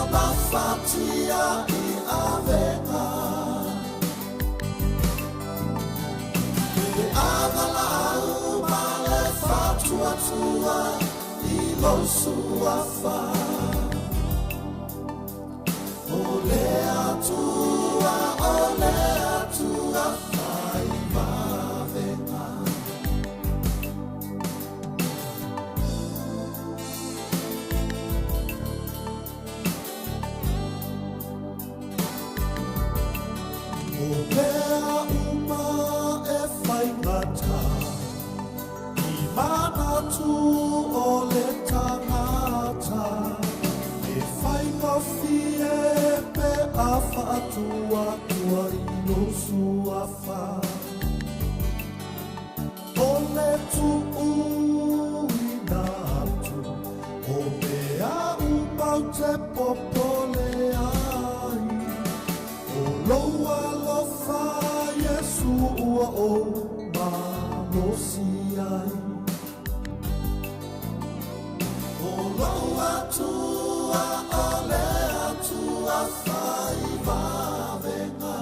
Ua mafatia i avega Ke agalaau ma le faatuatua i lou suafa O le Atua, o le Atua fai vavega. O mea uma e faigata i manatu o le tagata, e faigofie pe a faatuatua i lou suafa. O le tuuina atu o mea uma ou te popole ai, o lou alofa Iesu ua ou malosi ai. O lou Atua, o le Atua fai vavega,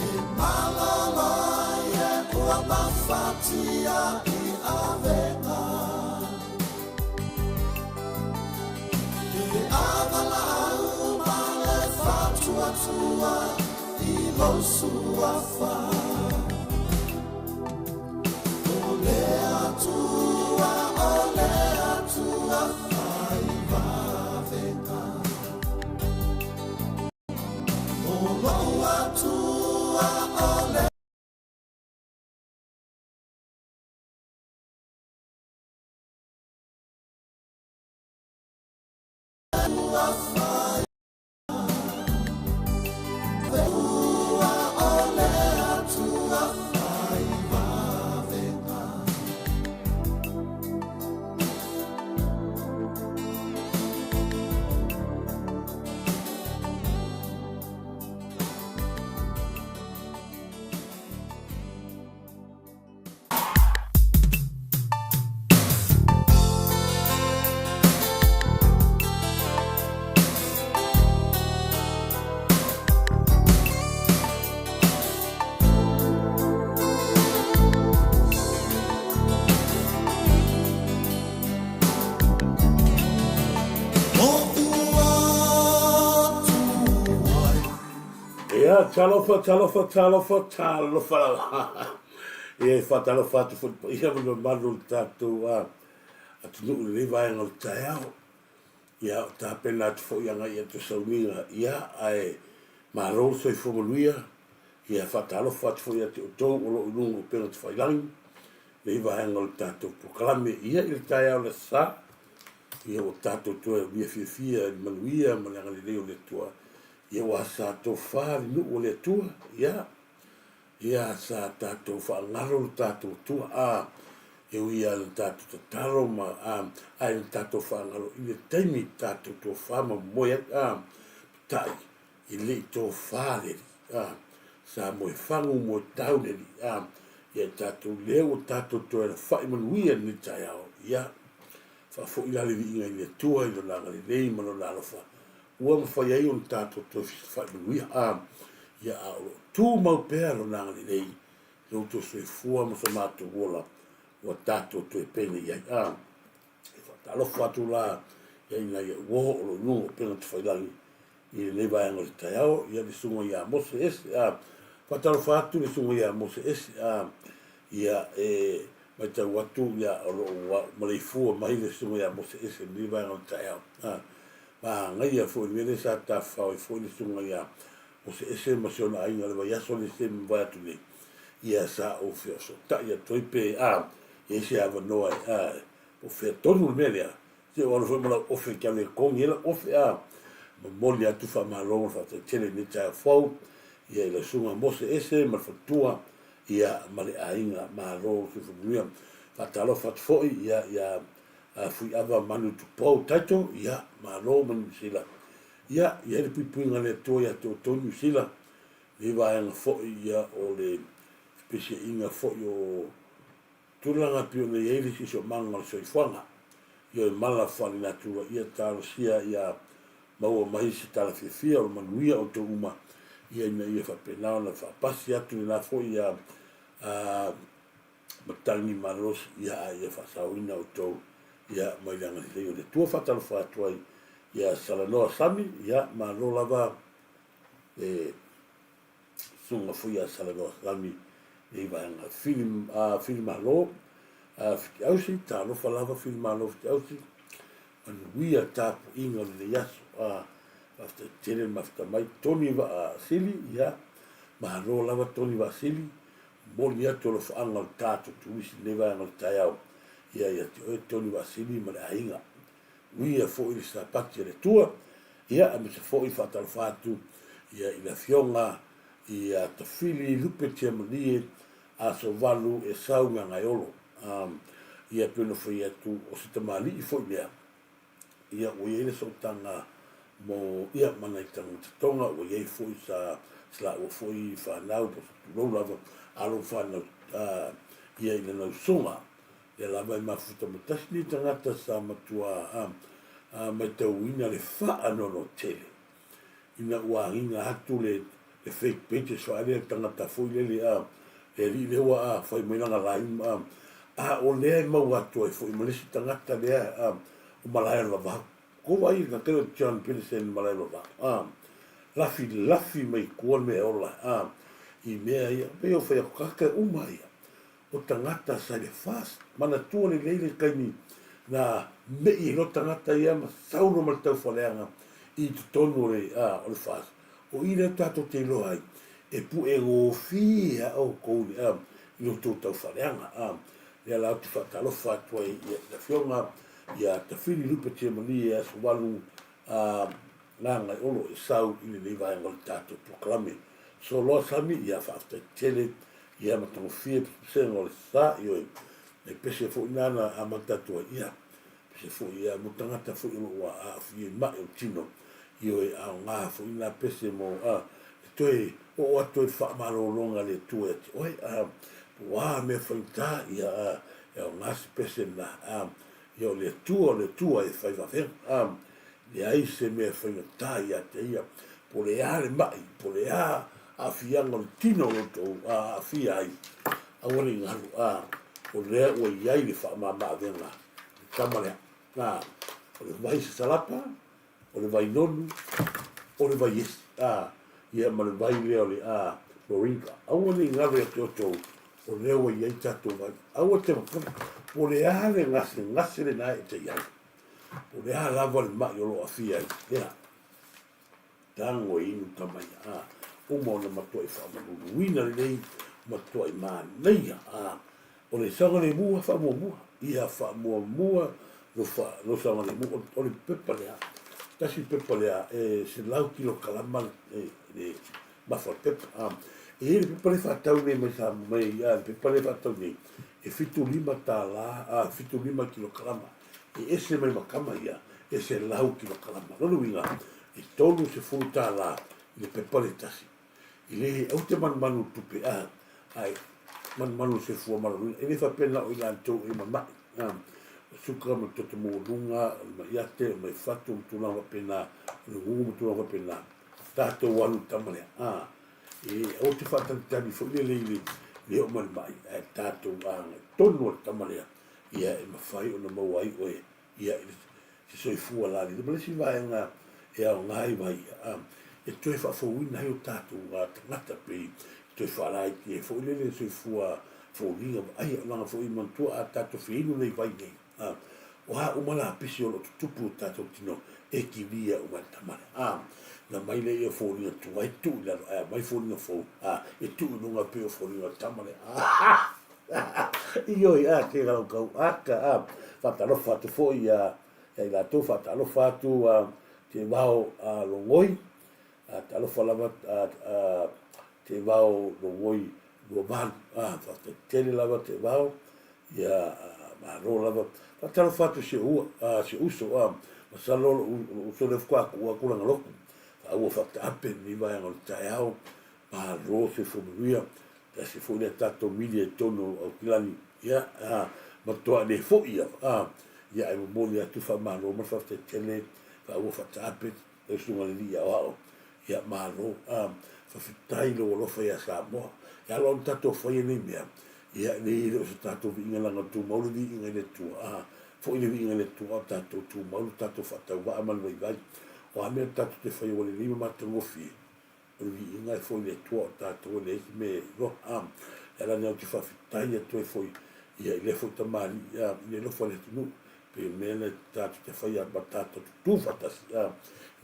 e malolo ai e ua mafatia i avega. Ke agalaau ma le faatuatua i lou suafa. O le Atua, o le Atua fai vavega. O lou Atua, o le Atua fai Atua, o le Atua fai vavega. Oʻu atu ai. Ia, talofa, talofa, talofa, talofa lava. Ia, e faatalofa atu foi i le paia ma le mamalu o le tatou atunuu i lenei vaega o le taeao. Ia, o tapena atu foi agai atu i sauniga, ia, ae malo le soifua manuia. Ia, faatalofa atu foi ia te outou o lo o i luga o upega tafailagi, lenei vaega o le tatou polokalame. Ia, i le taeao o le Aso Sa, ia ua tatou toe aulia fiafia i le manuia ma le agalelei o le Atua. Ia ua sa tofa le nuu o le Atua, ia, ia sa tatou faagalo lo tatou Atua, a, e ui lava ina tatou tatalo ma, a, ae na tatou faagalo i le taimi tatou tofa ma momoe ai, a, peitai, e le i tofa le Alii, a, sa moefagu moetau le Alii, a, ia tatou lea ua tatou toe alafai manuia i lenei taeao, ia, faafoi la le viiga i le Atua i Lona agalelei ma Lona alofa, ua mafai ai ona tatou toe fesilafai manuia, a, ia, a o lo o tumau pea Lona agalelei i lo outou soifua ma so matou ola ua tatou toe penei ai. A, e faatalofa atu la ia i nai au uo o lo o i luga o upega tafailagi i lenei vaega o le taeao, ia le susuga ia Mose Ese, a, faatalofa atu le susuga ia Mose Ese, a, ia, e matau atu, ia, o lo o maleifua mai le susuga ia Mose Ese i lenei vaega o le taeao. A, Manaia foi le mea lea sa tafafao ai foi le susuga ia Mose Ese ma si ona aiga i le vaiaso lea se mavae atu nei, ia sa ou feosootai atu ai pe a i ai se avanoa e a po o fea tonu le mea lea, se ua alu foi ma lau ofe e te alu e togi ai lau ofe a momoli atu faamalo ma le faafetai tele i lenei taeao fou ia i lau susuga Mose Ese ma le faletua ia ma le aiga. Malo le soifua manuia. Faatalofa atu foi ia ia Fuiava Manu Tupou Title, ia, malo ma Niu Sila. Ia, i ai le puipuiga a le Atua ia te outou Niu Sila, lenei vaega foi ia o le fepesiaiga foi o tulaga e pei ona i ai le siosiomaga o le soifuaga. Ioe mala faalenatura ia talosia ia maua mai se tala fiafia o le manuia o outou uma, ia ina ia faapena ona faapasi atu lena foi ia matagi malosi, ia a ia faasaoina outou ia mai le agalelei o le Atua. Faatalofa atu ai ia Salanoa Sami, ia malo lava le Susuga foi ia Salanoa Sami i vaega Fili, Fili Malo, Fitiausi, talofa lava Fili Malo Fitiausi, manuia tapuaiga o lenei aso. Faafetai tele le mafuta mai Tony Vaasili, ia, malo lava Tony Vaasili, momoli atu alofaaga o le tatou turisi i lenei vaega o le taeao, ia ia te oe Tony Vaasili ma le aiga. Uia foi le Sapati a le Atua, ia, aemaise foi faatalofa atu ia i le Afioga ia Tafili Lupe Tiamalie Asovalu Esau Gagaeolo. Ia pei ona fai atu o se tamalii foi lea, ia ua i ai le sootaga mo ia ma nai tagata Tonga, ua i ai foi sa laua foi fanau po o se tulou lava alo ma fanau ia i lana usoga. Lea lava e mafuta ma tasi nei tagata sa matua matauina le faanoanoa tele ina ua agiga atu le fake pages faa lea tagata foi lele a le alii lea ua fai mai lana live a o lea e maua atu ai foi ma le isi tagata lea o Malae o le Vavau. Ko vaai i ka o John Peterson Malae o le Vavau a lafi lafi mai tua le mea e ola a i mea ia pei o fai atu tagata uma ia o tagata sa i le FAST. Manatua lelei le taimi na me'i ai loa tagata ia ma sau loa ma le taufaaleaga i totonu o le, o le FAST. O i lea tatou te iloa ai, e pu'e gofie lava outou i le, i lo outou taufaaleaga. Lea la ou te faatalofa atu ai i le Afioga ia Tafili Lupe Tiamalie Aso 8, Gagaeolo e sau i lenei vaega o le tatou polokalame. Soloa Sami, ia faafetai tele, ia matagofie pesepesega o le sa, ioe, e pese foi na na amata atu ai, ia, pese foi ia mo tagata foi o lo o aafia i ma'i o le tino, ioe, aoga foi na pese mo, a, e toe oo atu ai le faamalologa a le Atua ia te oe, a, po o a mea faigata, ia, a, e aoga se pese lena, a, ia o le Atua, o le Atua e fai vavega, a, Leai se mea e faigata ia te ia, po o le a le maʻi, po o le a aafiaga o le tino o lo outou aafia ai, aua ne i galu, a, o lea ua i ai le faamama-avega i le tama lea. A, o le vai sasalapa, o le vai nonu, o le vai esi, a, ia ma le vai lea o le a, moringa. Aua ne i galu ia te outou, o lea ua i ai tatou vai. Aua te po o le a le gasegase lena e te i ai. Po o le a lava le maʻi o lo o aafia ai, ea, tago e inu tama ia, a, uma ona matuai faamaluluina lelei, matuai manaia, a, o le saogalemu lava faamuamua, ia faamuamua lo, fa, lo saogalemu, o le pepa lea, tasi pepa lea, e 100 kilokalama le, le mafa o le pepa, a, e i ai le pepa lea e faatau nei mai Samoa, mai, a, le pepa lea e faatau nei, e 75 tālā, a, 75 kilokalama. E ese mai ma kama ia, e 100 kilokalama. Lona uiga, e 30 tālā i le pepa le tasi. I le aua te manumanu i tupe, a, ae manumanu i se fua maloloina. E le faapea na o i latou e mama'i, a, o suka ma le toto maualuga, o le ma'iate, o le maifatu, ma tulaga faapena, o le gugu ma tulaga faapena. Tatou alu i le tama lea, a, e aua te faatalitali foi lele i le, le oo mai le ma'i, ae tatou agai tonu a le tama lea. ia e mafai ona maua ai oe ia i se soifua lalelei. Ma le isi vaega e aoga ai vai ia, e toe faafouina ai o tatou tagata pei e toe faalaiti ai foi lele soifua foliga vaaia. Leaga foi manatua a tatou feinu nei vai nei, o a uma lapisi o lo o tutupu i o tatou tino e kilia uma e le tama lea. Na mai lea ia foliga tuai tuu i lalo ae aumai foliga fou e tuu i luga pei o foliga o le tama lea. Ioe, a, te rau kau aka, a, whaatalofa atu foi ia, ia i latou, whaatalofa atu a, te wao a longoi, a, talofa lava a, a, te wao longoi 28, a, whaatetele lava te wao, ia, a, malo lava, whaatalofa atu si o ua, a, si o uso, a, masalo lo uso lea whakua aku aku langa loku, whaaua whaataape ni vaenga o le taeao, malo se fumanuia, Tasi foi lea tatou mili ai totonu o Aukilani, ia, a, matuai le foi ia, a, Ia, ae momoli atu le faamalo ma le faafetai tele, faaaua faataape lau Susuga i le Alii Aoao. Ia, malo. A, faafetai i lou alofa ia Samoa. E ala ona tatou faia nei mea, ia, e leai e le o se tatou viiga leaga e tumau le viiga i le Atua. A, foi le viiga i le Atua a o tatou tumau le tatou faatauvaa ma le vaivai. O a mea tatou te faia ua lelei ma matagofie, O le viiga e foi i le Atua o tatou e leai se mea e iloa. A, le ala lea ou te faafetai atu ai foi ia i lea foi tamalii, a, i le alofa o le atunuu, pei o le mea lea tatou te faia ma tatou tutu faatasi, a,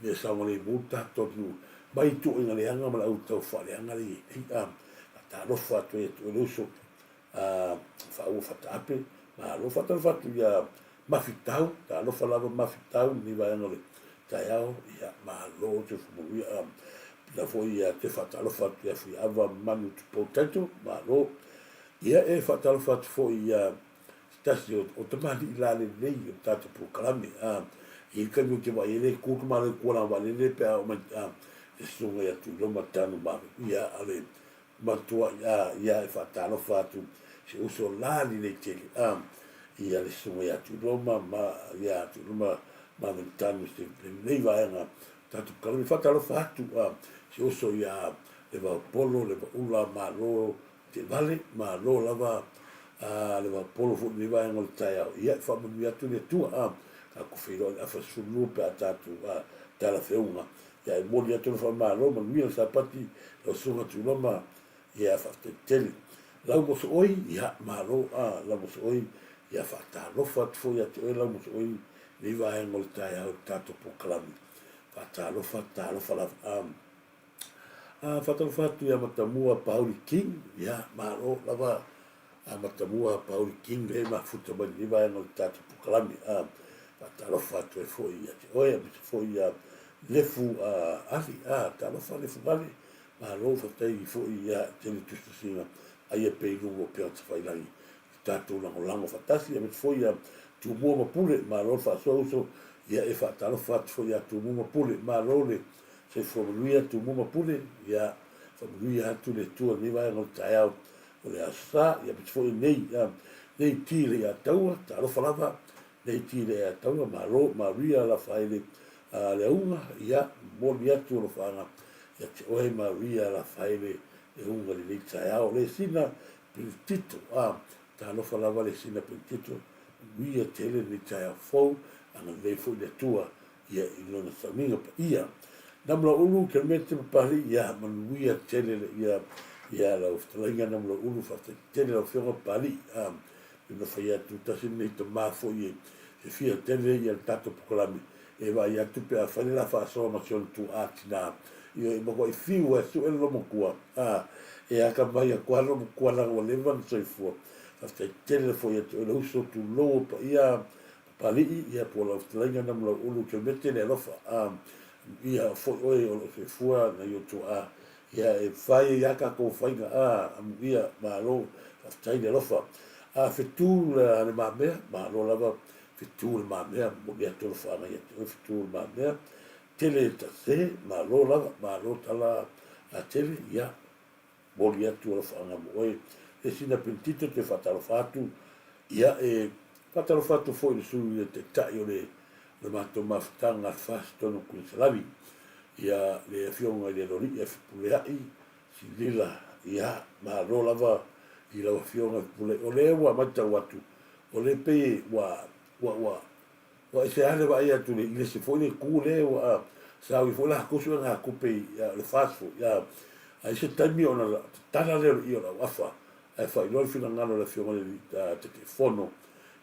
ina ia saogalemu le tatou atunuu mai ituaiga leaga ma le au tau faaleaga lea e i ai nei, a, faatalofa atu ai ia te oe le uso, a, faaua fataape, malo. Faatalofa atu ia Mafitau, talofa lava Mafitau i lenei vaega o le taeao, ia malo le soifua manuia. A, pēlā foi ia te faatalofa atu ia Fuiava Manu Tupou Taito, malo. Ia e faatalofa atu foi ia se tasi o, o tamalii lalelei o le tatou polokalame. A, e i ai le taimi ou te vaai ai le tu le malo i tua o lana vaalele pe a oo mai, a, le susuga ia Tuiloma Tanu Malu. Ia, a le Matua ia ia e faatalofa atu si uso la lelei tele a ia le susuga ia Tuiloma ma ia Tuiloma ma Melitano se lenei vaega tatou kalame faatalofa atu a si uso ia Levaopolo Levaula malo Teevale malo lava a Levaopolo foi lenei vaega o le taeao ia e faamanuia atu le Atua a tatou feiloai i le afa 12 pe a tatou a talafeuga Ia e momoli atu le faamalo, manuia le Sapati, lau Susuga Tuiloma, ia faafetai tele. Laumosooi, ia malo a Laumosooi, ia faatalofa atu foi ia te oe Laumosooi i lenei vaega o le taeao i le tatou polokalame. Faatalofa, talofa lava. A, a faatalofa atu ia Matamua Pauli King, ia malo lava a Matamua Pauli King lea e mafuta mai lenei vaega o le tatou polokalame. A faatalofa atu ai foi ia te oe, aemaise foi ia Lefu Ali. A talofa Lefu Ali, malo faafetai foi ia tele tusitusiga aia pea i luga o upega tafailagi i tatou lagolago faatasi, aemaise foi ia Tumua ma Pule, malo le faasoa uso, ia e faatalofa atu foi ia Tumua ma Pule, malo le soifua manuia Tumua ma Pule, ia faamanuia atu le Atua i lenei vaega o le taeao o le Aso Sa, ia aemaise foi nei, nei ti le ia taua, talofa lava, nei ti le ia taua, malo, Maria Lafaele Leauga, ia, momoli atu alofaga ia te oe Maria Lafaele Leauga i lenei taeao. Le sina Penitito, a, talofa lava le sina Penitito, manuia tele lenei taeao fou, agalelei foi le Atua ia i lona sauniga paia. Namulaulu Kelemete Papalii, ia manuia tele le ia ia lau fetalaiga Namulaulu, faafetai tele lau afioga Papalii. A, pei ona fai atu tasi lenei tama foi e fiafia tele ia le tatou polokalame e vaai atu pe a fai le la faasoa ma si ona tuaa tina. Ioe, e matuai fiu e sue le lomatua, a, e atamai atu lava le lomatua leaga ua leva ona soifua. Faafetai tele foi ia te oe le uso, tulou o paia Papalii, ia po o lau fetalaiga Namulauulu Kelemete le alofa a ia foi oe o loo soifua nai o tuaa ia e fai ai a tatou faiga a amuia malo faafetai le alofa a fetu le mamea malo lava fetu le mamea momoli atu alofaaga ia te oe fetu le mamea tele tase malo lava malo tala a tele ia Momoli atu alofaaga mo oe. E sina pentito te faatalofa atu. Ia e faatalofa atu foi i le sui le taitai o le le matou mafutaga a le FAST tonu o Kunisalavi. Ia le afioga i le Loli'i a Fepulea'i Silila. Ia malo lava i lau afioga Fepulea'i. O lea ua matau atu, o lea pei ua ua ua Ua ese lava le vaai atu i le isi foi le itu lea ua saui foi latou suegatupe i le FAST foi. A i se taimi ona tatala lea o le ie o le auafa ae faailoa le finagalo o le Afioga i le Taitaifono,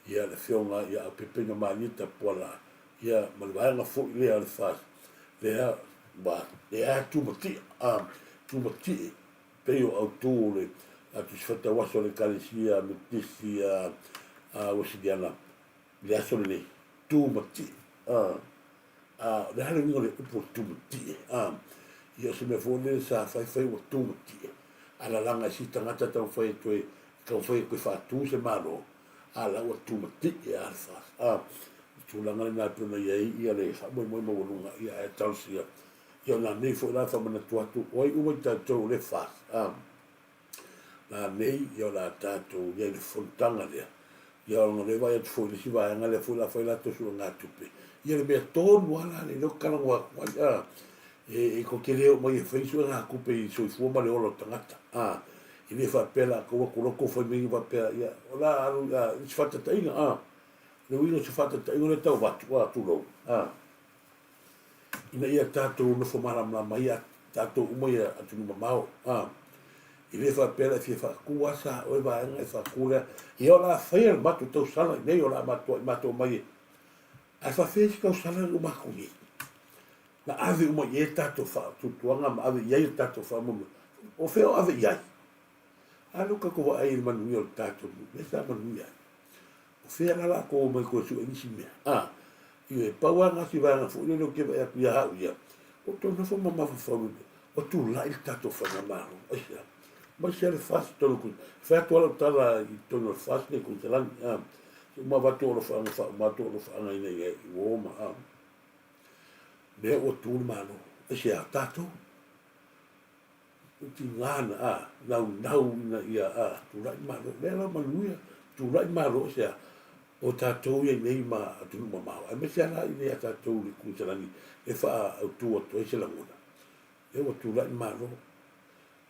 ia le Afioga ia Aupepeina Malie Tapuala, ia ma le vaega foi lea o le FAST lea ua lea tumatie, tumatie pei o autu o le Tusi Faitau Aso a le Ekalesia Metotisi Uesiliana. I le aso lenei, tu ma tie. A, a, o le a le uiga o le upu o le tu ma tie? A, ia o se mea foi lele sa faifai ua tu ma tie. A lalaga e si tagata taumafai e toe, taumafai e toe faatu se Malo, a la ua tu ma tie a le FAST. A, le tulaga lena e pei ona i ai ia le faamoemoe maualuga, ia ae talosia. Ia o nanei foi la e faamanatu atu, o ai uma i tatou o le FAST? A, Nanei, ia o le a tatou i ai i le fonotaga lea. Ia ona lea vaai atu foi i le isi vaega lea foi la fai latou suegatupe. Ia le mea tonu lava la lea ou te talanoa atu ai, a, e tou te le oo mai e fai suegatupe i le soifua ma le ola o tagata, a, e le faapea latou atu loa tou fai mai faapea, ia, o le a alu i se faataitaiga, a, le uiga o se faataitaiga lea e tau avatu, a, tulou, a. ina ia tatou nofo malamalama ai tatou uma ia atunuu mamao. A, e le faapea la e fia faatu lava sa oe vaega e faatu lea. Ia o le a faia le matou tausala i nei, o le a matuai matou omai e. Ae faafefea isi tausala na uma atu nei? Na ave uma i ai le tatou faatuatuaga ma ave i ai le tatou faamoemoe. O fea o ave i ai? A lea ua tatou vaai i le manuia o le tatou nuu, lea sa manuia ai. O fea la latou omai toe sue nisi mea? A, ioe, pau lava na si vaega foi lele ou te vaai atu ia au ia, ua tou nofo ma mafaufau i ua tulai le tatou faigamalo. Aisea? Mai sea le FAST tonu ku, fai atu lava lau tala i totonu o le FAST nei Konekarani, a, se uma avatu alofaga faauma atu alofaaga ina ia i uo ma, a, mea ua tu le Malo. Aisea? Tatou. Tiga na a naunau ina ia a tulai malo. Lea la manuia, tulai malo se a o tatou ia nei ma atunuu mamao, aemaise lava la i inei ia tatou i le Kuisalani e faaautu atu ai se lagona. Lea ua tulai malo.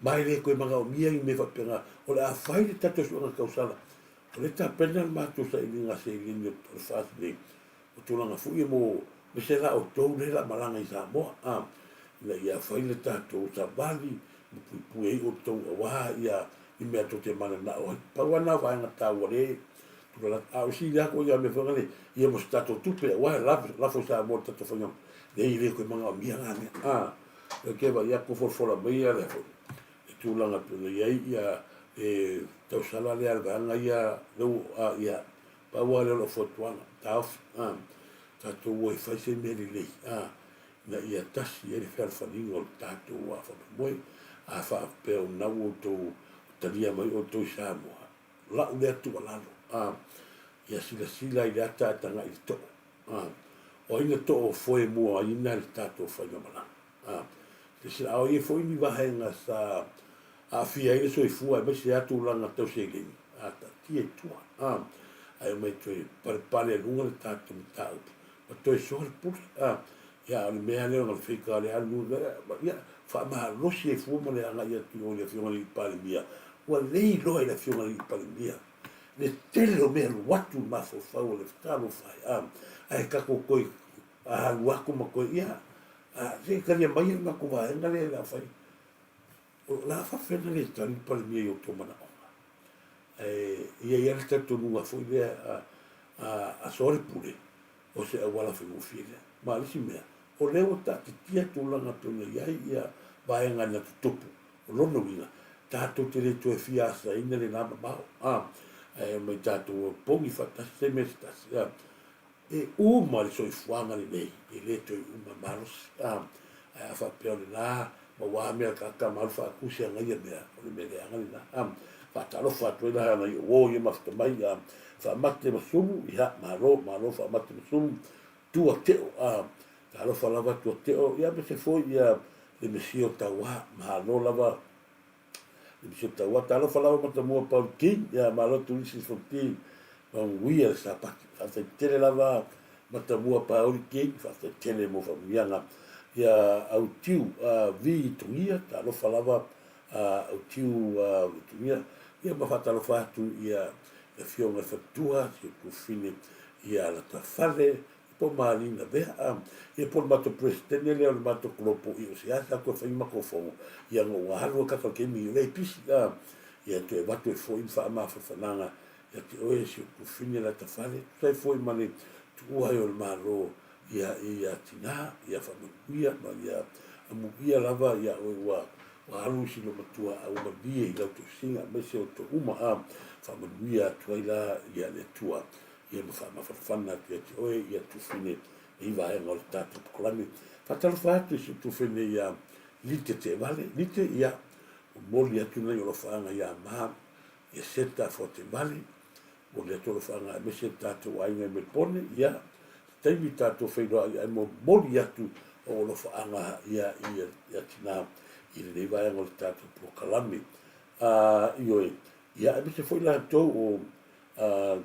Ma e le toe manaomia ni mea faapena. O le a fai le tatou suega tausala. O lea e tapena le matou sailiga seleni o le FAST nei O tulaga foi ia mo aemaise la outou lea la malaga i Samoa a ina ia fai le tatou savali ma puipui ai outou aua ia i mea tou te mananao ai. Pau lava na o vaega taua le tulaga a o sili atu ia mea foi nale ia mo se tatou tupe aua e lafo i Samoa le tatou faiga leai e le toe manaomia na mea a o ke vaai atu folafola mai ia le foi le tulaga pei ona i ai ia le tausala lea a le vaega ia lea ua ia Pau lava lea o lau fautuaga, taofi, a, tatou o e fai se mea lelei, a, ina ia tasi ai le fealofaniga o le tatou faamoemoe. A faapea o lena ua outou talia mai outou i Samoa, o lau lea tuualalo, a, ia silasila i le ata ae tagai i le too, a, o ai na toofoemuaina le tatou faigamalaga, a, silasila, a o i ai foi ni vaega sa aafia ai le soifua aemaise lava tulaga tau seleni, a taatia i tua, a, ae omai toe palepale i luga le tatou mataupu ma toe soa le pule, a, ia, a o le mea lea o le fika o le alu, ia, faamalosi ai fua ma le agai atu i o i le Afioga i le Palemia, ua le iloa i le Afioga i le Palemia le tele o mea alu atu i le mafaufau o le talofa e, a, ae tatou toe alu atu ma toe, ia, a, se i talia mai le matou vaega lea o le a fai. O le a faapefea ona le tali le Palemia i outou manaoga? Ae i ai lava le talitonuga foi lea a soa le pule, o se auala faigofie lea. Ma le isi mea, o lea ua taatitia tulaga e pei ona i ai ia vaega na tutupu. O lona uiga, tatou te le toe fia asaina lena mamao, ae omai tatou pogi faatasi se mea se tasi. E uma le soifuaga lenei, e le toe uma malosi. A, ae a faapea o lena, ma ua mea ka malu faatusi ana ia mea, o le mea leaga lena. A, faatalofa atu ai la nai ou o ia mafuta mai, a, faamate ma sulu, ia, malo, malo faamate ma sulu, tua teo, a, talofa lava tua teo, ia aemaise foi ia le Mesia o Tauā, malo lava Taua talofa lava Matamua Paul King ia malo Tulisi Fonti manuia le Sapati faafetai tele lava Matamua Paul King faafetai tele mo faamanuiaga ia Autiu V Tugia talofa lava Autiu V Tugia ia ma faatalofa atu ia le afioga i le faletua si ou tuafafine ia Latafale Po o Malina vea a ia po o le matou Peresetene lea o le matou kolopo i o seasa atu e fai matou fono ia na ua alu a kaka le taimi o lea e pisi a ia toe avatu ai foi ma faamafanafanaga ia te oe si ou tuafafine Latafale tusa ai foi ma le tuua ai o le Malo ia ia tina ia faamanuia ma ia amuia lava ia oe ua ua alu si lou matua a ua malie i lau tausiga aemaise o outou uma a faamanuia atu ai la ia le Atua ia ma faamafanafana atu ia te oe ia Tufine i vaega o le tatou polokalame. Faatalofa atu i si ou Tufine ia Lite Teevale. Lite, ia, momoli atu nai alofaaga ia ma ia Seta Foatevale, momoli atu alofaaga aemaise le tatou aiga i Melbourne, ia, se taimi tatou feiloai ae momoli atu ou alofaaga ia ia ia tina i lenei vaega o le tatou polokalame. Ioe, ia aemaise foi latou o.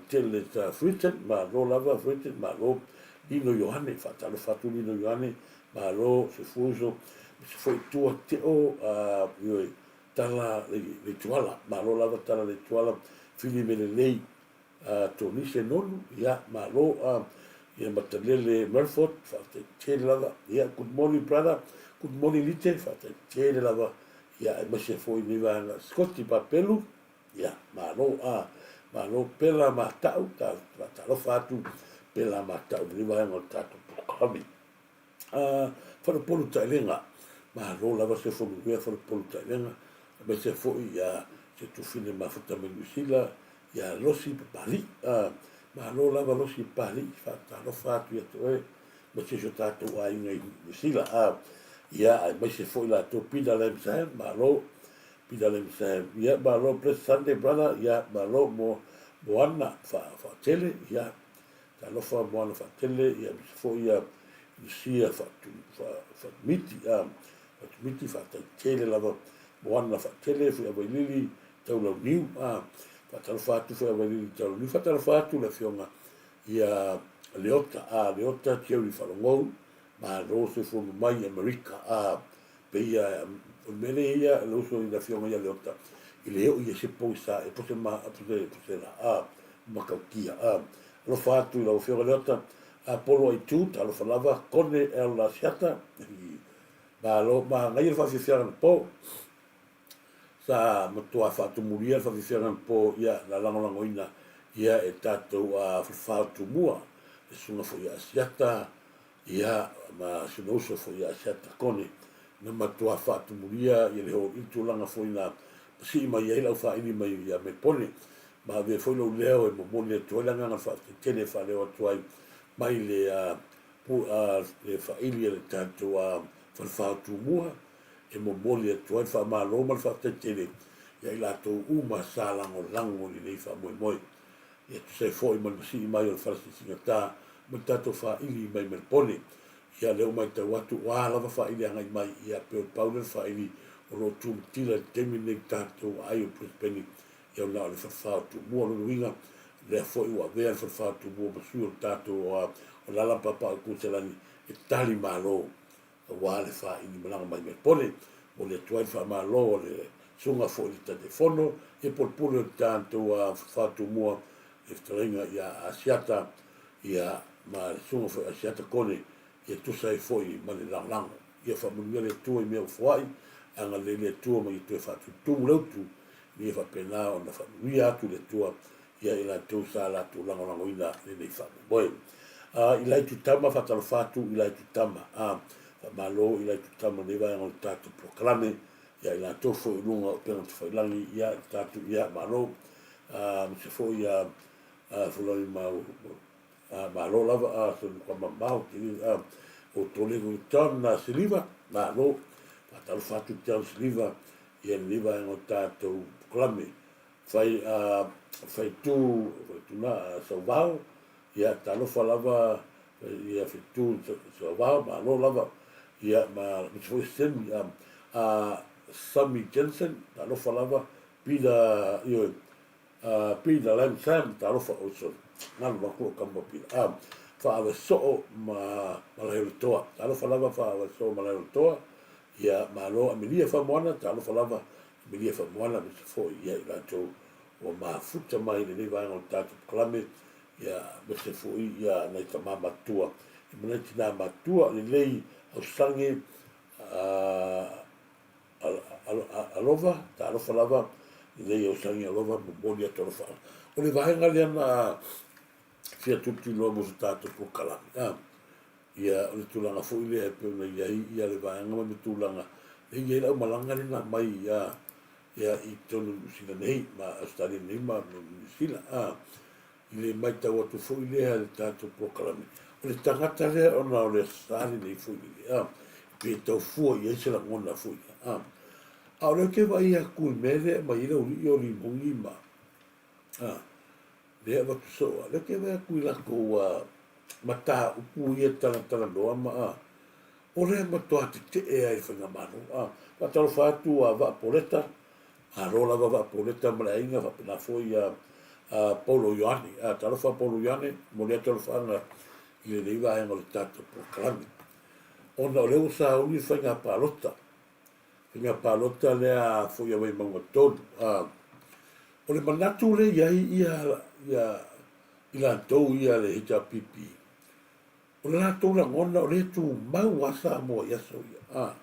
Tele sa Fritton, malo lava Fritton, malo Lino Ioane, faatalofa atu Lino Ioane, malo Sefuiso, se foi tua teo, ioe, Tala Leituala, malo lava Tala Leituala, Fili Melelei, Tonise Nonu, ia, malo, ia Matalele Merford, faafetai tele lava, ia, good morning brother, good morning Lite, faafetai tele lava, ia, aemaise foi lenei vaega, Scotty Papelu, Ia, malo, a, malo pela matau, ta, faatalofa atu pela matau i lenei vaega o le tatou polokalame. A, Falepolu Taelega, malo lava se fonumea Falepolu Taelega, aemaise foi ia se tufine mafuta mai Niu Sila, ia Losi Papali'i. A, malo lava Losi Papali'i, faatalofa atu ia te oe, aemaise si o tatou aiga i Niu Sila. A, ia, aemaise foi latou Pina Lam Sam, malo. Pina Lam Sam, ia, malo, blessed Sunday brother, ia, malo mo Moana Faatele, ia, talofa Moana Faatele, ia, aemaise foi ia Lucia Faatumiti, a, Faatumiti, faafetai tele lava Moana Faatele, Fuiavailili Taulauniu, a, faatalofa atu Fuiavailili Taulauniu, faatalofa atu le afioga ia Leota, a, Leota Jerry Faalogou, malo soifua mai Amerika, a, Pei o le mea lea ia le uso i le afioga ia Leota, i le oo ia se pogisa e pose ma pose pose la a matautia a alofa atu i lau afioga Leota a polo ai tu talofa lava kone el asiata malo manaia le faafiafiaga na po sa matua faatumulia le faafiafiaga na po ia na lagolagoina ia e tatou a fafao tumua le susuga foi ia Asiata Ia, ma si ona uso foi ia Asiata Kone, na matua faatumulia ia le hōʻili tulaga foi na pasii mai ai lau faaili mai ia Melpone, ma avea foi lou leo e momoli atu ai le agaga faafetai tele e faaleo atu ai mai le le faaili a le tatou Falefa o Tumua, e momoli atu ai le faamalo ma le faafetai tele ia i latou uma sa lagolago i lenei faamoemoe. Ia tusa ai foi ma le masii mai o le fale sisigata ma le tatou faili mai Melpone. Ia lea ua maitau atu o a lava faili agai mai, ia pei o le pau lea o le faili o lo o tumatila i le taimi lenei i tatou aai o Brisbane, ia na o le falefa o Tumua. O lona uiga, o lea foi ua avea le falefa o Tumua ma sui o le tatou o le ala papa o Kutelani e tali malo aua le faili malaga mai Melpone. Momoli atu ai le faamalo a le Susuga foi i le Taitaifono ia pulepule o le tatou Faatumua le fetalaiga ia Asiata ia ma le Susuga foi Asiata Kone ia tusa ai foi ma le lagolago. Ia faamanuia le Atua i mea ua foai, agalelei le Atua ma ia toe faatumutumu le utu ina ia faapena ona faamanuia atu le Atua ia i latou sa latou lagolagoina lenei faamoemoe. A, i Laitutama, faatalofa atu i Laitutama. A, faamalo i Laitutama lenei vaega o le tatou polokalame, ia i latou foi i luga o upega tafailagi, ia i tatou, ia malo. A, aemaise foi ia Fulani mau, a, malo lava, a, se luka mamao, te, a, o Tolego i John Siliva, malo. Faatalofa atu John Siliva, ia lenei vaega o le tatou polokalame. Fai a Faitu Faituna Sauvao, ia talofa lava ia Faitu Sauvao, malo lava ia ma aemaise foi Semi a a Sami Jensen, talofa lava Pila ioe a Pila Lam Sam, talofa oi sorry galu atu lou tama Pila a Faave Soo ma Malaeoletoa, talofa lava Faave Soo ma Malaeoletoa, ia malo Amelia Famoana, talofa lava Milia Famoana aemaise foi ia i latou ua mafuta mai i lenei vaega o le tatou polokalame, ia aemaise foi ia nai tama matutua ma nai tina matutua lelei Ausage Alova, talofa lava lelei Ausage Alova, momoli atu alofa. O le vaega lea na fia tulituliloa mo se tatou polokalame. Ia, o le tulaga foi lea e pei ona i ai ia le vaega ma le tulaga e i ai le aumalaga lena mai ia, ia i totonu o Niu Sila nei, ma Ausetalia nei ma Niu Sila, a, i le maitau atu foi lea i le tatou polokalame, o le tagata lea ona o le Aso Sa lenei foi lele, a, pe tau fua i ai se lagona foi lea, a. A o lea ou te vaai atu i le mea lea e aumai ai le aualii o Limoni ma, a, lea e avatu soo, a o lea ou te vaai atu i latou mataupu ia talatalanoa ma a, o lea matua tetee ai le faigamalo. A, faatalofa atu a Vaa Poleta, malo lava Vaa Poleta ma le aiga, faapena foi a Paulo Ioane. Talofa Paulo Ioane, momoli atu alofaaga i lenei vaega o le tatou polokalame. Ona o lea ua sauni le faiga palota, faiga palota lea foi a Vaimauga 3. O le manatu lea e i ai ia, ia i latou ia le HRPP, o le latou lagona o lea e tumau lava Samoa i aso ia.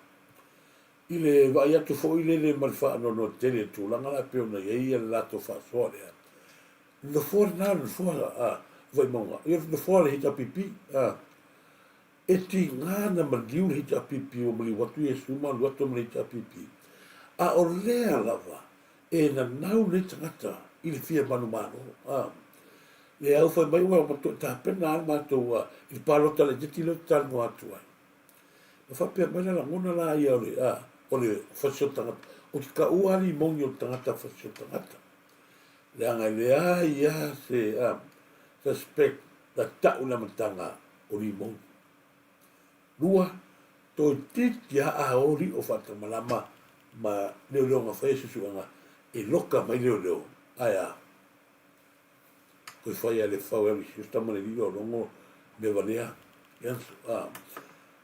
I le vaai atu foi lele ma le faanoanoa tele i le tulaga la e pei ona i ai le latou faasoa lea, le nofoa lena o le nofoa a Vaimauga, ia le nofoa a le HRPP, a, e tiga na maliu le HRPP ua maliu atu Iesu ma alu atu ma le HRPP, a o lea lava e nanau nei tagata i le fia manumalo, a. Le au fai mai ua matuai tapena lava le matou a, i le palota laitiiti lea ou te talanoa atu ai. Ma faapea mai la lagona la ia o le, a, o le fasiso tagata. Ou te taua lava limoni o le tagata fasiso tagata. Leaga e leai lava se, a, suspect na tau i le amataga o limoni. Lua, toeitiiti lava a o lio faatamalama ma leoleoga faia suesuega e loka mai leoleo, ae a? Koe whai a le whau e alu i tama le lilo rongo me valea. A,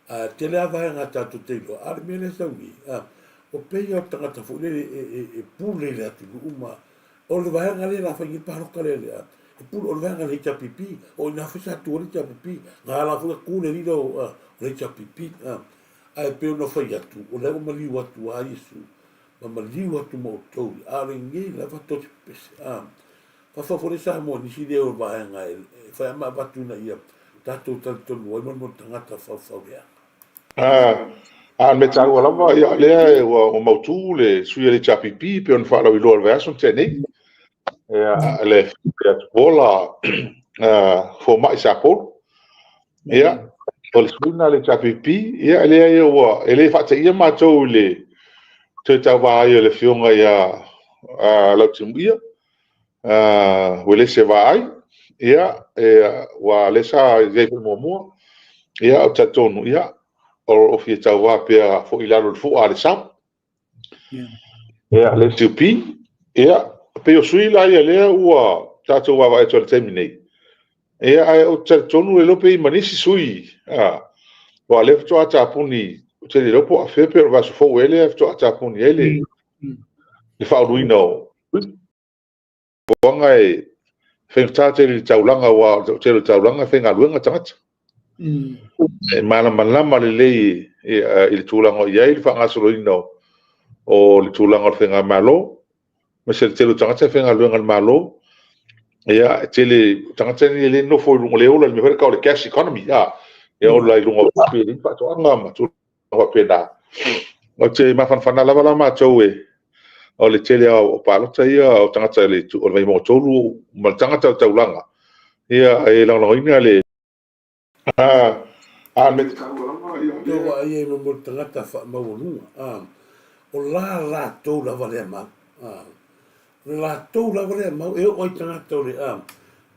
a tele a vaega tātou te iloa, a le mea lea sau nei, a, o peia o tagata foi lele e, e, e pule i le atunuu ma, o le vaega lea la fai nei paloka lea le, a, e pule, o le vaega le HRPP, o ina foi sa tua le HRPP, ngā la foi ku le lilo, a, o le HRPP, a, a e pei ona fai atu, o lea ua maliu atu a Iesu, ma maliu atu ma outou, a o lenei lava tou te pepese, a, Fafa foi le Samoa i nisi leo o vaega e fai a ma avatu ina ia tatou talitonu ai mo tagata faufauleaga. A o le mea taua lava, ia, lea ua mautu le sui a le HRPP e pei ona faalauiloa i le vaiaso na tea nei. Ia, le Tupuola Fomai Sapolu. Ia, o le sui lena a le HRPP, ia, e leai ua, e le faateia matou i le toe tauva ai o le Afioga ia Lautimuia Uelese Vaai, ia, aua o lea sa i ai foi muamua, ia, ou te talitonu, ia, o lo o fia tauva pea foi i lalo o le fua a le SUP, ia, le SUP, ia, pei o sui la ia lea ua tatou vaavaai atu ai i le taimi nei, ia, ae ou te talitonu e le iloa pe i ai ma nisi sui, aua o lea faatoa tapuni, ou te le iloa po o afea pe o le vaiaso fou ea lea faatoa tapuni ai le faauluina o Puaga e faigata tele i le taulaga, aua o le tele o le taulaga e faigaluega tagata. E malamalama lelei i le tulaga o i ai le faagasoloina o le tulaga o le faigamalo, aemaise le tele o tagata e faigaluega i le Malo. Ia, e tele tagata nei e le nofo i luga, le ola i le mea foi lea e tau o le cash economy, a, e ola i luga o tupe, e leai ni faatoaga ma tulaga faapena. Ou te mafanafana lava la matou e o le tele o palota ia o tagata o le Vaimauga 3 ma le tagata o le taulaga, ia e lagolagoina le a me te taua lava ia Tou vaai ai mo le tagata faamaualuga, a, o la latou lava lea mau, a, o le latou lava lea mau e oo ai tagata o le, a,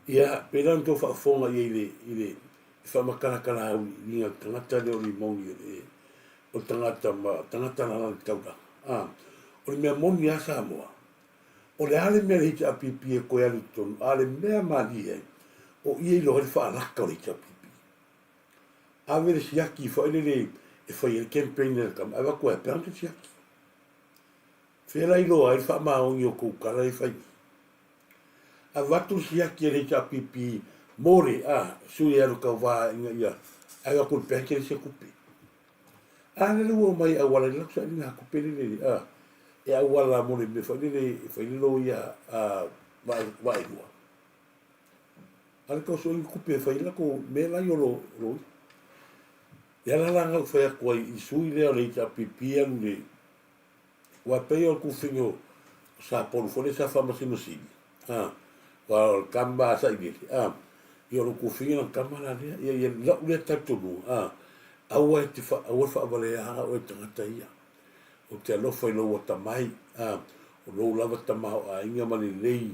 ia, pei la ona tou faafofoga i ai i le, i le e faamakalatala auiliiliga le tagata lea o Limoni o le o le tagata ma tagata lala le taulaga. A, o le mea moni a Samoa, o le a le mea le HRPP e koe alu i totonu, a o le mea malie ai, o ia i loa ai le faalaka o le HRPP. Ave le siaki foi lele e fai ai le campaign a le tama, avatu ai pea le siaki. Fea la iloa ai le faamaoni o tou tala e fai nei. Avatu le siaki a le HRPP mo le a sui e alu tauva ina ia ae avatu i le bank e leai se tupe. A lele ua omai e auala i le latou sailiga tupe lele a e auala mo le mea foi lele e fai le loia a Vaaelua. A le tau sue ni tupe e fai ai latou mea la i o loia. Le ala la na ou fai atu ai i sui lea o le HRPP alu le Aua e pei o le tufine o Sapolu foi lea sa Faamasino Sili, a, aua o le tama a Sailele, a, ia o lou tufine lana tama la lea. Ia, ia lau lea talitonuga, a, aua e te fa, aua le faavaleaga oe i tagata ia. Ou te alofa i lou atamai, a, o lou lava tamaoaiga ma lelei,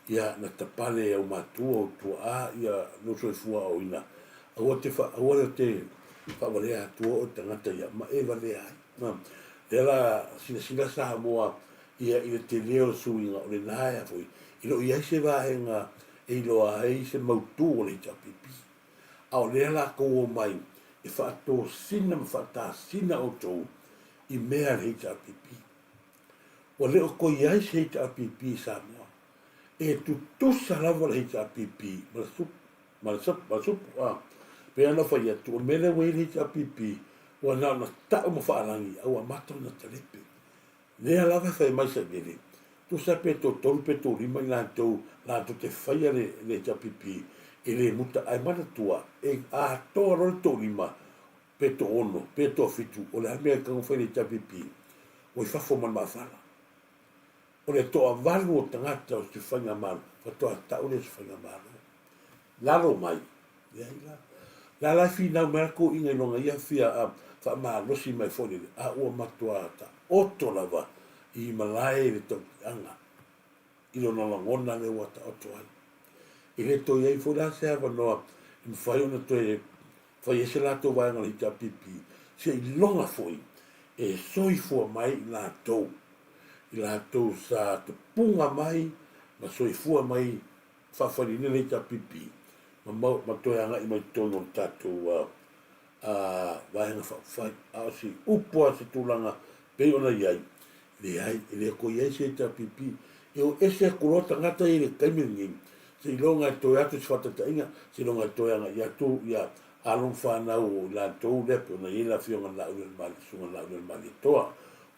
ia, na tapale e au matua, o tuaa, ia, lou soifua aoina. Aua te fa, aua le te faavalea atua oe i tagata ia, ma e valea ai. A, lea la silasila Samoa ia i le tele o le suiga o lena ea foi E le o i ai se vaega e iloa ai se mautu o le HRPP. A o lea latou omai e faatosina ma faatasina outou i mea a le HRPP. Ua le o toe i ai se HRPP i Samoa. E tutusa lava le HRPP ma le supu, ma le ma le supu, a. Pei ona fai atu, o le mea lea ua i ai le HRPP, ua na ona tau ma faalagi, a ua amata ona talepe. Lea lava e fai mai Sailele, tusa pe toatolu pe toalima i latou latou te faia le le HRPP e le muta ae manatua e atoa loa le toalima pe toono pe toafitu o le a le mea e tatau ona fai le HRPP ua i fafo ma le mafala. O le toavalu o tagata o se faigamalo faatoa tau lea o se faigamalo. Lalo mai, leai la. La la e finau mai la toeaiina i lona ia fia faamalosi mai foi lele, a ua matua taoto lava i malae le tautiaga i lona lagona lea ua taoto ai. E le toe i ai foi la se avanoa e mafai ona toe fai ai se latou vaega o le HRPP, seiloga foi e soifua mai i latou, i latou sa tupuga mai ma soifua mai faafaliina le HRPP ma ma toe agai mai totonu o le tatou Vaega Faaupufai. A o se upu a se tulaga pei ona i ai, leai, e le toe i ai se HRPP. E o ese atu loa tagata ia i le taimi lenei, seiloga e toe atu se faataitaiga, seiloga e toe agai atu ia alo ma fanau o i latou lea pei ona i ai le Afioga i le Laaulialemali, Susuga i le Laaulialemalietoa,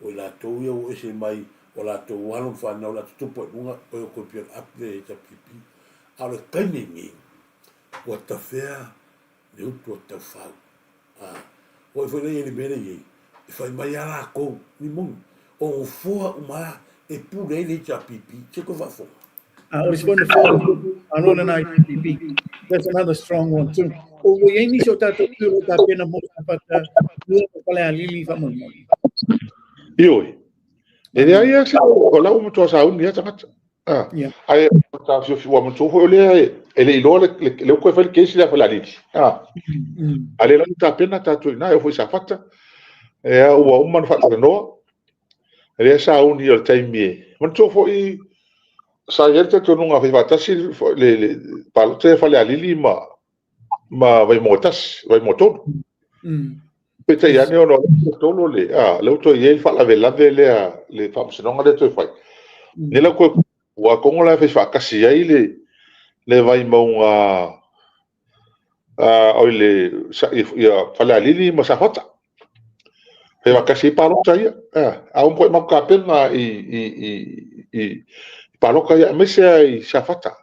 o i latou ia ua o ese mai o latou alo ma fanau o le a tutupu ai i luga, oi o toe build up le HRPP. A o le taimi lenei, ua tafea le utu a taufau. A, oi foi lea i le mea lea i ai, e fai mai a latou, ni moni, o nofoa uma lava e pule ai le HRPP, se toe faafofoga. O le isi nofoa malo lena HRPP. That's another strong one too. O ua i ai nisi o tatou sui o lo o tapena mo Safata 2 ma Falealili faamolemole. Ioe. E leai lava se o la ua matua sauni lava tagata. Ah, yeah. Ae taofiofi ua manatua foi o lea e le i iloa le le ua toe fai le kesi lea a Falealili. Ah. A lea la ua tapena tatou i ina e oo foi i Safata. Ea ua uma ona faatalanoa. Lea sauni o le taimi e manatua foi sa i ai le talitonuga faifaatasi le le palota ia Falealili ma ma Vaimauga 1, Vaimauga 3. Peitai ane ona o lea tolu le, a, lea ua toe i ai le faalavelave lea, le faamasinoga lea toe fai. Lea la toe, ua atonu la e fai faatasi ai le, le Vaimauga, a, oi le, ia, Falealili ma Safata. Fai faatasi ai palota ia. A, a ua matuai matou tapena i, i, i, i, i palota ia, aemaise lava i Safata.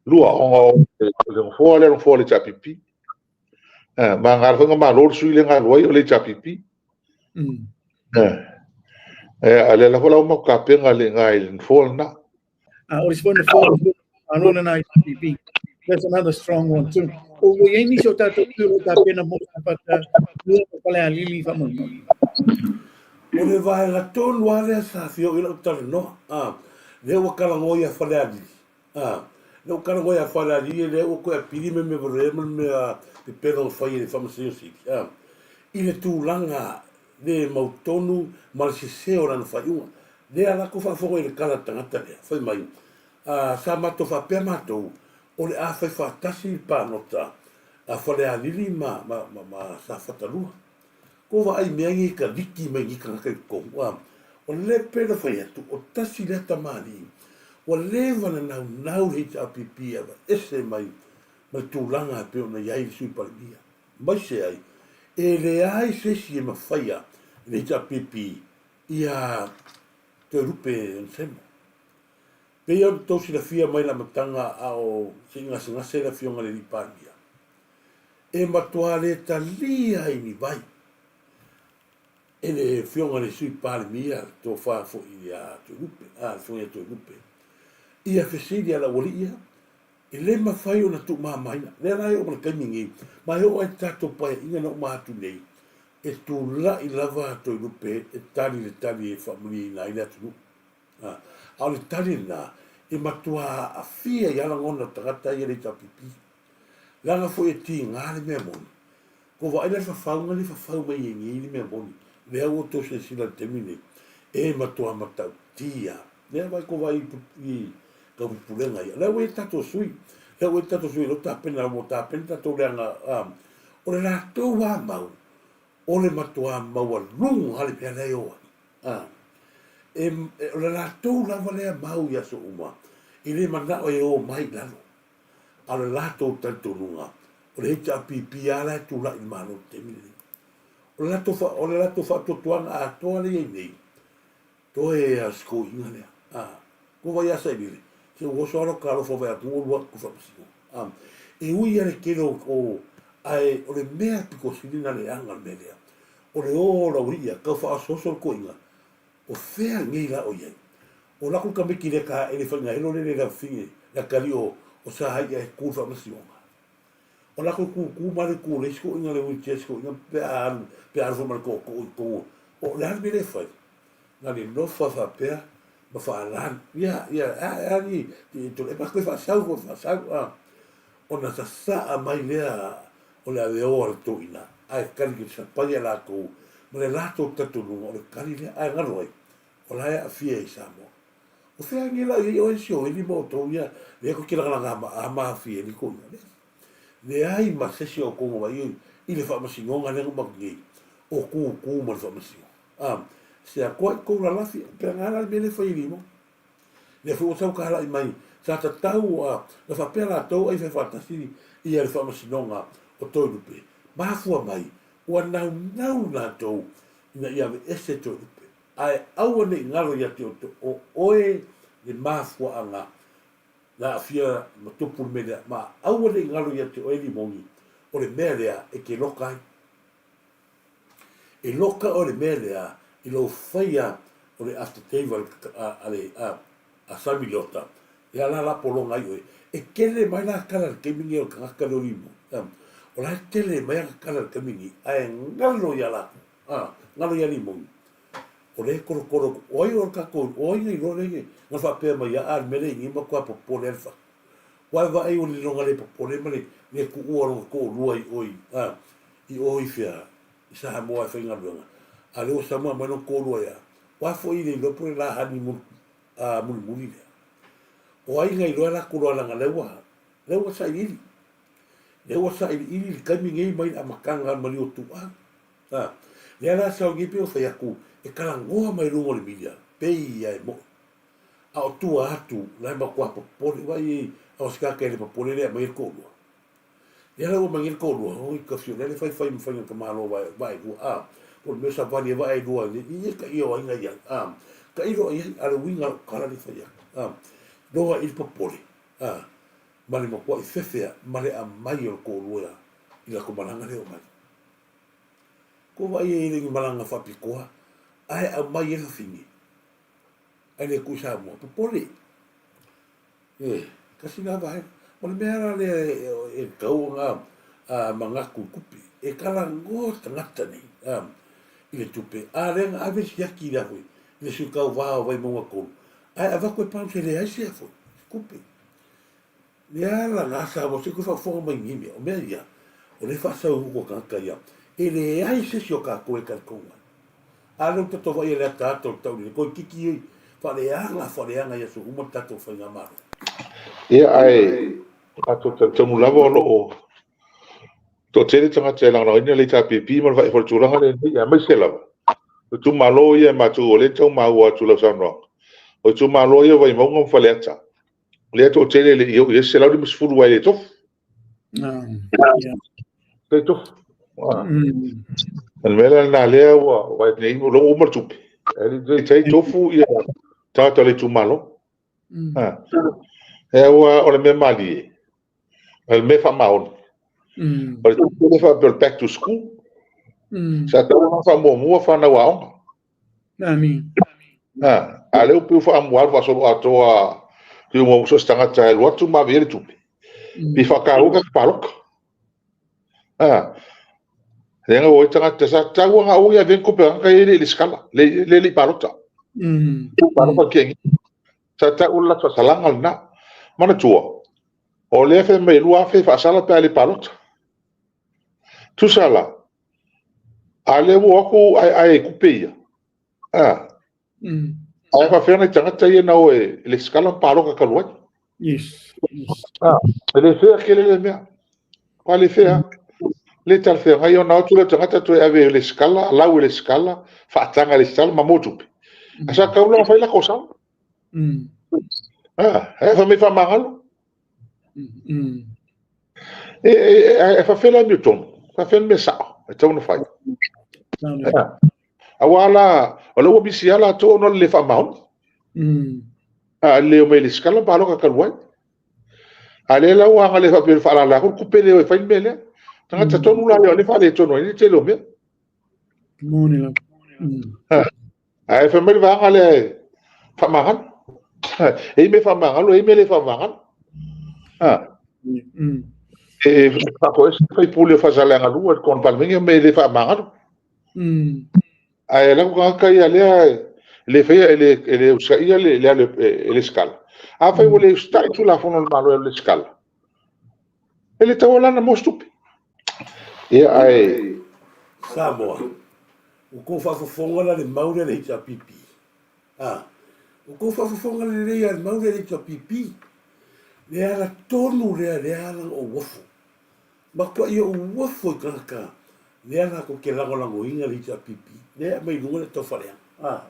Lua, ona o le nofoa lea, nofoa o le HRPP. Ma gala foi na malo le sui lea na alu ai o le HRPP. A lea lava la ua matou tapena le iina i le nofoa lena. O le isi foi nofoa malo lena HRPP. That's another strong one too. O ua i ai nisi o tatou sui o lo o tapena mo Safata 2 ma Falealili faamolemole. O le vaega tonu lava lea sa fia oo i ai lau talanoa. Lea ua talanoa ia Falealili, A, lea ua talanoa ia Falealili lea ua toe apili me mea valea ma le mea pepelo na fai e le Faamasino Sili, a, i le tulaga le mautonu ma le sese o lana faaiuga. Lea la tou faafofoga i le tala a le tagata lea, fai mai, a, sa matou faapea matou, o le a fai faatasi le palota a Falealili ma, ma, ma, ma Safata 2. Ko vaai mea nei ka liki mai nei tagata i totonu, a o le pei ona fai atu, o tasi lea tamalii ua leva ona naunau le HRPP e aveese mai ma le tulaga e pei ona i ai le Sui Palemia. Aemaise ai, e leai se isi e mafaia e le HRPP ia Toelupe Onesemo. Pei ona tou silafia mai le amataga a o se i gasegase le Afioga i le Alii Palemia, E matua le talia ai ni vai e le Afioga i le Sui Palemia, le tofa foi ia Toelupe, a, le Afioga ia Toelupe, ia fesili a le aualii ia, e le mafai ona tuumamaina. Lea la e oo mai le taimi lenei, ma e oo lava i le tatou Paeaiga na uma atu nei, e tulai lava Toelupe e tali le tali e faamalieina ai le atunuu. A, a o le tali lena, e matua aafia ai lava lagona o tagata ia i le HRPP. Leaga foi e tiga le mea moni. Ko vaai la le fafauga lea e fafau mai ai nei le mea moni. Lea ua outou silasila i le taimi lenei, e matua matautia. Lea vaai ko vaai i taupulega ia. O lea ua i ai tatou sui, lea ua i ai tatou sui o lea ua tapena, ua tapena tatou leaga, o le latou lava mau, o le matuā maualuga le mea lea e o ai. E, o le latou lava lea mau i aso uma, e le manao e o mai i lalo. A o le latou talitonuga, o le HRPP lava la e tulai i le Malo i le taimi lenei. O le latou, o le latou faatuatuaga atoa lea e i ai nei, Toe a si toeaina lea. A, ko vai a sailele, se ua oso lava lota alofa vai atu ua alu atu faamasinoga. A, e ui a le tele o, o, ae o le mea pito sili na leaga le mea lea, o le o o lau alii ia tau faaosooso le toeaina, o fea nei la o i ai? O laku le tamaiti lea ta ele faigaelo lele lafine le atalii o, o Sahaia e tu i le faamasinoga. O laku kūkū ma le kū le isi toeaina le wheelchair si toeaina pe a alu, pe a alu foi ma le tootoo i totonu o, o le a le mea lea e fai? Na le nofo a faapea ma faalanu. Ia, ia, a, a ni, e ma koe faasau foi faasau, a. Ona sasaa mai lea o le aveoa o le toeaina, ae kali ke sapai a latou ma le latou talitonuga o le kali lea, ae galo ai, o la e aafia i Samoa. O fea nei la i ai oe si o eli ma outou ia, lea tou te lagalaga ma a ma afia ai le toeaina lea. Leai ma se isi o outou na vaai i le faamasinoga lea na uma atu nei, o kūkū ma le faamasinoga. A, se atoa i tou lalafi, pe ana la le mea lea e fai e Limo. Lea foi ua tau talai mai, sa tatau a, na faapea latou ai fai faatasi ia le faamasinoga o Toelupe, mafua mai, ua naunau latou ina ia aveese Toelupe. Ae aua ne i galo ia te outou, o oe le mafuaaga na aafia ma tupu le mea lea, ma aua ne i galo ia te oe Limoni, o le mea lea e te loka ai. E loka oe le mea lea i lou faia o le affidavit a le a Sammy Leota, ia la la pologa ai oe. E tele mai la tala i le taimi nei o le tagata lea o Limoni. O la e tele mai ana tala i le taimi nei, ae galo ia latou, galo ia Limoni. O lea e kolokolo atu, o ai o le tatou, o ai na iloa lea na faapea mai ia a le mea lea i nei matua popole ai le fatu. Ua e vaai ua lilo na le popole ma le le tuua lona toalua i oi, a, i o i fea, i Samoa e faigaluega, a lea ua sama mai lona toalua ia, ua foi le iloa po o le la honeymoon a, mulimuli lea. O ai na iloa latou loa leaga lea ua, lea ua sailiili. Lea ua sailiili le taimi nei mai le amataga o le maliu o Tuua. A, lea la sau nei pei ona fai atu, e talanoa mai luga o le media, pei ia e mo'i. A o tua atu, la e matua popole, vaai i ai, o se tagata e le popole lea e aumai ai le toalua. Lea la ua aumai nei le toalua, oi ka fiu, lea le faifai ma faiga tamaloa vae, vaelua, a, po o le mea o savali e vaelua i ia ka ia o ai na i ai, a, tailo i ai, a o le uiga o lau tala lea e fai atu, a, loa i le popole, a, ma le matuai fefea ma le aumai o le toalua i latou malaga lea e omai. Ko vaai ai le malaga faapitoa, ae aumai ai le fafine, ae le tuu i Samoa, popole. E, tasi lena vaega. O le mea la lea e tatau ona manatu i tupe, e talanoa tagata nei i le tupe, a lea na ave le siaki i le foi, i le sui tauva o Vaimauga 3, ae avatu e pounds e leai se foi, se tupe. Lea la na Samoa, se i toe faafofoga mai i nei mea, o mea ia, o lea e faasau i uta o tagata ia, e leai se isi o tatou e talitonu ai. A lea ua tatou vaai i le ataata o le taulele, toeitiiti oi, faaleaga, faaleaga i aso uma le tatou faigamalo. Ia, ae tatou talitonu lava o lo o toatele tagata e lagolagoina le HRPP ma le vaai foi i le tulaga lenei, aemaise lava o itumalo ia e matou o lea e tau maua atu i lau saunoaga, o itumalo ia o Vaimauga ma Faleata, lea toatele e le i oo i ai se 150 aua e le tofu. Le tofu. O le mea la lena lea ua vaai nei, o lea ua uma le tupe. E le i tofu ia tagata o le itumalo. E ua o le mea malie, o le mea faamaoni. O le tupe lea faapea o le back to school. Sa tatau ona faamuamua fanau aoga. A lea ua pei ua faamualu faasoloatoa pei ua so o se tagata e alu atu ma ave i ai le tupe. Pei faataua tagata palota. Leaga ua i ai tagata sa tatau ona aua ne i avea ni tupe a tagata ia e le i resitala, le le i palota. Palota ki Sa tatau o le latou faasalaga lena. Manatua, o lea fai mai e 2,000 faasala pe a le palota. Tusa la, a lea ua o atu ae e tupe ia. Ae faafefea nai tagata ia na o e resitala ma palota talu ai. Yes. Yes. Ah, e le fair tele le mea. Ua le fair. Le talafeagai ona o atu lea o tagata toe ave i le sikala, lau i le sikala, faataga i le sikala ma maua tupe. A sa tau la ona fai lako sao. Ah, e fai mai faamagalo. E, e, e, e faafefea le amiotonu, faafefea le mea sao e tatau ona fai. Aua la, o lea ua misi lava latou ona o le le faamaoni. A le omai i le sikala ma palota talu ai. A lea la ua agalelei faapea i le faalala atu le tupe lea e fai le mea lea. Tagata tonu la lea o lea e faaletonu ai le tele o mea. Moni lava. Ae fai mai le vaega lea e faamagalo. E i mea faamagalo, e i mea le faamagalo. E faatoese le faipule o Faasaleleaga 2 i le totonu o le Palemene mea e le faamagalo. Ae alu atu tagata ia lea e le faia, e le, e le usitaia le, le alu e lesitala. Afai ua le usitai Tulafono a le Malo e alu e lesitala, e le tatau la ona maua se tupe. Ia, ae... Samoa, ua tou faafofoga la le mau lea a le HRPP? A, ua tou faafofoga lelei lava i le mau lea a le HRPP? Le ala tonu lea, lea ala na ou ofo. Matuai ou uafo i tagata lea latou te lagolagoina le HRPP lea e aumai i luga le taufaleaga. A,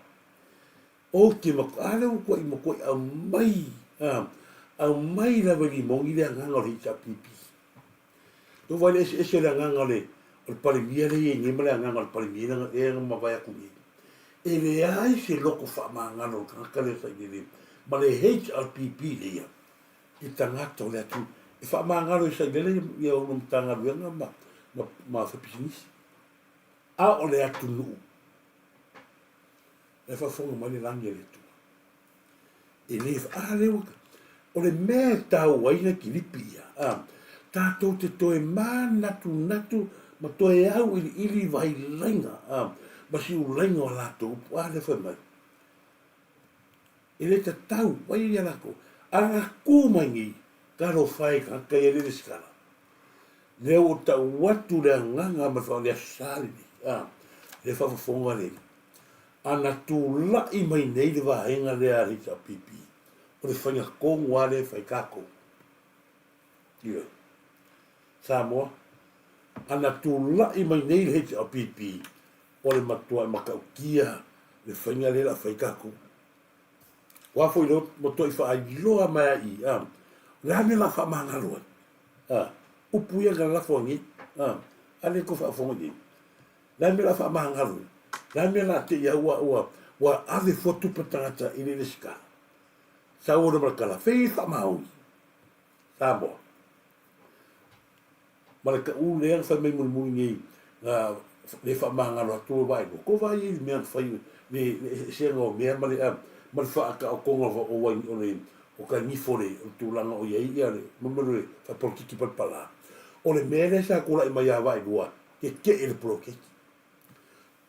ou te matu, a lea ua tuai matuai aumai, a, aumai lava i Limoni le agaga o le HRPP. Tou vaai i le eseese o le agaga o le, o le Palemia lea e i ai nei ma le agaga o le Palemia lea na mavae atu nei. E leai se loto faamagalo o le tagata lea sa i le, ma le HRPP lea i tagata o le atunuu e faamagalo i sailele ia ona Matagaluega ma, ma, ma faipisinisi. A o le atunuu, e faafofoga mai le lagi a le Atua. E le, a lea ua, o le mea e tau ai na kilipi ia, a, tatou te toe manatunatu ma toe auiliili vailaiga, a, ma siulaiga o latou upu, a lea fai mai. E le tatau, vai ia latou, a na tu mai nei, talofa e tagata ia le lesitala. Lea ua tau atu le agaga ma le Aso Sa lenei, a, le faafofoga le, a na tulai mai nei le vaega lea a le HRPP, o le faiga tonu lava lea e fai tatou. Ioe. Samoa, a na tulai mai nei le HRPP, o le matuai matautia le faiga lea la fai tatou. Ua foi leo matuai faailoa mai ai i, a, o le a mea la faamagalo ai? A, upu ia na lafo ai nei, a, a le tou faafofoga i ai. Le a mea la faamagalo ai? Le a mea la te i au ua, ua, ua ave fua tupe tagata i le lesitala? Sau ona ma le tala, fei faamaoni. Samoa. Ma le taʻu lea na fai mai mulimuli nei, na le faamagalo atu le vaelua. Ko vaai ai i le mea na fai, le eseesega o mea ma le, ma le faataotoga o wai, o le, o ka nifo le, o le tulaga o i ai ia le, mamalu le faapolokiki palapala. O le mea lea sa tulai mai ia Vaelua, tetee le poloketi.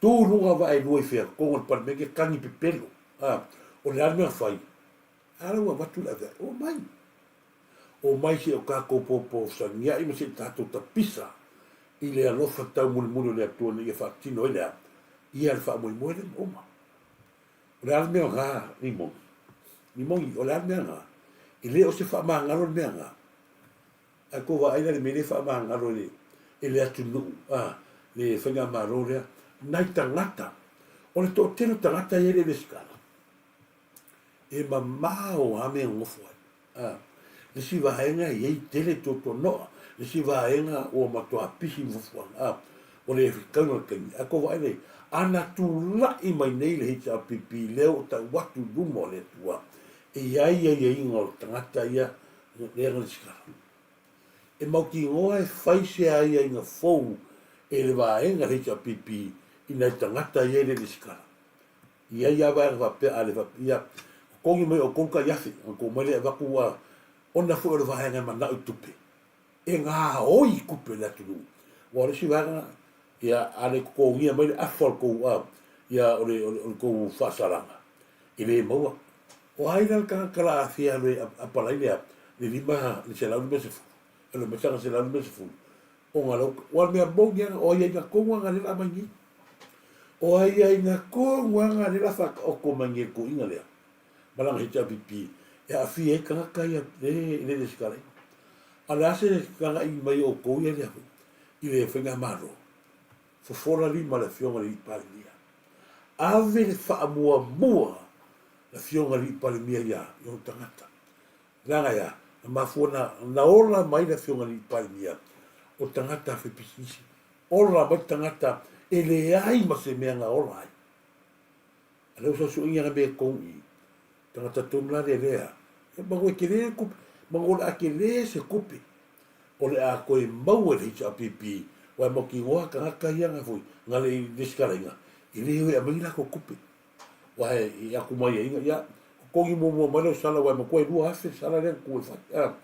Tu i luga Vaelua i fea, totonu o le Palemene, tagi pepelo. A, o le a le mea na fai? A la ua avatu le aveae, omai. Omai se i o tatou poposagiai ma se i tatou tapisa i le alofa taumulimuli o le Atua ina ia faatino ai le a? Ia le faamoemoe lea ma uma. O le a le mea na, Limoni? Limoni, o le a le mea na? E le o se faamagalo le mea na. Ae tou vaai la i le mea lea e faamagalo e le, e le atunuu, a, le faigamalo lea, nai tagata. O le toatele o tagata ia e le lesitala. E mamao lava mea e nonofo ai. A, le isi vaega e i ai tele tuatuanoa, le isi vaega ua matua pisi ma fuafuaga. A, ua le fetauina le taimi. Ae tou vaai nei, a na tulai mai nei le HRPP lea ua tau atu i luma o le Atua, e i ai aiaiga o le tagata ia lea na lesitala. E mautinoa e fai se aiaiga fou e le vaega le HRPP i nai tagata ia e le lesitala. I ai lava vaega faapea, a le faapea, ia, totogi mai outou tai afe, ona tou omai lea e avatu ua, ona foi o le vaega e manao i tupe, e gaoi i tupe le atunuu. Aua o le isi vaega, ia, a le totogia mai le afa o le tou, a, ia, o le, o le, o le tou faasalaga, e le maua. O ai la le tagata la a fia alu e apalai le a, le lima, le 150, alu mai sana 150, Ona lau, ua le mea moni lava, o aiaiga tonu lava lea o le a aumai nei. O aiaiga tonu lava lea o le a faataoto mai nei i le toeaina lea ma lana HRPP. e aafia ai tagata ia e le resitalaina. A o le a se agai mai o outou ia lea foi i le faigamalo? Fofola lima le Afioga i le Alii Palemia. Ave le faamuamua le Afioga i le Alii Palemia ia i ona tagata. Leaga e a? Na mafua na, na ola mai le Afioga i le Alii Palemia o tagata faipisinisi. Ola mai tagata e leai ma se mea na ola ai. A lea ua sausuina na mea tonu i tagata tonu la lea lea. E manu e tele le tupe, manu o le a tele se tupe o le a toe maua e le HRPP, aua e mautinoa tagata ia na foi, na le i resitalaina, e le o e aumai ni latou tupe. Aua e atu mai ai, ia, totogi muamua mai lau sala, aua e matua e 2,000 le sala lea na tuu e fai. A,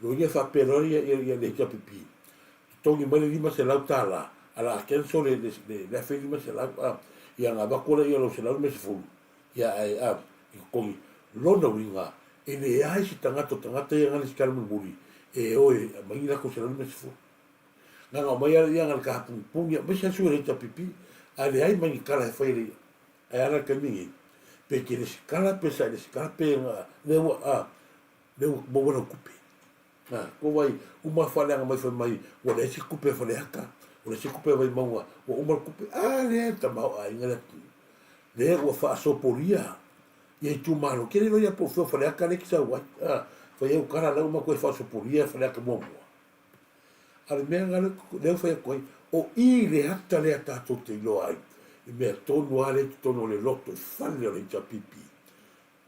lona uiga e faapea loa le HRPP, totogi mai le $500, ae o le a cancel le $1,500, a, ia ona avatu lea o lau $150, ia ae, a, i totogi. Lona uiga, e leai se tagata o tagata ia na resitala mulimuli e o e aumai ni latou $150. Na ona aumai lava ia na le tapunipuni, aemaise lava sui o le HRPP, ae leai ma ni tala e fai e le Ae ala le taimi lenei, pe te resitala pe sa e resitala pe lea ua, a, lea ua maua lau tupe. A, ko wai, uma faaleaga mai fai mai, ua leai se tupe a Faleata, ua leai se tupe a Vaimauga, ua uma le tupe. A lea e tamaoaiga le atunuu. Lea ua faasopolia ia itumalo. Ke le iloa ia po o fea o Faleata lea e te sau ai. A, fai au tala la ua matou faasopolia Faleata muamua. A o le mea lena lea ua fai atu ai, o i le ata lea tatou te iloa ai, i mea tonu lava lea i totonu o le loto i fale o le HRPP,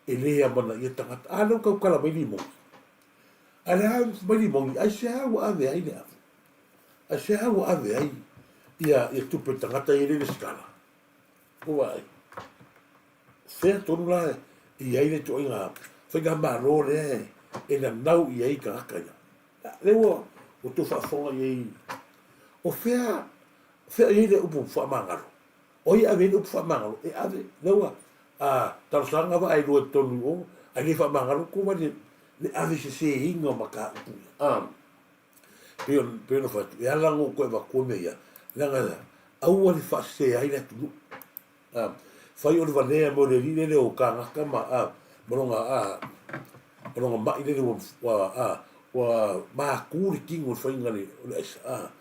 e le amanaia tagata. A lea ua tautala mai Limoni. A le a mai Limoni, aisea ua ave ai le afu? Aisea ua ave ai ia tupe tagata ia e le resitala? Ua vaai. Fea tonu la e i ai le ituaiga faigamalo lea e nanau i ai tagata ia? Lea ua outou faafofoga i ai, o fea, fea i ai le upu faamagalo? O ai e ave ai le upu faamagalo? E ave, lea ua talosaga vaa e lua i totonu i o, ae le faamagalo tou le, le ave seseina o mataupu ia. Pei ona fai atu, e ala ona ou toe avatua mea ia, leaga aua le faasese ai le atunuu. Fai o le valea mai o le alii lele o kānaka ma, ma lona, ma lona ma'i lele ua, ua, ua mākū le tino i le faiga o le aisa,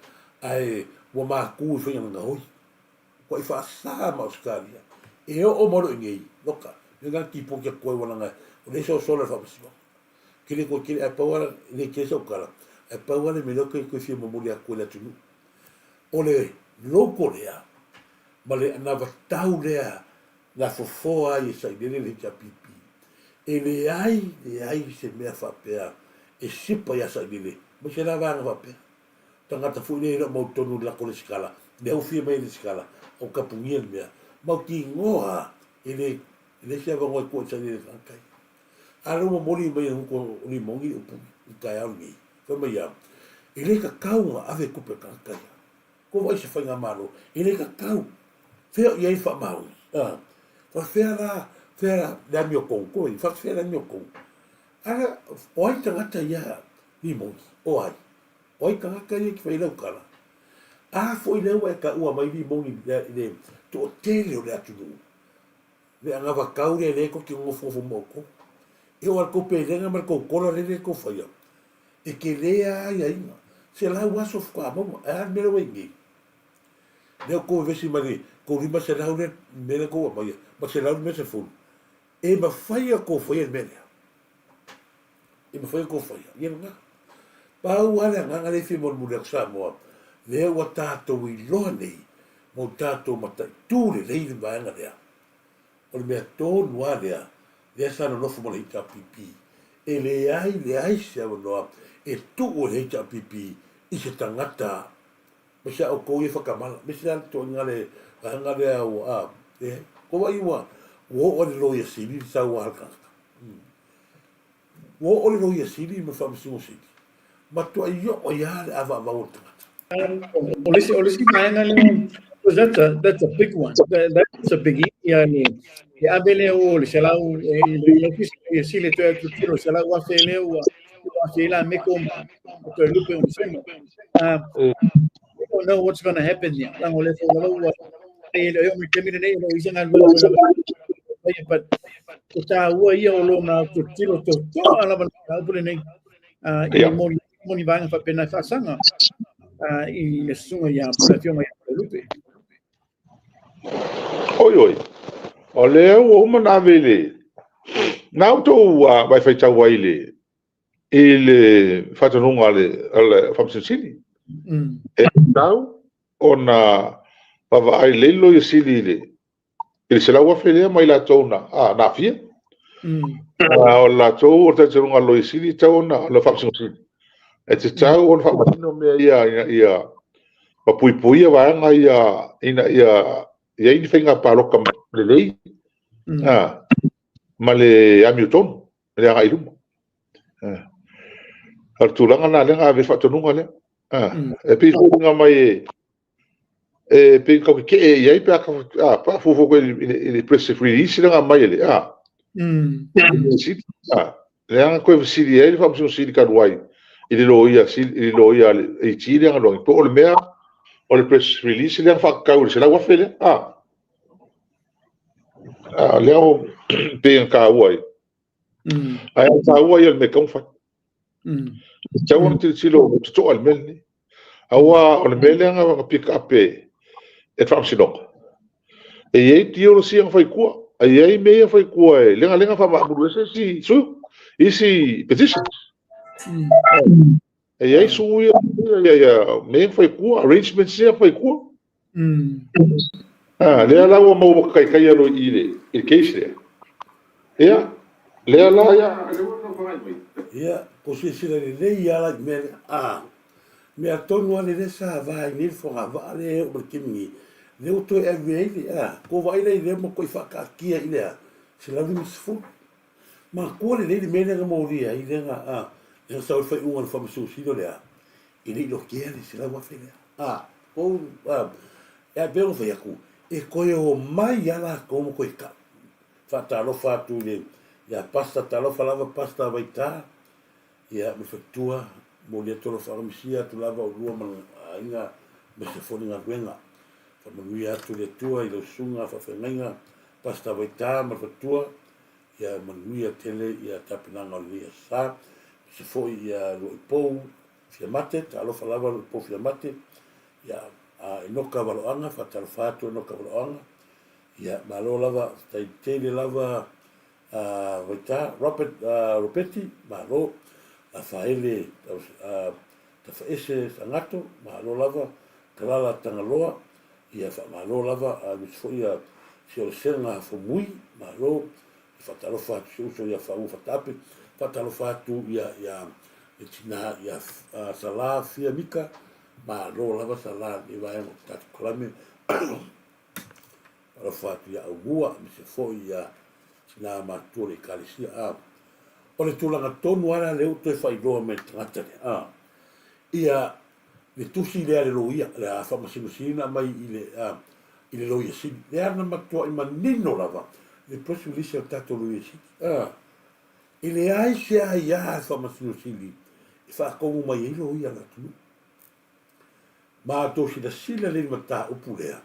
ae ua mākū i le faiga o le gaoi. Ua i faasa ma Ausetalia. E oo mai loa i inei, loka, mea na tipoti atu ai ua laga, o lea e sosola le faamasinoga. Kele koe kele, ae pau lava, e le tele sau tala, ae pau lava le mea lea ou te toe fia momoli atu i le atunuu. O le logo lea, ma le anavatau lea na fofoa ai e Sailele le HRPP, e leai, leai se mea faapea e sipa ia Sailele, mai se la vaega faapea. Tagata foi lea e le o mautonu i le lako resitala, lea ua fia mai e resitala, o kapugia le mea. Mautinoa e le, e leai se avanoa e tua i Sailele tagata ia. A lea ua momoli mai e Huko o Limoni le upu i le taeao lenei, fai mai ia, e le tatau ona ave tupe a tagata ia. Ko vaai se faigamalo, e le tatau. Fea o i ai le faamaoni? A, faafefea la, fea la le amiotonu, ko ai, faafefea le amiotonu? A, o ai tagata ia Limoni? O ai? O ai tagata ia ki fai lau tala? A foi lea ua e taua mai Limoni i le toatele o le atunuu, le anavatau lea lea tou te nofonofo ma outou. E oo lava i le tou pelega ma le tou kola lele e tou faia, e tele lava aiaiga. 100 aso faatoa maua. Ae a le mea lea ua i ai nei? Lea ua tou vevesi mai le tou 500 lea mea lea tou aumaia ma 150. E mafai ona tou faia le mea lea. E mafai ona tou faia. Ia lena. Pau lava le agaga lea e fia molimoli atu Samoa, lea ua tatou iloa nei ma ua tatou mataitu lelei le vaega lea. O le mea tonu lava lea, lea sa nonofo ma le HRPP, e leai leai se avanoa e tuu e le HRPP i se tagata, aemaise a outou ia whakamala, aemaise lava le toaiga le vaega lea ua, a, e, ko wai ua, ua oo i le loia sili le saua a le tagata. Ua oo le Loia Sili ma le Faamasino Sili, matuai oo ai lava le avaavau o le tagata. O le isi, o le isi vaega lea, because that's a big one. That's a biggie. Ia le, le ave lea o le 100, e, i le ofisa Loia Sili e toe autilotilo, 100,000 lea ua, ua aafia ai la Meko ma Toelupe o Nisema. We don't know what's going to happen there. Leaga o lea foi lava ua, e le o i taimi lenei, e le o i ai se galuega. faia, but o tāua ia o lona tilotilo totoa lava le mataupu lenei i moni moni vaega faapena e faasaga i le susuga ia le afioga ia Lupe. Oi oi, o lea ua uma ona ave i le na outou vae faitau ai i le faatonuga a le Faamasino Sili. E tatau ona vaavaai lelei le Loia Sili i le $100,000 lea ma i latou na aafia. O latou o le talitonuga a le Loia Sili e tatau ona, o le Faamasino Sili, e tatau ona faamanino mea ia ina ia mapuipuia vaega ia ina ia i ai ni faiga palota lelei ma le amiotonu le agai i luma. O le tulaga lena lea na ave ai le faatonuga lea. E pei e foliga mai e pei tau tetee i ai pe a fuafua foi i le press release lea na aumai e le lea na toe fesili ai le Faamasino Sili talu ai i le loia i le loia a le AG lea na alu atu, po o le mea o le press release lea na faatatau i le $100,000 lea. Lea pei na taua ai. Ae o le taua ia o le mea e tatau ona fai. E tatau ona tilotilo totoa i le mea lenei. Aua o le mea lea na pick up e le Faamasinoga, e i ai deals ia na fai i tua, e i ai mea ia na fai i tua e legalega faamaamulu ese isi sui, isi petitions. E i ai sui ia, mea ia na fai i tua, arrangements ia na fai i tua. Lea la ua maua taitaia loa i le case lea. Ia, lea la, ia, lea ua tau whangai mai. Ia, ko silasila lelei lava la i mea lea. A, mea tonu lava lea sa va ai nei le fogavaa lea e oo mai le taimi nei, lea ua toe ave ai le, a, ko vaai la i lea ma toe faataatia i le a, 150. Matua lelei le mea lea na molia ai lea na, a, lea na sau ai le faaiuga a le Faamasino Sili o le a, e le i lotea le $100,000 lea. A, kou, a, e pei ona fai atu, e toe omai lava latou ma toe tau. Faatalofa atu i le, ia Pastor, talofa lava Pastor Vaita, ia ma le faletua, momoli atu alofa misia atu lava oulua ma le aiga aemaise foi le galuega. Faamanuia atu le Atua i lau susuga faafeagaiga Pastor Vaita ma le faletua, ia manuia tele ia tapenaga o lenei aso sa, aemaise foi ia Luaipou Fiamate, talofa lava Luaipou Fiamate, ia a Enoka Valoaga, faatalofa atu Enoka Valoaga, ia malo lava, faafetai tele lava a Vaita, Robert, Ropeti, malo, Lafaele Tafaese Sagato, malo lava, Kalala Tagaloa, ia faamalo lava, aemaise foi ia Siolesega Fomui, malo, e faatalofa atu si uso ia Faua Fataape, faatalofa atu ia ia le tina ia Sala Fia Mika, malo lava Sala i lenei vaega o le tatou kalame. Alofa atu ia Aumua, aemaise foi ia tina matutua o le Ekalesia. A, o le tulaga tonu lava la lea ua toe faailoa mai e le tagata lea, a, ia le tusi lea a le loia, le a faamasimasina na aumai i le, a, i le Loia Sili. Lea na matuai manino lava le press release a le tatou Loia Sili. A, e leai se aia a le Faamasino Sili e faatonu mai ai loia a le atunuu. Matou silasila lelei i le mataupu lea,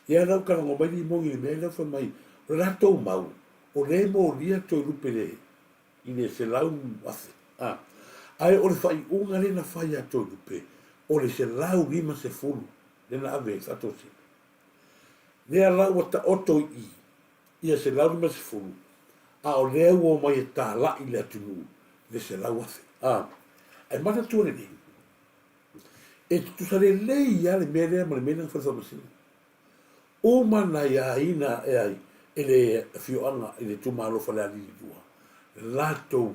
ia la ua talanoa mai Limoni i le mea lea fai mai, o le latou mau, o lea e molia Toelupe i le $100,000. A, ae o le faaiuga lea na fai ia Toelupe, o le $150 lea na ave ai i le faatosina. Lea la ua taoto i i ia $150, a o lea ua omai e talai le atunuu i le $100,000. A, ae manatua lelei, E tutusa lelei lava le mea lea ma le mea lea na fai le Faamasinoga. Uma na aiaina e ai e le afioaga i le itumalo o Falealili 2 latou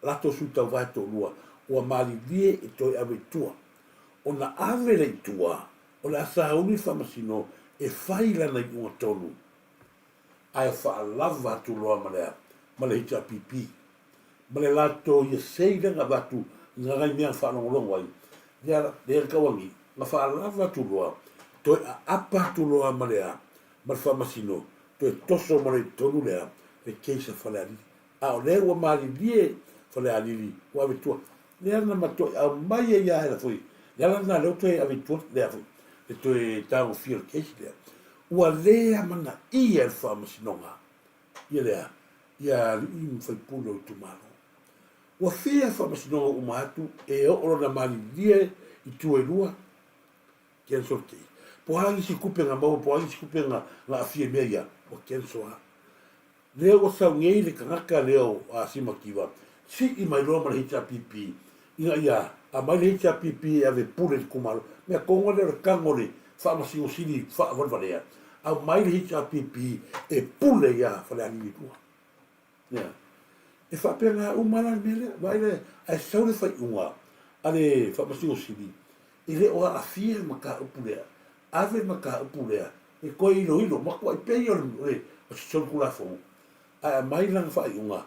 latou sui tauva e toalua ua malilie e toe ave i tua. Ona ave lea i tua, o le a sauni le Faamasino e fai lana iuga tonu ae faalava atu loa ma le ma le HRPP ma le latou ia sei lea na avatu i nai mea na faalogologo ai, lea lea tauagi, na faalava atu loa, toe aapa atu loa ma le a, ma le faamasino, toe toso ma le totonu lea, le case a Falealili. A o lea ua malilie Falealili, ua ave i tua. Lea na matuai aumai ai lava e la foi, le ala lena lea ua toe ave i tua lea foi, le toe tagofia o le case lea. Ua lē amanaia e le Faamasinoga ia lea, ia alii ma faipule o itumalo. Ua fia Faamasinoga uma atu e oo lona malilie i tu e lua, cancel le case. Po o a nisi tupe na maua, po o a nisi tupe na aafia i mea ia, ua cancel lava. Lea ua sau nei le tagata lea o Simakiva, sii mai loa ma le HRPP ina ia aumai le HRPP e ave pule i le itumalo. Mea tonu lava lea o le tago o le Faamasino Sili faavalevalea, aumai le HRPP e pule ia Falealili 2. Ia. E faapena uma la le mea lea. Vaai lea, ae sau le faaiuga a le Faamasino Sili, e le o aafia le mataupu lea. Ave le mataupu lea e toe iloilo, matuai pei o le o se solitulafono, ae aumai lana faaiuga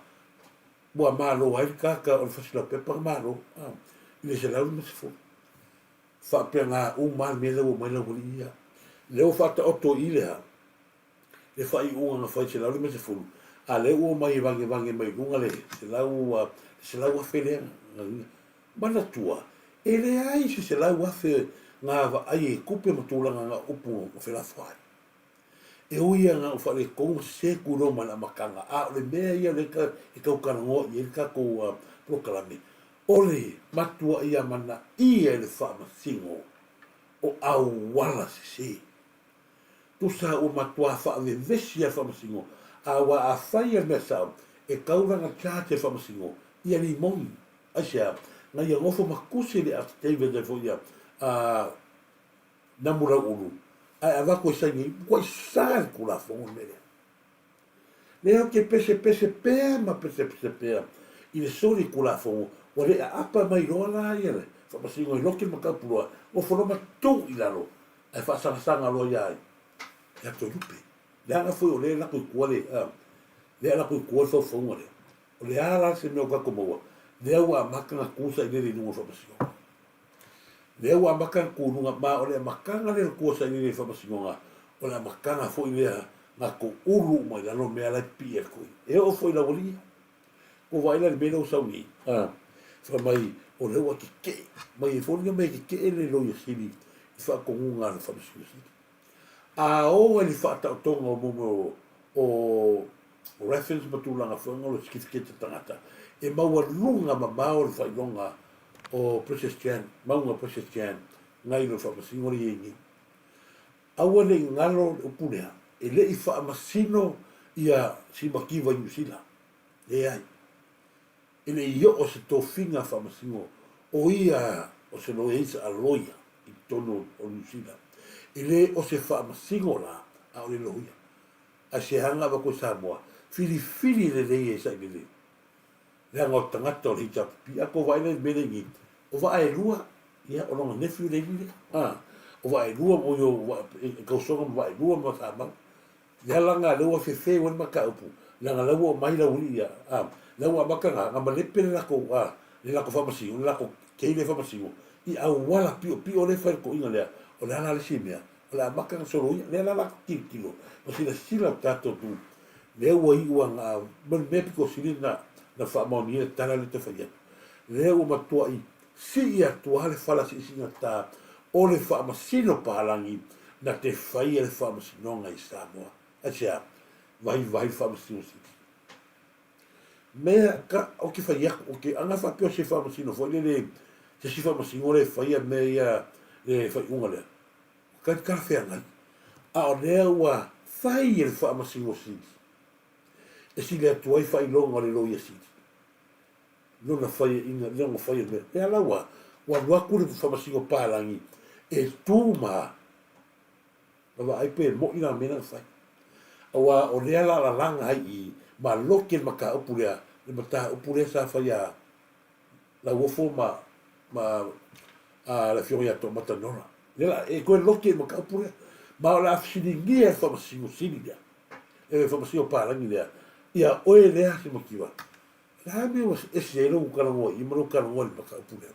ua malo ai le tagata o le fasi laupepa na malo i le 150. Faapena uma lava le mea lea ua omai laualii ia. Lea ua faataoto i i le a? Le faaiuga na fai 150, a lea ua omai e vagevage mai luga le 100,000 lea. Manatua, e leai se 100,000 na vaai e tupe ma tulaga na upu na felafoai. E ui lava na o faaletonu ma sese tuiloa mai le amataga, a o le mea ia lea e tau talanoa i ai le tatou polokalame, o le matuai amanaia e le Faamasino o auala sese. Tusa ua matua faavevesi lava le Faamasino, aua afai le mea sao, e tau lana charge e le Faamasino ia limoni. Aisea? Na ia nofo ma tusi le affidavit ai foi ia a Namulauulu, ae avatu e saini ai, ua sa le Tulafono le mea lea. Lea ou te pesepese pea ma pesepese pea i le soli Tulafono, ua le aapa mai loa la ia le Faamasino e lote le mataupu loa, nofo loa ma tuu i lalo, ae faasagasaga loa ia ai, ia Toelupe. Leaga foi o lea e lako i tua le, lea e lako i tua le faufauga lea. O le a la se mea o tatou maua? Lea ua amata ona tu sailele i luga o le Faamasinoga. Lea ua amata ona tu i luga, ma o le amataga lea o le tu o sailele i le Faamasinoga, o le amataga foi lea na toulu uma i lalo mea la e pipii ai le toeaina. E oo foi i laualii ia. Ua vaai la i le mea lea ua sau nei, a, fai mai o lea ua tetee mai e foliga mai e tetee le Loia Sili i faatonuga a le Faamasino Sili. A oo i le faataotoga o mea o reference ma tulaga foi o le certificate o tagata, e maualuga mamao le faailoga o Precious Jan, mauga Precious Jan, nai lo Faamasino lea e i ai nei. Aua ne i galo le upu lea, e le i faamasino ia Simakiva i Niu Sila. Leai. E le i oo se tofiga faamasino o ia o se loia he's a lawyer i totonu o Niu Sila. E le o se faamasino la, a o le loia. Ae se aga avatu e Samoa, filifili lelei e sailele. Leaga o tagata o le HRPP. A tou vaai la i le mea lea i nei, o vaa e lua, ia, o lona nephew le alii lea. A, o vaa e lua, o ia, e tausoga ma vaa e lua ma Samau. Lea la na lea ua fefe ua le mataupu, leaga la ua omai laualii ia, a, la ua amata na, na malepe le latou, a, le latou faamasino, le latou kei le faamasino, i auala piopio lea e fai le toeaina lea, o le a la le isi mea, o le a amata na soloia, lea la latou tilotilo, ma silasila le tatou atunuu, lea ua iu a na, ma le mea pito sili na, na faamaonia le tala lea e tau fai atu, lea ua matuai sii atu lava le fala siisiigata o le faamasino palagi na te faia le faamasinoga i Samoa. Aisea? Vaivai le faamasino sili. Mea ka, ou te fai atu, ou te, ana faapea o se faamasino foi lele, se isi faamasino lea e faia mea ia, le faaiuga lea, ua tali talafeagai. A o lea ua fai e le faamasino sili, e sili atu ai faailoga o le loia sili. Lona faiaina, lona faia mea. Lea la ua, ua alu atu le faamasino palagi e tu ma, ma vaai pe mo'i la mea na fai. Aua o lea la lalaga ai i ma lote le mataupu lea, le mataupu lea sa fai a Lauofo ma, ma a le Afioga ia Toomata Nora. Lea la, e toe lote le mataupu lea. Ma o le a fesiligia e le faamasino sili lea, e le faamasino palagi lea, ia oe lea Simakiva, O le a le mea ua ese ai lou talanoa i i ma lou talanoa i le mataupu lea?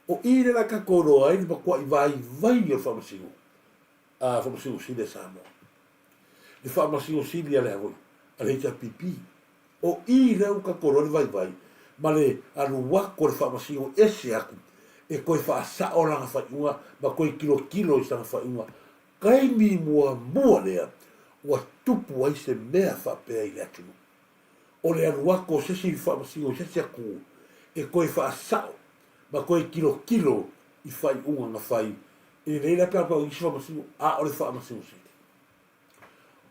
O i lea la tatou iloa ai le matuai vaivai o le faamasino, a faamasino sili a Samoa. Le faamasino sili a le a foi, a le HRPP. O i lea ua tatou iloa le vaivai ma le alu atu o le faamasino ese atu e toe faasao lana faaiuga ma toe tilotilo i sana faaiuga. taimi muamua lea ua tupu ai se mea faapea i le atunuu. O le alu atu o se isi faamasino i se isi atunuu e toe faasao ma toe tilotilo i faaiuga na fai, e lelei la pe a toe isi faamasino, a o le Faamasino Sili.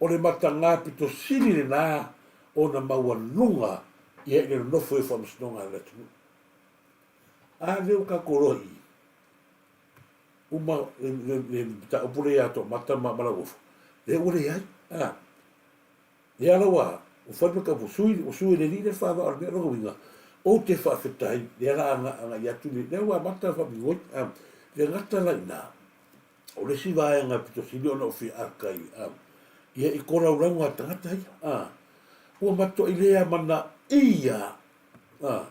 O le mataga pito sili lena ona maualuga ia i le nonofo i faamasinoga a le atunuu. A lea ua tatou iloa i i, uma le mataupu lea ia Toomata ma Lauofo, lea ua leai. A, lea la ua fai le mataupu, sui, ua sui e le alii lea le faavaa o le mea. O lona uiga, ou te faafetai, lea la a agai atu, lea ua amata faamoemoe. A, le gata la i ina, O le isi vaega e pito sili ona ou fia aka i a ia i kolaulauga a tagata ia a ua matuai le amanaia a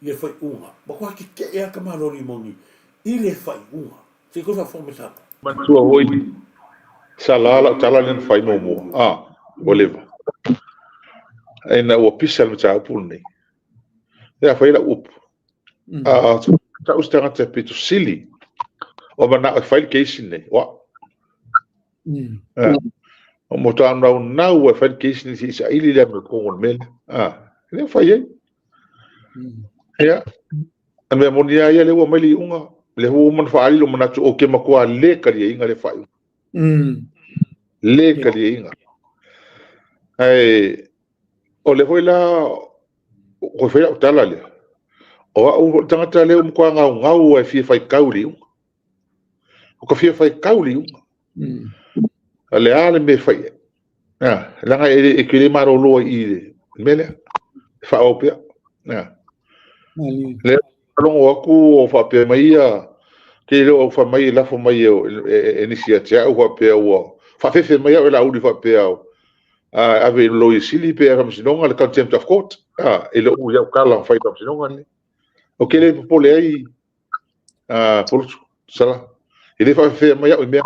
ia faaiuga matua tetee a ka Malo Limoni i le faaiuga. Se i toe faafofoga mai Samoa. Manatua foi sala lau tala lea na fai muamua a ua leva ina ua pisa le mataupu lenei lea fai lau upu a tau se tagata pito sili o manao e fai le case lenei o au. O mo tā nau nau e fai le case lenei se i saili lea me kongo le mea lea. E le fai ai. Ia, a mea moni a ia lea ua mai le iuga, lea ua uma ona faaali lou manatu ou te matua le taliaina le faaiuga. Le taliaina. Ae o lea foi la ua fai lau tala lea, o au o le tagata lea ua matua gaugau e fia faitau i le iuga. O ka fia faitau i le iuga. O le a le mea e fai ai? Ah, leaga e te le malolo ai i le mea lea. E faaauau pea. Ah. Lea logo atu o faapea mai ia, te le o fai mai e lafo mai e nisi ia te au faapea ua faafefe mai au e Laauli faapea a ave i le Loia Sili pe Faamasinoga le contempt of court a i lou iau tala na fai i le Faamasinoga lenei. Ou te le popole ai a Polotu sala e le faafefea mai au i mea.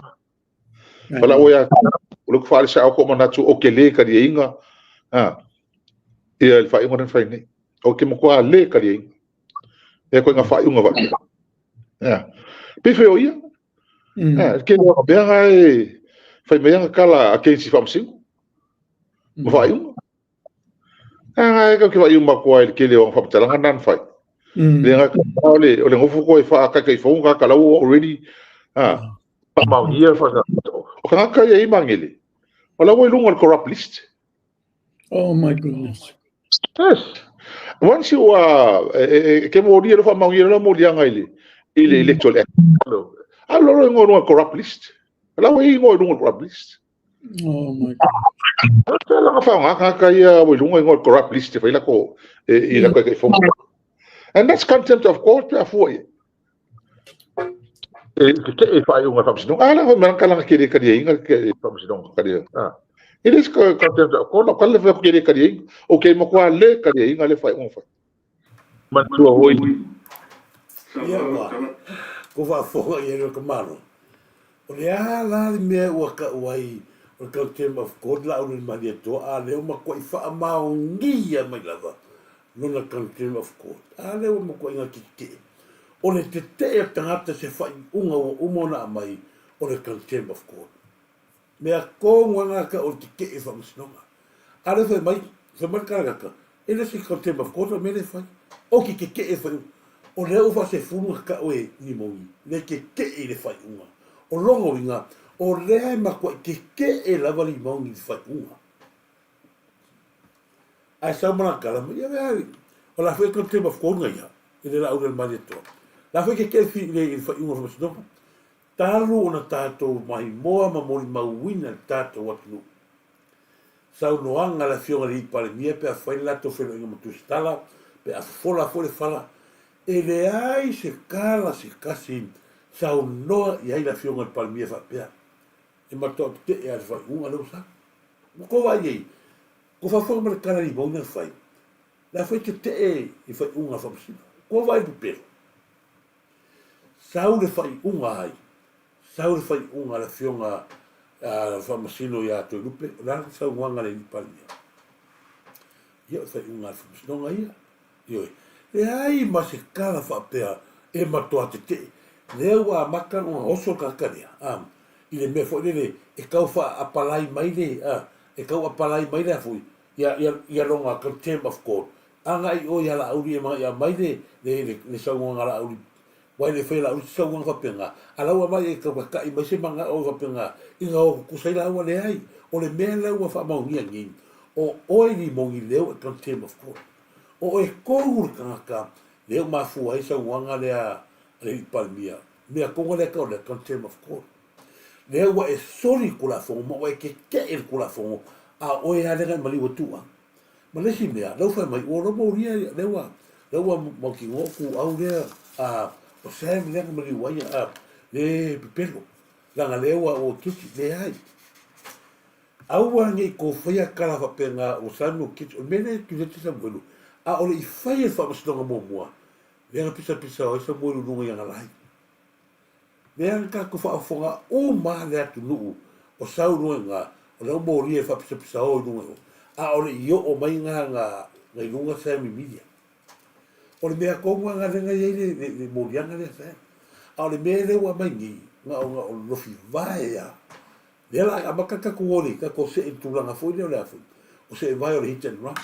Valaau ia o le faale sao ko manatu o ke le kaliaiga a ia le faaiuga na fai nei. O ke matua le kaliaiga. E koe nga faaiuga va. Ia. Pe fe o ia. Ia, ke le mea nga e fai mai nga kala a ke si faamasino. Ma faaiuga. A e ke faaiuga matua i le tele o faamatalaga na na fai. Le nga o le o le ngofo ko e whaakaikai ka ka lau already. Ah, faamaonia fa o ka ia i mangele. O la i lunga o le corrupt list. Oh my goodness. Yes. Once you are ke mo ria lo faamaonia lo mo lianga i le i le electoral act. A lo lo ngo corrupt list. La i ngo lunga corrupt list. Oh my God. Te la fa nga ka ia o lunga ngo corrupt list fa ila ko i la ko ke fo. And that's contempt of court pe afua ia. E te e fa unga fa sino. Ala fa man kala ke le kali inga ke fa sino kali. Ah. It is contempt of court. Ko le fa ke le kali. O ke mo kwa le kali inga le fa unga fa. Matua hoi. Ia ua, ko faafofoga i ai le Malo. O le a la le mea ua kau ai o le contempt of court la au le Malietoa, a lea ua matuai faamaonia mai lava lona contempt of court. A lea ua matuai gatetee. O le tetee o tagata se faaiuga ua uma ona aumai o le contempt of court. Mea tonu lava na o le tetee i faamasinoga. A lea fai mai, fai mai le kalakaka, e le se contempt of court o le mea lea e fai. O ke tetee faaiuga. O lea ua faasefulu na tau e Nimoni le tetee i le faaiuga. O lona uiga, o lea e matuai tetee lava Limoni i le faaiuga. Ae sau ma lana tala mai, ia lea, o la foi e contempt of court na ia, i le Laauli a le Malietoa. La foi e tetee i le faaiuga o le faamasinoga. Talu ona tatou maimoa ma molimauina le tatou atunuu. Saunoaga a le Afioga i le Alii Palemia pe a fai le latou feiloaiga ma Tusitala, pe a fofola foi le fala, e leai se tala se tasi saunoa i ai le Afioga i le Palemia faapea, E matua tetee lava i le faaiuga lea ua sau. Ua tou vaai i ai, ua faafofoga ma le tala limau na fai, la foi tetee i faaiuga a Faamasino. Ua tou vaai i le pepelo. Sau le faaiuga ai? Sau le faaiuga a le Afioga a le Faamasino ia Toelupe, o le a le saunoaga a le Alii Palemia? Ia, o le faaiuga a le Faamasinoga ia. Ioe. Leai ma se tala faapea e matua tetee. Lea ua amata ona oso le tagata lea, a. i le mea foi lele e tau faa-apalai mai le, a, e tau apalai mai le a foi, ia, ia, ia lona contempt of court. Agai i o ia Laauli e manaia mai le, le, le, le saunoaga a Laauli, aua e le faia e Laauli se saunoaga faapena, a la ua aumai e tau tata'i mai se mana'o faapena ina o tutusa ai laua. Leai, o le mea lea ua faamaonia nei, o oe Limoni lea ua e contempt of court. O oe tonu le tagata lea ua mafua ai saunoaga lea a le Alii Palemia, mea tonu lea e tau o le contempt of court. Lea ua e soli i le Tulafono ma ua e tete'e i le Tulafono, a o oe lava lea na e maliu atu ai. Ma le isi mea, lea ua fai mai, ua loa molia, lea ua, lea ua mautinoa ituau lea, a, o Sam lea na maliu ai, a, le pepelo, leaga lea ua, ua guilty. Leai. Aua ne i tou faia tala faapena o Sam ua guilty. O le mea lea e tulai Samuelu, a o le i faia le faamasinoga muamua, lea na pisapisa ai Samuelu i luga i ana lai. Lea na tatou faafofoga uma lava le atunuu o sau i luga i ina, o lea ua molia e faapisapisao i luga i o, a o le i oo mai na na i luga Sammy Media. O le mea tonu lava lena lea na i ai le, le, le moliaga lea Sam. A o le mea lea ua aumai nei, na o, na o le lofi vae lava. Lea la amata tatou o i tatou see i le tulaga foi lea o le a foi, o see vae o le hit and run.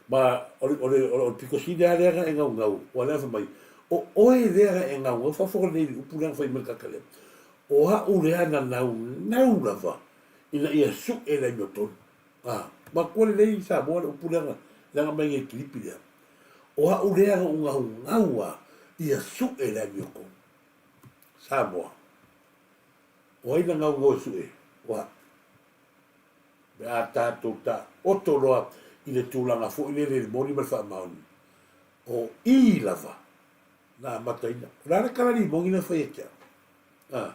Ma o le, o le, o le pito sili lava lea na e naunau, aua lea na fai mai, o oe lea na e naunau, faafofoga lelei i le upu lea na fai mai le tagata lea, o au lea na naunau lava ina ia sue le amiotonu. A, matua lelei i Samoa le upu lea na, lea na aumai nei i le kilipi lea. O au lea na ou naunau lava ia sue le amiotonu. Samoa. O ai na gaugau e sue? O au. Pe a tatou taoto loa i le tulaga foi lele i le moni ma le faamaoni, o i lava na amataina. O le a le tala limoni na fai e te au? A,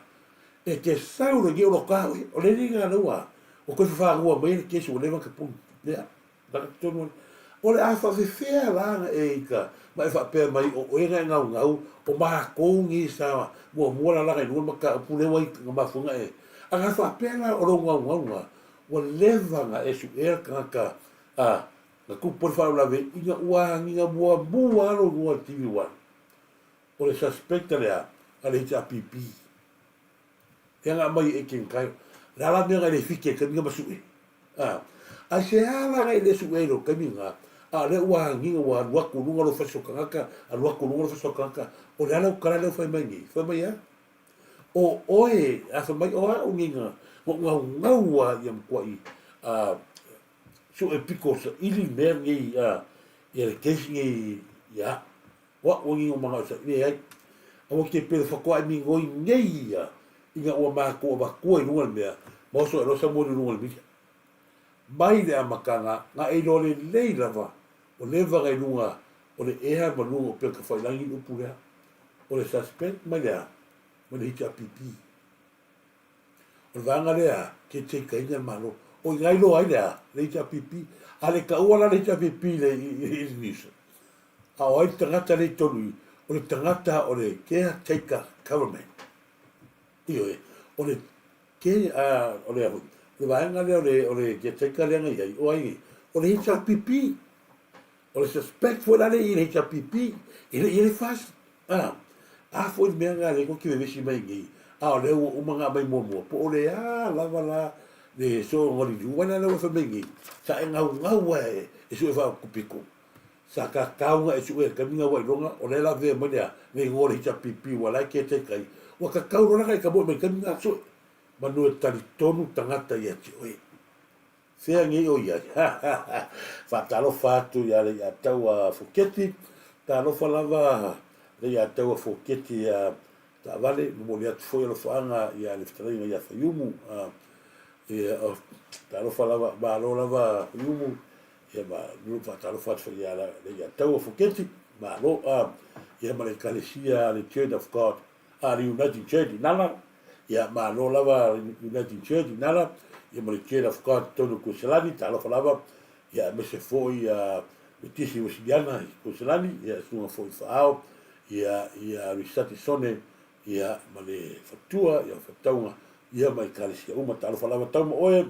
e te sau le o lo oe, o le liga lea ua, ua toe fafanua mai le kesi ua leva ona tapuni. Lea. Tonu O le a faafefea la na e ita ma e faapea mai o oe na e gaugau, o matou nei sa muamua lalaga i luga le mataupu lea ua na mafua na e. A na faapea la o lou gaugauga ua leva na e suea le tagata a na tupu ai le faalavelave ina ua agiga muamua lava lou igoa i le TV One. O le suspect le a? A le HRPP. Lea na aumai e Ken Kyle. O le a la mea na e le fiti ai i le taimi na ma sue? A, aisea la na e le sue ai i lou taimi lena, a o lea ua agiga ua alu atu i luga lou fasi o tagata, alu atu i luga lou fasi o tagata, o le a lau tala lea ua fai mai nei? Fai mai a? O oe, a fai mai, o au nei na ou naunau lava ia matuai a, sue pito saili le mea lenei a, ia le case lenei ia au. O a'u angiga mana'o sa leai. Aua te pele faatoa e migoi nei ia ina ua matou avatua i luga le mea ma oso ae loa Samueli i luga o le mita. Mai le amataga na e iloa lelei lava ua leva na i luga o le ea ma luga o peka failangi le upu lea. O le suspect mai le a? Mai le HRPP. O le vaega lea caretaker ina le Malo. O i ina iloa ai le a? Le HRPP. A le taua la le HRPP i le, i le news. A o ai le tagata lea i totonu i i? O le tagata o le caretaker government. Ioe, o le ke, a, o le, o le vaega lea o le, o le caretaker lea na i ai, o ai nei? O le HRPP. O le suspect foi la lea i le HRPP, e le i i ai le FAST. A, a foi le mea lena lea tou te vevesi mai nei, a o lea ua uma ona aumai muamua, po o le a lava la le soona liliu ai la lea ua e fai mai nei, sa e naunau lava e sue faatupito. Sa tatau ona e sue i le taimi lena ua iloga o lea e lavea mai le a, le igoa o le HRPP ua la e caretaker ai. Ua tatau loa la ona e tamoe mai i le taimi lena sue. Manu e talitonu tagata ia te oe. Fea nei o i ai? Faatalofa atu ia Leiataua Foketi, talofa lava Leiataua Foketi ia taavale, momoli atu foi alofaaga ia le fetalaiga ia Faiumu. Ia, talofa lava, malo lava Faiumu, ia ma faatalofa atu foi ia Leiataua Foketi, malo, ia ma le Ekalesia le Church of God, a le Uniting Church i Nala, ia malo lava Uniting Church i Nala, ia ma le Church of God i totonu o Kueselani, talofa lava, ia aemaise foi ia Metisi Uesiliana i Kueselani, ia susuga foi Faao, ia ia Risati Sone, ia ma le Fatua, ia Fatauga, ia ma Ekalesia uma, talofa lava tauma oe,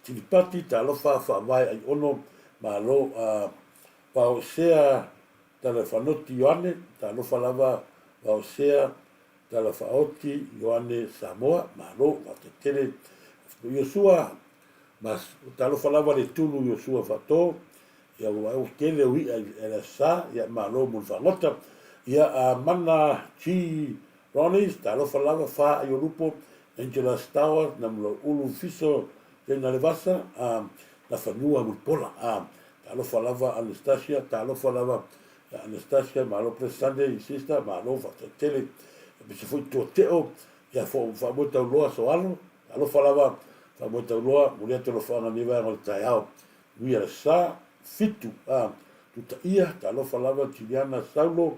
Tilipati, talofa Faavae Aiono, malo a Vaoesea Tala Fanoti Ioane, talofa lava Vaoesea. Tala Faaoti Ioane Samoa, malo, faafetai tele. Iosua, ma talofa lava le tunu Iosua Faato, ia ua vaai ua tele au i'a i le Aso Sa, ia malo mo le fagota. Ia a Mana G. Ronnies, talofa lava, Fa Aiolupo, Angela Stower, Namula Ulu Fiso Tena Levasa, a Nafanua Mulipola, a talofa lava Anastasia, talofa lava ia Anastasia, malo Blessed Sunday sister, malo faafetai tele. Pese foi Tuateo, ia faamoe tauloa Soalo, talofa lava faamoe tauloa, momoli atu alofaga i lenei vaega o le taeao. Nui ala sa, 7, a Tutaia, talofa lava Juliana Saulo,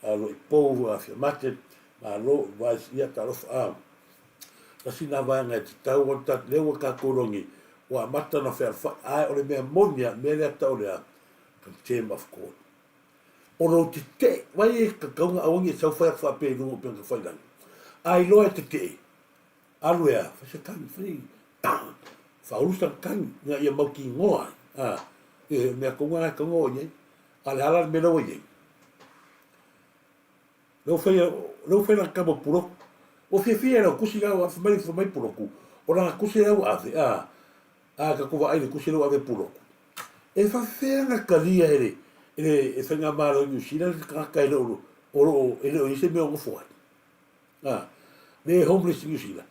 Loipou Fiamate, malo Vice, ia talofa a tasi na vaega e tatau ona tatou, lea ua tatou iloa nei, ua amata ona fealofai, ae o le mea moni lava, mea lea tau o le a, contempt of court. O lou tetee, vai e tatau ona aua ne i sau fai atu faapea i luga o upega tafailagi. A iloa e tetee, alu e a, fai se tagi, fai, faaulu sana tagi, ina ia mautinoa ai, a, e mea tonu lava e tatau ona oo i ai. A o le a la le mea la ua i ai? Lea ua fai, lea ua fai lana tama puloku. Ua fiafia i lau tusi la ua fai mai, fai mai puloku, o lana tusi la ua ave, a, a tatou vaai i le tusi la ua ave e puloku. E faafefea ona talia e le, e le Faigamalo o Niu Sila le tagata e le o, o lo o, e le o i ai se mea o nofo ai. A, le homeless i Niu Sila.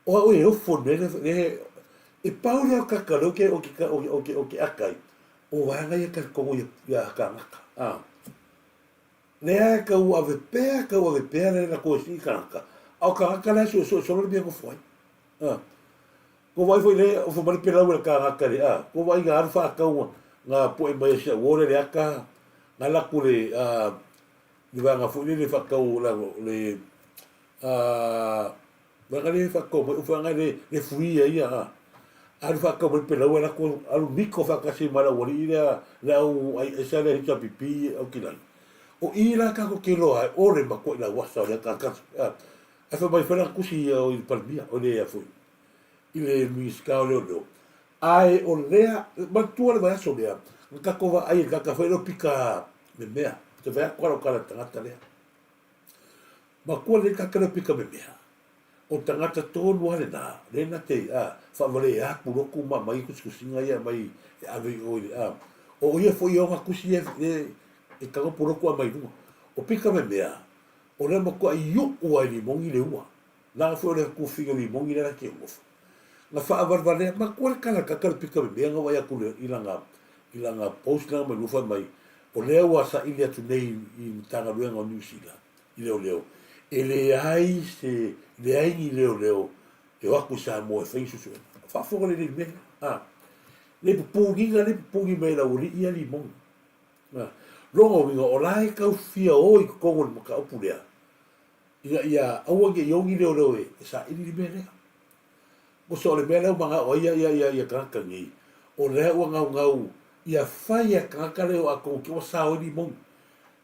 O au e ofo i le mea lea, le, e pau lea o tagata lea ou te, ou te, ou te, ou te ata ai, o vaega ia talitonu ia, ia kānaka. A, lea e tau ave pea, tau ave pea le latou e sii tagata, a o tagata la e suesue solo le mea e nofo ai. A, Ko vaai foi le ofo mai le pelau e le kāgata le a, ko vaai ngā alu whaatau ngā poe mai e sia uore le aka, ngā laku le a, le vaega foi le le whaatau la le a, vaega le whaatau mai ufa ngai le le fuia ia a. Alu whaatau mai le pelau e laku alu miko whaakasi mai la uali i lea le au ai esa le hita pipi au kilani. O i la kako ke loa e ore ma koe la wasa o le kākasa. A, ai wha mai whera kusi ia o i le palimia, o le ea foi. I le Minisita o Leoleo. Ae o lea, manatua le vaiaso lea, na tatou vaai ai tagata foi lea o pika memea, te vaai atu lava o tala tagata lea. Manatua lelei tagata lea o pika memea, o tagata tonu lava lena, lea na te a, faavale atu lotu ma aumai tusitusiga ia aumai e ave i o i le a. O ia foi e ona tusi ia e, e tago pulotu aumai i luga. O pika memea, o lea matuai iuu lava i limoni le ua. Leaga foi o le tufiga limoni lea te nofo. Na faavalevalea, matua le tala kaka le pika memea na vaai atu i lana i lana post lena mai lua fai mai, o lea ua saili atu nei i Matagaluega o Niu Sila i leoleo, e leai se leai ni leoleo e o atu i Samoa e fai ni suesuega. Faafofoga lelei i le mea lea. A, le pupugiga le pupugi mai e le aualii ia limoni. A, lona uiga o la e tau fia o i totonu o le mataupu lea, ina ia aua ne i ogi leoleo e saili le mea lea. Oso o le mea lea ua manao ai ia tagata nei, o lea ua naunau ia fai e tagata lea o atonu te ua sao ai limoni.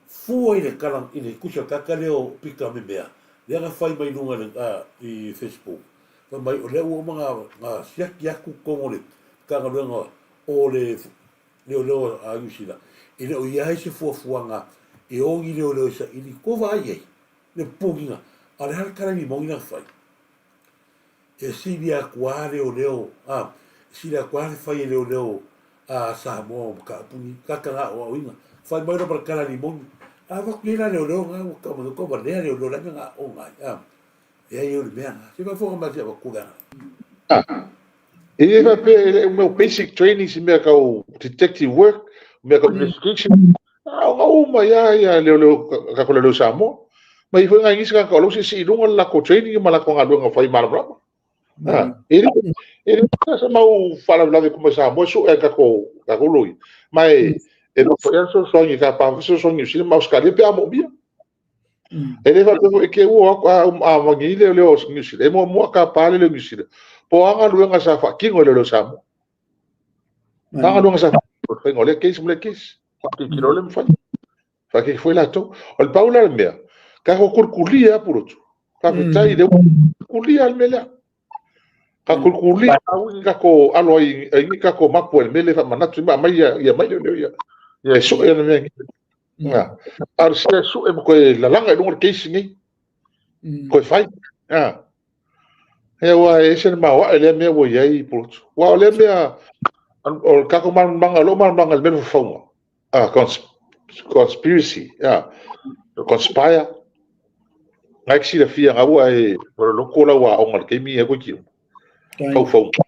Fua i le tala i le tusi a le tagata lea o Pita Memea, lea na fai mai luga i Facebook, fai mai o lea ua uma na siaki atu totonu o le Matagaluega o le leoleo a Niu Sila, e le o i ai se fuafuaga e ogi leoleo e saili, kua vaai i ai le pupugiga, a o le a le tala limoni na fai? E sili atu a leoleo, a, e sili atu a le fai e leoleo a Samoa o mataupu nei, kaka na aoaoina, fai mai loa ma le tala limoni, a avatu nei la leoleo na ua tau mai, ua valea leoleo le a mea na aooga ai, a, leai o le mea na, se faafofoga mai se avatu le aga. E le faapea e le o mea basic training si mea kau detective work, mea kau investigation. A o ngau uma ia ia leo leo ka ko leo Samoa. Mai foi ngai ngisi ka ko lo si si lunga la ko training ma la ko galuega fai malamalama. Ha, e le sa mau faalavelave kuma Samoa su e ka ko loi. Mai e no foi so so ngi ka pa so so ngi si ma Australia pe a mo bia. E le faapea foi ke ua aku a a vangi le leo o Niu Sila. E muamua ka pa le leo Niu Sila. Po o a galuega sa faatino e le leo Samoa. A galuega sa faatino le faiga o lea case ma lea case. Faatitilo le mafai. Faatiti foi latou. O le pau la le mea, ka ko kulikulia a pulotu. Faafetai le kulia le mea lea. Ka kulikulia au i ka ko alo ai ai ka ko mapu le mea le faamanatu ma mai ia ia mai leo ia. Ia e soe le mea. Nga. A o se sue mo koe lalaga i luga o le case nei. Toe fai. A. Ia aua e ese le maoae lea mea ua i ai Pulotu. Aua o lea mea, o le tatou malamalamaga, o lou malamalamaga i le mea o le faufauga, a, conspiracy, a, conspire, na e te silafia na ua e loloto lau aoga i le taimi ia toeitiiti uma. Faufauga.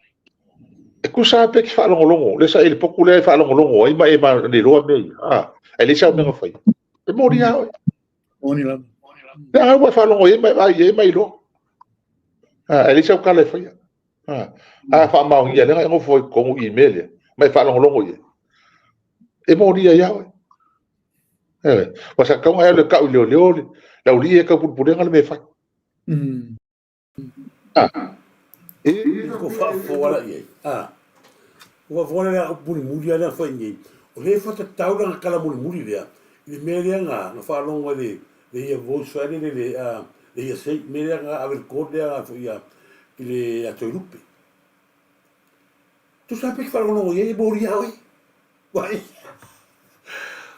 E tusa lava pe e te faalogologo, le sa i le potu lea e faalogologo ai ma e le iloa mea ia, a, ae leai sau mea na faia. E moni lava oe. Moni lava. Leaga ua e faalogo i ai ma e vaai i ai ma iloa. A, e leai sau tala e faia. A, a faamaonia lea na e nofo ai i totonu i i mea lea, ma e faalogologo i ai. E molia ia oe. Ioe. Ua sa tatau ona e alu e tau i leoleo le aualii ia e taupulepulega le mea e fai. A. E ko faafofoga la i ai. A. Ua faafofoga la upu mulimuli lea na fai nei. O lea e faatatau lana tala mulimuli lea i le mea lea na na faalogo ai le le ia voice foi lele le a le ia sei mea lea na ave le code lea na foi ia i le ia Toelupe. Tusa pe faalogologo i ai e moli ia oe. Vai.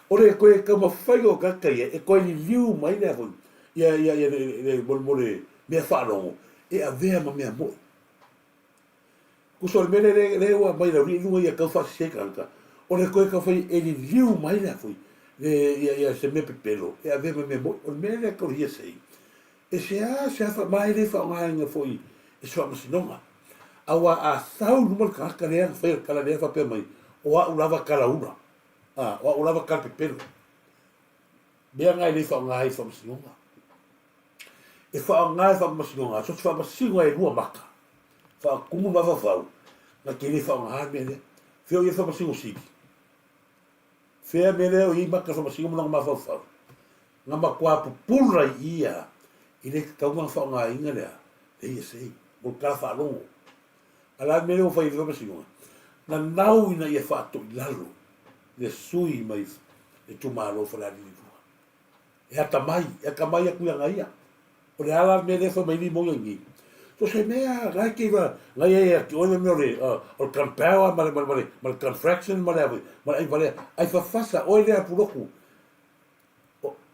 O le koe taumafaiga o tagata ia e toe liliu mai lea foi ia ia ia le le mo mo le mea faalogo e avea ma mea moi. Tusa o le mea lea lea ua aumai e le aualii i luga ia tau faasese ai tagata, o le toe taumafai e liliu mai lea foi le ia ia se mea pepelo e avea ma mea moi. O le mea lea tau hearsay, e seasea ma e le faaaogaina foi e se faamasinoga. Aua a sau i luma le tagata lea na faia le tala lea faapea mai, o au lava tala ula, a, o au lava tala pepelo. Mea na e le faaaoga ai i le faamasinoga. E faaaoga i le faamasinoga, so o se faamasino e lua maka, faatumu le mafaufau, na te le faaaoga le mea lea. Fea o i ai le faamasino sili? Fea mea lea o i ai maka faamasino ma lona mafaufau? Na matua pupula i ia i le tatau ona faaaogaina lea le hearsay mo le tala faalogo. A o le a le mea lea ua fai e le faamasinoga? Na nau ina ia faatoilalo le sui mai le itumalo o Falealili 2. E atamai, e atamai atu ia ia. O le a la le mea lea e fai mai ai Limoga nei? So se mea la e te iloa, la e ia te oe le mea o le, o le gunpowder ma le, ma le, ma le gunfraction ma le a foi, ma le ai valea. Ai fafasa oe lea Pulotu.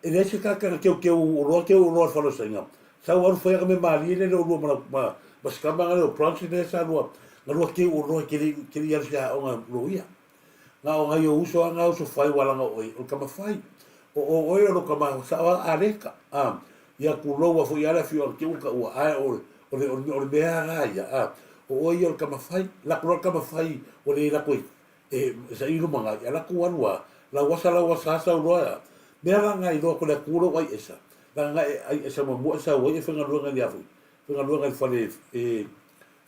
E leai se tagata na teuteu oloa, teu oloa i le faleosaiga. Sau alu fai aka mea malie lea le olua ma, ma, ma si tama lea o Bronson lea sa lua, na lua teu oloa e te le, te le i alu i se aoga loia. Na o nai ou uso a na uso fai ua laga oe, o le tama fai. O o oe o lo tama sao a aleka. A, ia tulou a foi a le afioaga te uka ua ae o, o le, o le, o le mea a ia. A, o oe ia o le tama fai. Lako loa le tama fai ua le lako e, e, e saili luma ngai. A lako alu a, lau asa lau asa asa uloa a. Mea la ngai loa ko le atu lou ai esa. La ngai ai esa muamua e sau ai e faigaluega i le a foi. Faigaluega i le fale e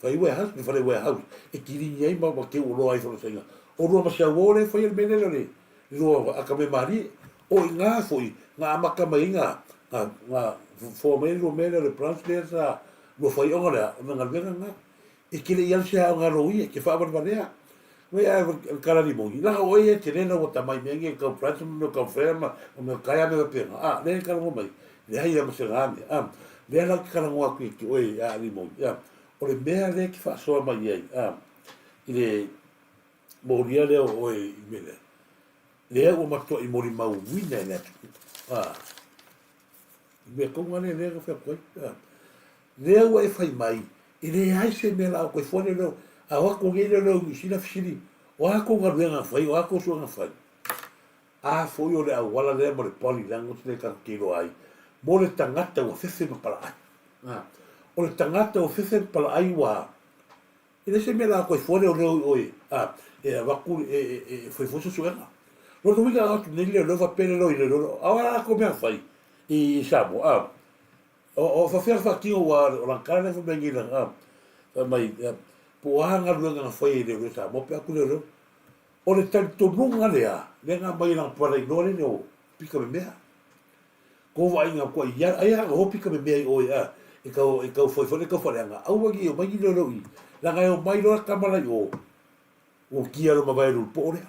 fai warehouse, le fale warehouse e kilini ai ma teu oloa ai faleosaiga. O lua ma si au o lea e faia le mea lea o le lua aka mea malie. O i ina foi na amata mai ai na, na, na foa mai ai le lua mea lea o le branch lea sa lua faioga lea, o le galuega lena. E te le i alu se aoga loia, e te faavalevalea. Wei ae o le kala limoni, laha oe ia te lena ua tamai mea nge kau branch ma mea kau fea ma mea kaea mea faapena. A, lea e kalagoa mai, leai ia ma se gā mea. A, lea la ou te kalagoa atu ia te oe a limoni. A, o le mea lea e te faasoa mai ai, a, i le molia lea o oe i mea lea, lea ua matuai molimauina e le atunuu. A, i mea tonu lava lea lea na fai atu ai. A, lea ua e fai mai, e leai se mea la o toe fua leoleo. A o atu nei leoleo i Niu Sila fesili, o a kou galuega na fai, o a kou suega na fai? A foi o le auala lea ma le body language lea tatou te iloa ai, mo le tagata ua fefe ma palaai. A, o le tagata ua fefe ma palaai ua, e leai se mea la o toe fua leoleo i oe, a, e avatu, e, e, e fai foi se suega. Lona uiga a o atu nei leoleo faapea leoleo i leoleo, a o a latou mea na fai i Samoa, a, O faafefea le faatino ua o lana tala lea fai mai nei lana, fai mai, po o a galuega na fai e leoleo Samoa pe a atu leoleo. O le talitonuga lea, lea na aumai e lana palailoa lea o pika memea. Ko vaaiga kua i ai a ho pika memea i oe a e kau e kau fai fai le kau faleanga. Aua ni e omai ni leoleo i. Leaga e omai loa tama la i o. Ua kia lo mavae lu po lea.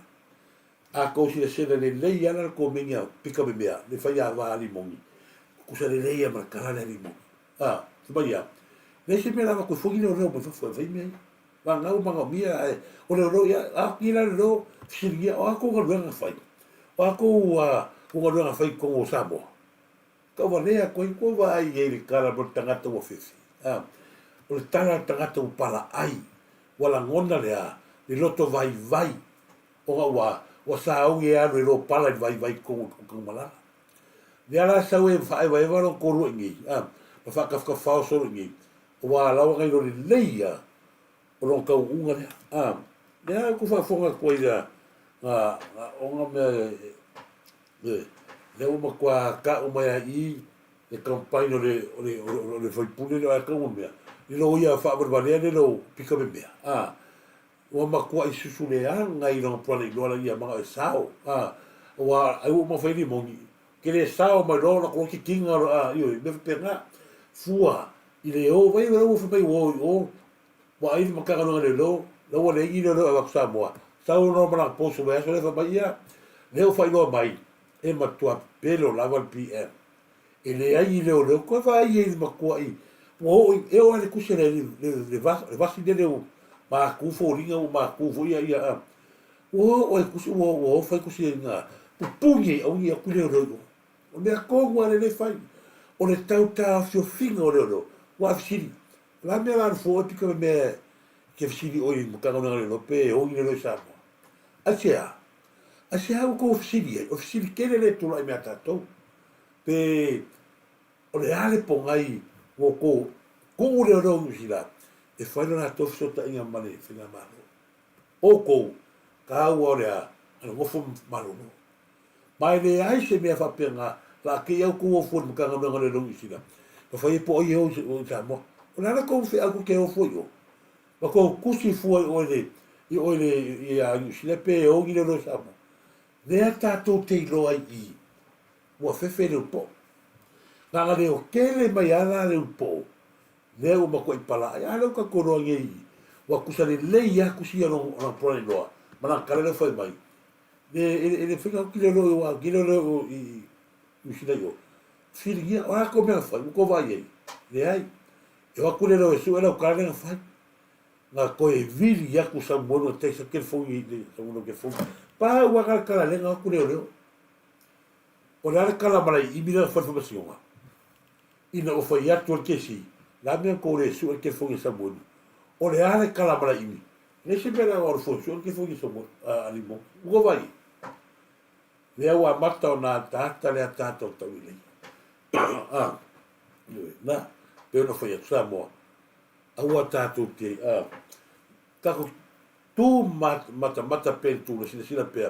A kou silasila lelei ana le komeni a pika memea, le fai ava a limoni, kusa lelei a ma le kala lea limoni. A, fai mai ia, leai se mea lava koe fogi leoleo mai fafo e fai mea ia. Vagana ua manaomia ae o leoleo ia, a ki la leoleo fesiligia, o a kou galuega na fai? O a kou galuega na fai i totonu o Samoa? Tauvalea atu ai ua vaai i ai i le tala mo le tagata ua fefe. A, o le tala a le tagata ua palaai, ua lagona le a, le loto vaivai, ona ua, ua sauni e alu e lopala i le vaivai i totonu o Tanumalala. Lea la sau e faaevaeva lona toalua i inei, a, ma faatafetafao solo i inei, ua alaoa nai lo lelei a o lona taunuuga lea. A, lea ou te faafofoga atu ai ia, na, na, ona mea e, lea ua matua tau mai lava i i le campaign o le, o le, o le faipule lea o le a tau mea, i loia faavalevalea le lo pika memea. A, ua matuai susu leaga i lona puana iloa la ia manao e sao. A, ua ai ua uma fai limoni, ke le sao mai loa ona koloa titina loa, a, ioe, mea faapena. Fua i le o, vai ua fai mai ua o i o, ua ai le Matagaluega Leoleo, la ua leai ni leoleo e avatu Samoa. Sau loa ma lana poso vaiaso lea fai mai, ia, lea ua faailoa mai, e matua pepelo lava le PM. E leai ni leoleo, toe vaai ai i le matuai, ua oo i, e oo lava i le tusi a le, le, le, le vasi lele ua matu foliga ua matu foi ia, ia, a. Ua oo i tusi, ua, ua o fai tusi ai na pupuni ai, aua ne i atu leoleo i o. O le mea tonu lava lea e fai, o le tau taofiofiga o leoleo, ua fesili, O le a mea la alu fua oe pika le mea e te fesili oe i Matagaluega Leoleo pe e oi leoleo i Samoa? Aisea? Aisea ua tou fesili ai? O le fesili tele lea e tulai mai ia tatou. Pe o le a le pogai ua outou tuu leoleo i Niu Sila e fai le latou fesootaiga ma le Faigamalo? Outou, taua o le a? A nofo malolo. Ma e leai se mea faapena, la a kei au kou o fua i le Matagaluega o Leoleo Niu Sila, ma fai ai po o ai e o i Samoa. O le a la kou feau kou te o fua i o? Ma kou tusi fua i oe le, i oe le, ia Niu Sila pe e o ni leoleo i Samoa. Lea tatou te iloa ai i, ua fefe le upoo. Na ona leo tele mai a la le upoo, lea ua matuai pala ai. A lea ua tatou iloa nei, ua tusa lelei a tusi ia lona pulaniloa, ma lana tala lea ua fai mai. E le fai atu kilo leo i kilo leo i Niu Sila i o. Filigia, o a kou mea na fai, ua kou vaai ai? Leai. E o atu le leo e sue lau tala lea na fai. Na toe vili atu Samuelu na taisa telefoni i le Samuelu telefoni. Pa ua ka le tala lea na o atu leoleo. O le a le tala ma lai imi lea na fai le faamasinoga? Ina ua fai atu e le kesi, le a mea na tou le sue le telefoni a Samuelu? O le a le tala ma lai imi? Le isi mea la o le fua sue ke fua so a limo. Ua vai. Lea ua amata ona ataata le ataata o Taulelei. A, na, pe ona fai atu Samoa. Aua tatou te, a, tatou tu matamata pea i le tulaga, silasila pea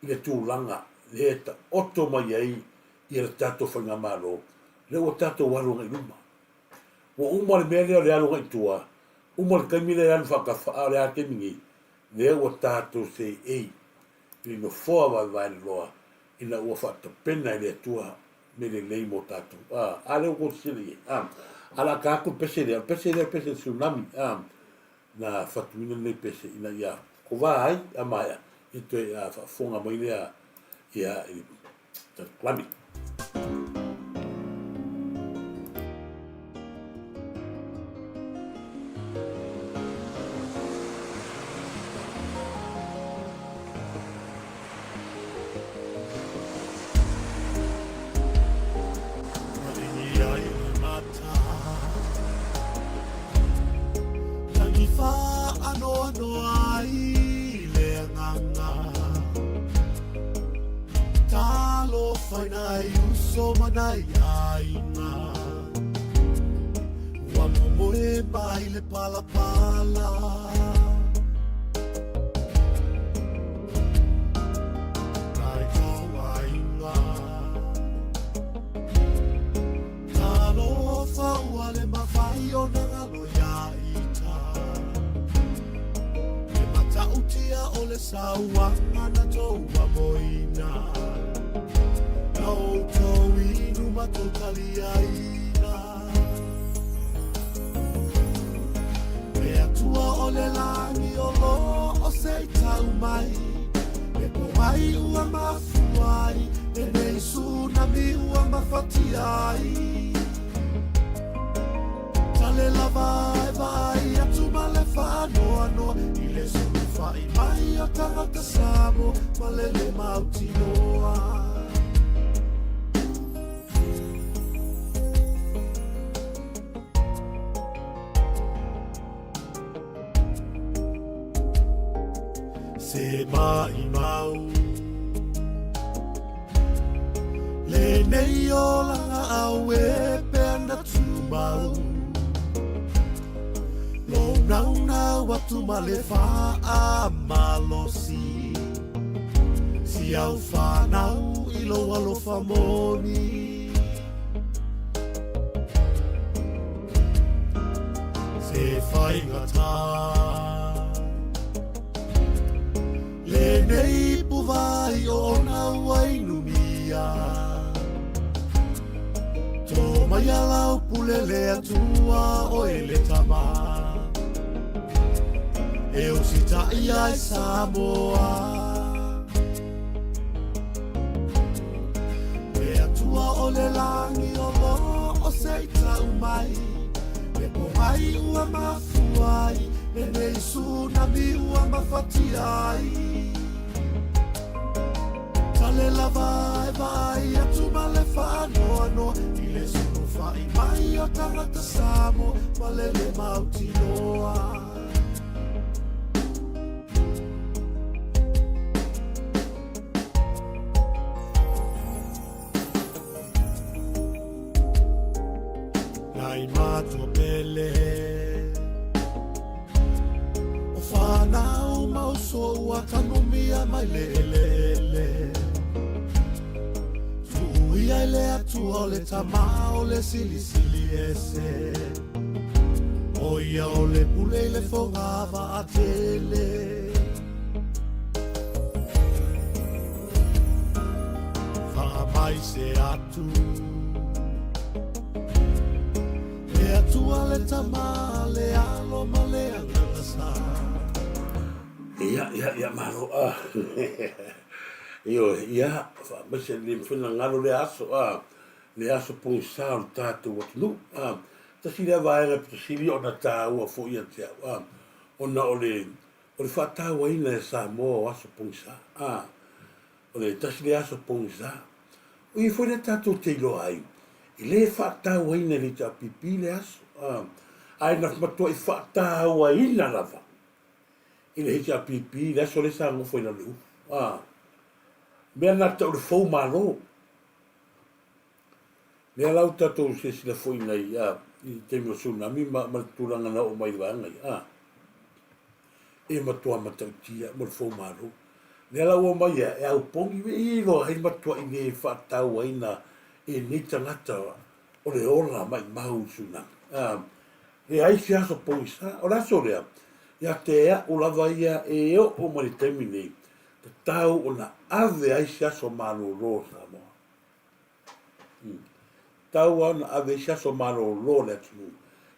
i le tulaga lea e taoto mai ai ia le tatou faigamalo, lea ua tatou alu agai i luma. Ua uma le mea lea o le alu agai i tua, uma le taimi lea e alu faatafa, a o le a le taimi nei? Lea ua tatou seei i le nofoa vaevaeloloa ina ua faatapena e le Atua mea lelei mo tatou. A, a lea ua tou sisila i ai. A, a la ta atu le pese lea, o le pese lea o le pese tsunami, a, na fatuina lenei pese ina ia kovā ai a maea, ia toe faafofoga mai lea ia i le tsunami. Se maʻimau Lenei olaga au e pea na tumau Lou naunau atu ma le faamalosi Si au fanau i lou alofa moni Se faigata Lenei puvai ona ua inumia Tō mai a lau pule le Atua oe le tama E usitaʻi ai Samoa Le Atua o le lagi o lo o se i tau mai Le pōhai ua mafua ai Lenei tsunami ua mafatia ai Tale lava e vaai atu ma le faanoanoa I le solofaʻi mai o tagata Samoa ma le le mautinoa. Nai matua pele O whanau ma uso ua tanumia mai le eleele Tuuia i le Atua o le Tama o le Silisili Ese O ia o le pule i le foga vaatele Whakamai se atu Le Atua le Tama le Alo ma le Agaga Sa. Ia, ia, ia, malo, ah. Ioe, ia, faamaise le mafai ona galo lea aso, ah, le aso pogisa o le tatou atunuu, ah. Tasi lea vaega pito sili ona taua foi ia te au, ah, ona o le, O le faatauaina e Samoa o aso pogisa. A, o le tasi lea aso pogisa. O i foi lea tatou te iloa ai, e le faatauaina e le HRPP le aso. A, ae na matuai faatauaina lava i le HRPP le aso lea sa nofo i lalo i le ufu. A, mea na tau le fou malo. Lea la ua tatou silasila foi nei a, i le taimi o tsunami ma, ma le tulaga na oo mai i le vaega ia, a, e matua matautia mo le fou malo. Lea la ua omai ia, e aupogi me i loa ai matuai le faatauaina e nei tagata o le ola maimau i tsunami. A, leai se aso pogisa. O le aso lea, ia te a'u lava ia e oo mai le taimi nei, tatau ona ave ai se aso malolo o Samoa. Tau lava ona ave ai se aso malolo o le atunuu,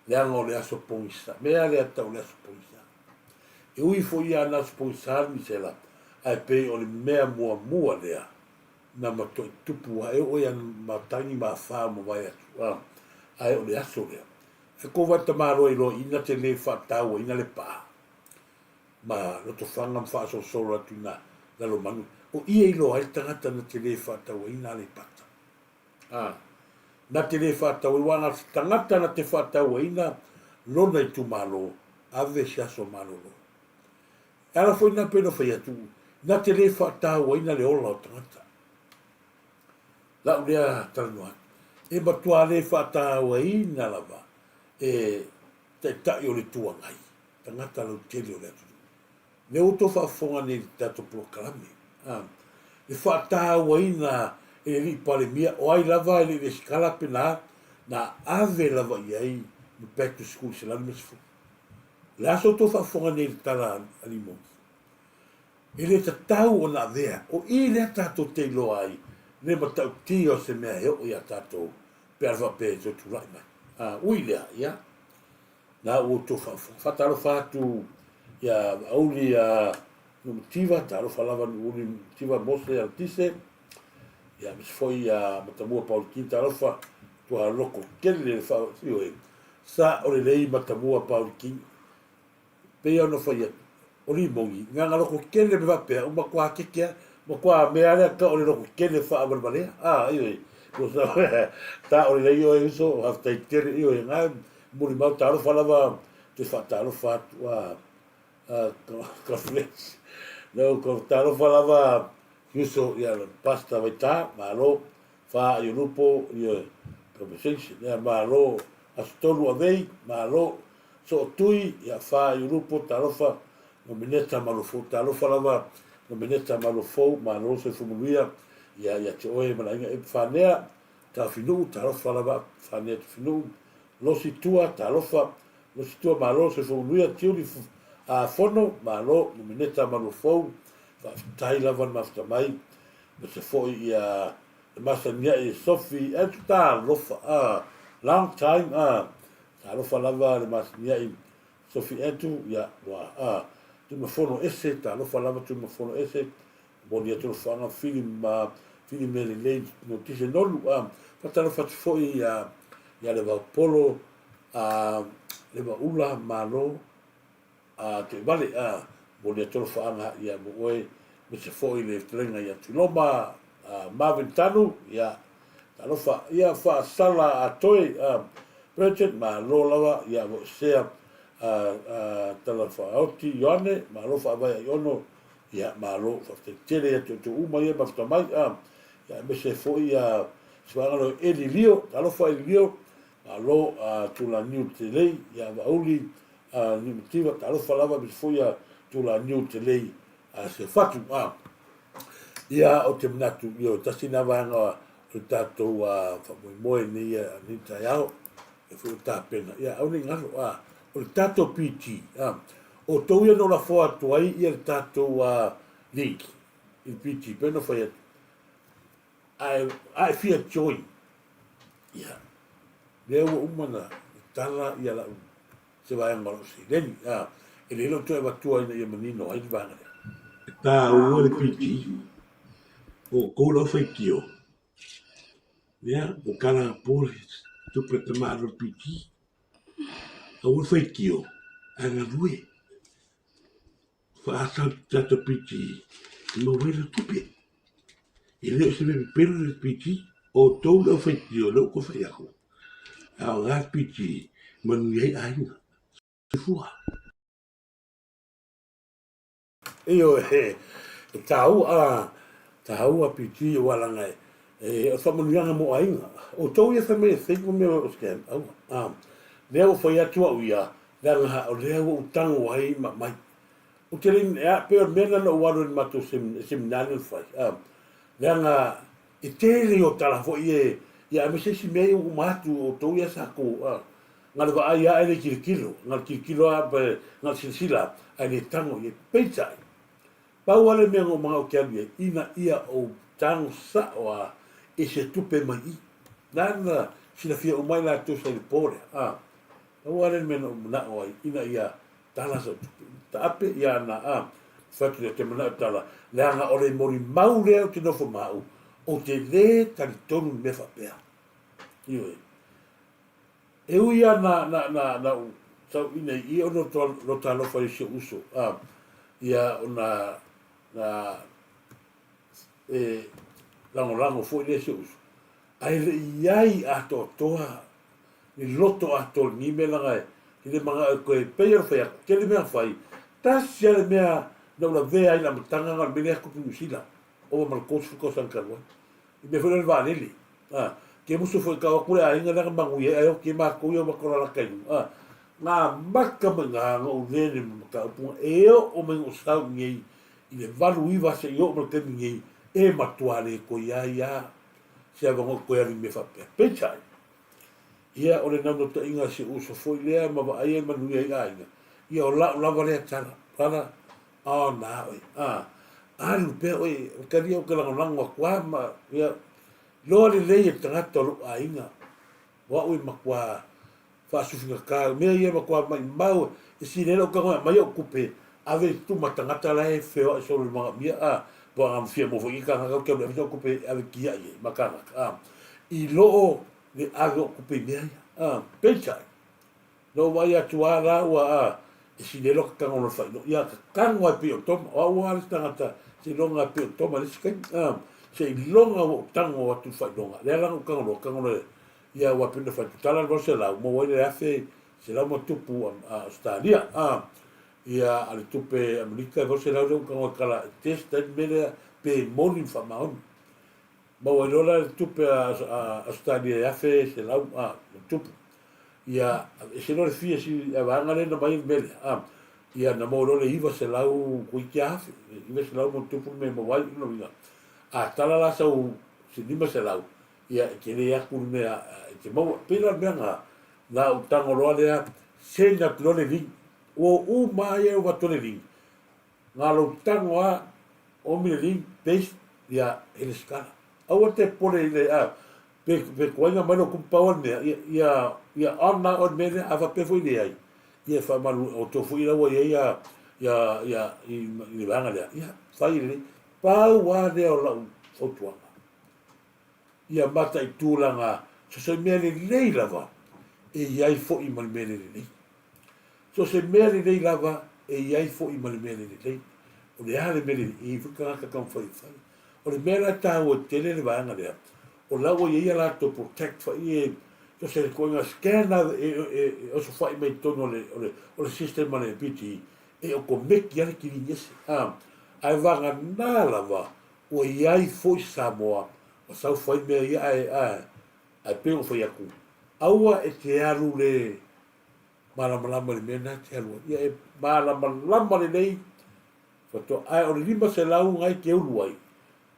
leaga o le aso pogisa. Mea lea tau le aso pogisa. E ui foi ia ana aso pogisa le misela, ae pei o le mea muamua lea na matuai tupu ae oo ia matagi ma afa ua mavae atu, a, ae o le aso lea. E kou vai tamaloa iloa ina te le faatauaina le paa ma Lotofaga ma faasolosolo atu i na Lalomanu, o i e iloa ai le tagata na te le faatauaina Aleipata. A, na te le faatauaina, aua na se tagata na te faatauaina lona itumalo, ave se aso malolo. E ala foi na pei ona fai atu, na te le faatauaina le ola o tagata. Lau lea talanoa atu. E matua le faatauaina lava e Taitai o le Itu Agai. tagata lautele o le atunuu. Lea ua outou faafofoga nei i le tatou polokalame, a, le faatauaina e le Alii Palemia, o ai lava e le i resitala pe na, na ave lava i ai le Back to School 150. O le a sa outou faafofoga nei i le tala a Limoni? E le tatau ona avea, o i lea tatou te iloa ai le matautia o se mea e oo iā tatou pe a faapea e toe tulai mai. A, ui lea, ia, Na ua outou faafofoga. Faatalofa atu ia Auli ia Nuumativa, talofa lava Nuuli Mativa Mose Alatise, ia aemaise foi ia Matamua Paulikini, talofa tua loko tele le faa, ioe, sa o lelei Matamua Paulikini. Pei ona fai atu, o Limogi, nganga loko tele me faapea, ua matua keke a, matua mea lea ka o le loko tele faavalevalea, a, ioe, ta o lelei oe uso, faafetai tele, ioe, nga Molimau talofa lava te faatalofa atu a Ka Flex. No, ko talofa lava uso ia Pastor Vaita, malo, fa i lupo ia conversation, ia malo, aso tolu avei, malo, so tui, ia fa i lupo, talofa, no mineta malofou, talofa lava, no mineta malofou, malo se fumulia, ia ia te oe malainga e whanea, Tafinuu, talofa lava, Whanea Tafinuu, Losi Tua, talofa, Losi Tua, malo, Soifua Manuia, Tiuli a Fono, malo, Nomeneta Maluafou, faafetai lava le mafuta mai, ma se foi ia le masani ai e Sophie, e talofa, a, long time, a, talofa lava le masani ai Sophie Andrew, ia, ua, a, Tuimafono ese, talofa lava Tuimafono ese, Momoli atu le whanga whiri ma whiri me lelei no tise nonu. A, whatalofa atu foi ia, ia le vaupolo, a, le vaula, malo, a, te vale, a, momoli atu le whaanga ia mo oe, me se foi le fetalaiga ia Tuiloma, a, Marvin Tanu, ia, talofa, ia whaasala a toi, a, Bridget, malo lava, ia mo sea, a, a, tala whaoti, Ioane, malo whaavai ai ono, Ia, malo, faafetai tele ia te outou uma ia mafuta mai, a, ia aemaise foi ia se vaega lea o Eli Lio, talofa Eli Lio, malo, a, Tulaniu Telei, ia Vauli, a, Niumativa, talofa lava aemaise foi ia Tulaniu Telei, a, se fatu, a. Ia, o te manatu, ia, o tasi nā vaega o le tātou, a, faamoemoe nei ia, nei taeao, e foi o tapena, ia, aua ne i galo, a, o le tātou PT, a, Outou ia no lafo atu ai ia le tatou league i le PT, pei ona fai atu, ae, a e fia join, ia, lea ua uma na tala ia lau, se vaega o lau seleni, a, e lelei lou toe avatua ina ia manino ai le vaega lea. E tāua le PT, o outou le aufaitio, ia, o kala po le tupe a tama alu le PT, Aua le faitio, ae galue. Faasa le tatou PT e maua ai le tupe. E le o se mea pepelo le PT, o outou le aufaitio lea ua outou fai atu, a o le a le PT e manuia ai aiga. Soifua. Ioe, e tāua, a, tāua PT aua leaga e, e, o le faamanuiaga mo aiga. O outou ia fai mai e fake ma mea o scam, aua, a, lea ua fai atu au ia, leaga o lea ua ou tago ai ma aumai. Ou te le, e a, pei o le mea lena na ou alu ai i le matou seminari na fai, a, leaga e tele o tala foi e, ia aemaise isi mea ia ua uma atu, o outou ia sa kou, a, Na le vaai a e le tilotilo, na le tilotilo a pe na le silasila a e le tago i ai. Peitai, pau lava le mea na ou manao ou te alu i ai, ina ia ou tago sao a i se tupe mai i. Nāna silafia uma ai latou sa i le po lea, a. Pau lava le mea na ou manao ai, ina ia tala sau tupe. Taape ia ana, a. Fai atu lea, te manao e tala, leaga o le molimau lea ou te nofo ma au, ou te lē talitonu i mea faapea. Ioe. E ui a na, na, na, na ou tauina i i ona o lo talofa i si ou uso, a, ia ona na e lagolago foi lea si ou uso. Ae le i ai atoatoa ni loto atoa i lenei mea leaga e le manao e koe pei ona fai atu, tele mea na fai, tasi lava le mea na ou lavea ai i le amataga na o le mea lea tupu i Niu Sila, ova ma le 30 tausaga talu ai. I mea foi lea o le vaalele. A, ke musu foi kau atu le aiga lea na manuia ai, ae oti matou ia o matou lalata i luga. A, na amata mai na na ou lele ma mataupu e oo mai na ou sau i nei i le 89 seia oo mai le taimi nei, e matua le toe ai a se avanoa e toe alu i mea faapea. Peitai, ia o le naunautaiga a si ou uso foi lea ma vaai ai manuia ai aiga, ia o lau lava lea tala, tala, Oh, na oe, a, alu pea oe, o te alia ou te lagolago atu a ma, ia, loa lelei e le tagata o lou aiga, o au e matua faasufigata, mea ia e matua maimau, e sili ai lou tago e aumai au tupe, ave i tuma tagata la e feoai solo i le manaomia, a, po o fia maua foi i kānaka ou te alu e ave sau tupe e ave kiaʻi ai ma kānaka, a, i loo le ave o tupe i mea ia, a, peitai, Na ou vaai atu a lāua a e sili ai ka tago o le faailoa. Ia ka tago ai pei o Toma. O au a le isi tagata seiloga pei o Toma i le isi taimi. A, seiloga ua ou tago atu i le faailoga. Lea la na ou tago loa, tago loa ia aua pei ona fai atu, tala le 800, maua ai le 1100 ma tupu a Ausetalia. A, Ia, a le tupe Amerika e 800 lea ua tago e tala e test ai le mea lea pe moni ma faamaoni. Maua ai loa la le tupe a Ausetalia e 1100 ma tupu. Ia, aveese loa le fee a si a vaega lea na aumai ai le mea lea, a, ia na maua loa le 900 toeitiiti afe, 900 ma ona tupu le mea e maua ai. O lona uiga, a tala la sau se 500, ia e tele atu le mea e te maua. E pei la o le mea lena, na ou tago loa lea, send atu loa le link, ua uma lava ia e avatu ai le link, na lou tago lava, omi le link, paste, ia e resitala. Aua te popole i le, a, pe, pe tuai mai lou kumu pau lava le mea, ia, ia, ia on lava oe i le mea lea, a faapea foi e leai, ia e faamalu, o outou foi la ua i ai ia, ia, ia, i, i le vaega lea, ia, fai lelei. Pau lava lea o lau fautuaga. Ia mataitulaga so se mea lelei lava e i ai foi ma le mea le lelei. So se mea lelei lava e i ai foi ma le mea le lelei. O le a le mea lelei, e i ai foi tagata taumafai e fai. O le mea la e taua tele le vaega lea, o la ua i ai a latou protect foi e so se ituaiga scan e, e, e osofai mai totonu o le, o le, o le system a le PTE, e okomeki lava le kilini ese. A, ae vagana lava Ua i ai foi Samoa ua sau fai mea ia ae ae ae pei ona fai atu, aua e te alu le malamalama i le mea lena e te alu ai. Ia e malamalama lelei faatoa ae o le 500 na e te ulu ai,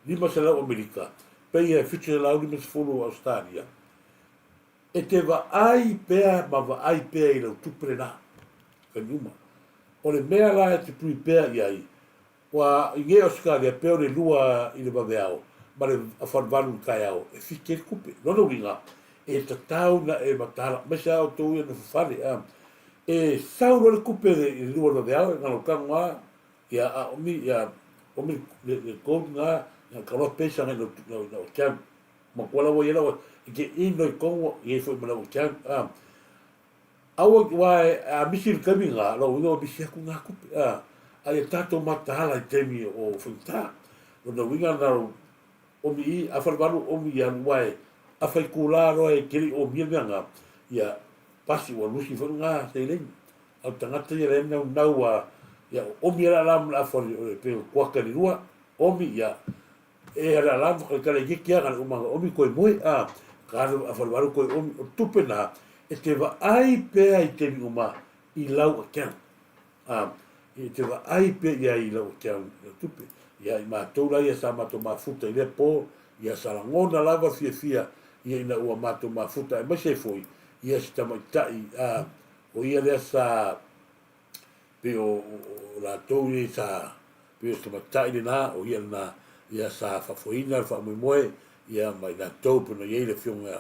500 Amerika, pei e 750 Ausetalia. E te vaai pea ma vaai pea i lau tupe lena, taimi uma. O le mea la e te prepare i ai, Ua i nei Ausetalia pea o le lua i le vaveao ma le afaluvalu i le taeao e fiti ai le tupe. Lona uiga, e tatau na e mataala, aemaise lava outou ia nofo fale, a, e sau loa le tupe i le lua i le vaveao e galo tago lava, ia a omi, ia omi le, le code na, ia ka loa pesa ngai lau, lau, lau account. Matua la ua i ai lau, e te ino i tonu, i ai foi ma lau account, a. Aua aua a misi le taimi lena, lona uiga ua misi atu na tupe, a, a ia tatou mataala i taimi o faigata. Lona uiga na o omi i, a falevalu omi i alu, aua e afa itula loa e te le i omia le mea lena, ia pasi ua lusi foi lena seleni. A o le tagata ia lea e naunau a, ia omi lava la ma le afa o le, pei o le kuata i le lua, omi ia, E ala la ma kala ye kia ngale uma omi koe moe a ka alu a whalu koe omi o tupe na e te wa ai pea i te uma i lau account a e te wa ai pea ia i lau account i lau tupe ia i mātou la ia sa mātou mafuta i lea po ia sa rangona lava fiafia ia ina ua mātou mafuta e maise foi ia si tamaitai a o ia lea sa pei o, o, o latou nei sa pei o se tamaitai lena, o ia lena, ia sa faafoeina le faamoemoe, ia ma i latou pei ona i ai le afioga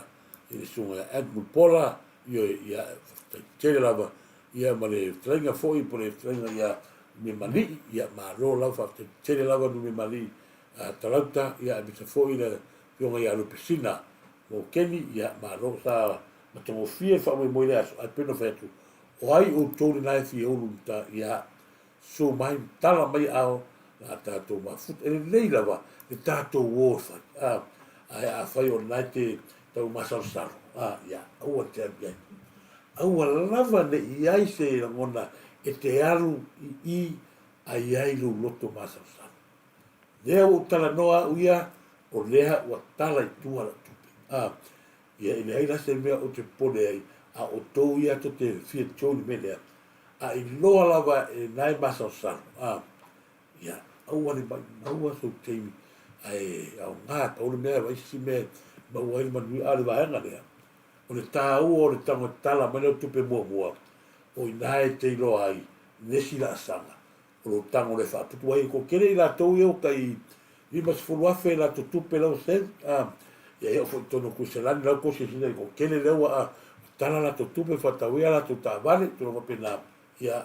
i le susuga ia Ed Mulipola, ioe, ia faafetai tele lava, ia ma le fetalaiga foi po o le fetalaiga ia Numemalii, ia malo lava, faafetai tele lava Numemalii Talauta, ia aemaise foi le afioga ia Lupesina Mokeni, ia malo, sa matagofie le faamoemoe i lea aso, ae pei ona fai atu, O ai outou lena e fia ulu mata ia susu mai ma tala mai ao la tatou mafuta. E lelei lava le tatou o e fai. A, ae afai o lena e te tau masalosalo, a, ia, aua te alu i ai. Aua lava ne i ai se lagona e te alu i i a i ai lou loto masalosalo. Lea ua ou talanoa au ia, o lea ua tala i tua lau tupe. A, Ia, e leai la se mea ou te popole ai, a o outou ia tou te fia join i le mea lea, a iloa lava e na e masalosalo, a, ia, aua le maumau sou taimi, ae aoga, pau le mea, vaai se isi mea e maua ai le manuia, a o le vaega lea, o le taua o le tago e tala mai lau tupe muamua, o i ina e te iloa ai le isi laasaga o lou tago le faatupu ai. Ko tele i latou ia ua tai 50,000 latou tupe lau save, a, ia e oo foi i totonu o Kuiselani lau kosi sina i ko tele lea ua a, tala latou tupe faatau ai a latou taavale, tulaga faapena, ia,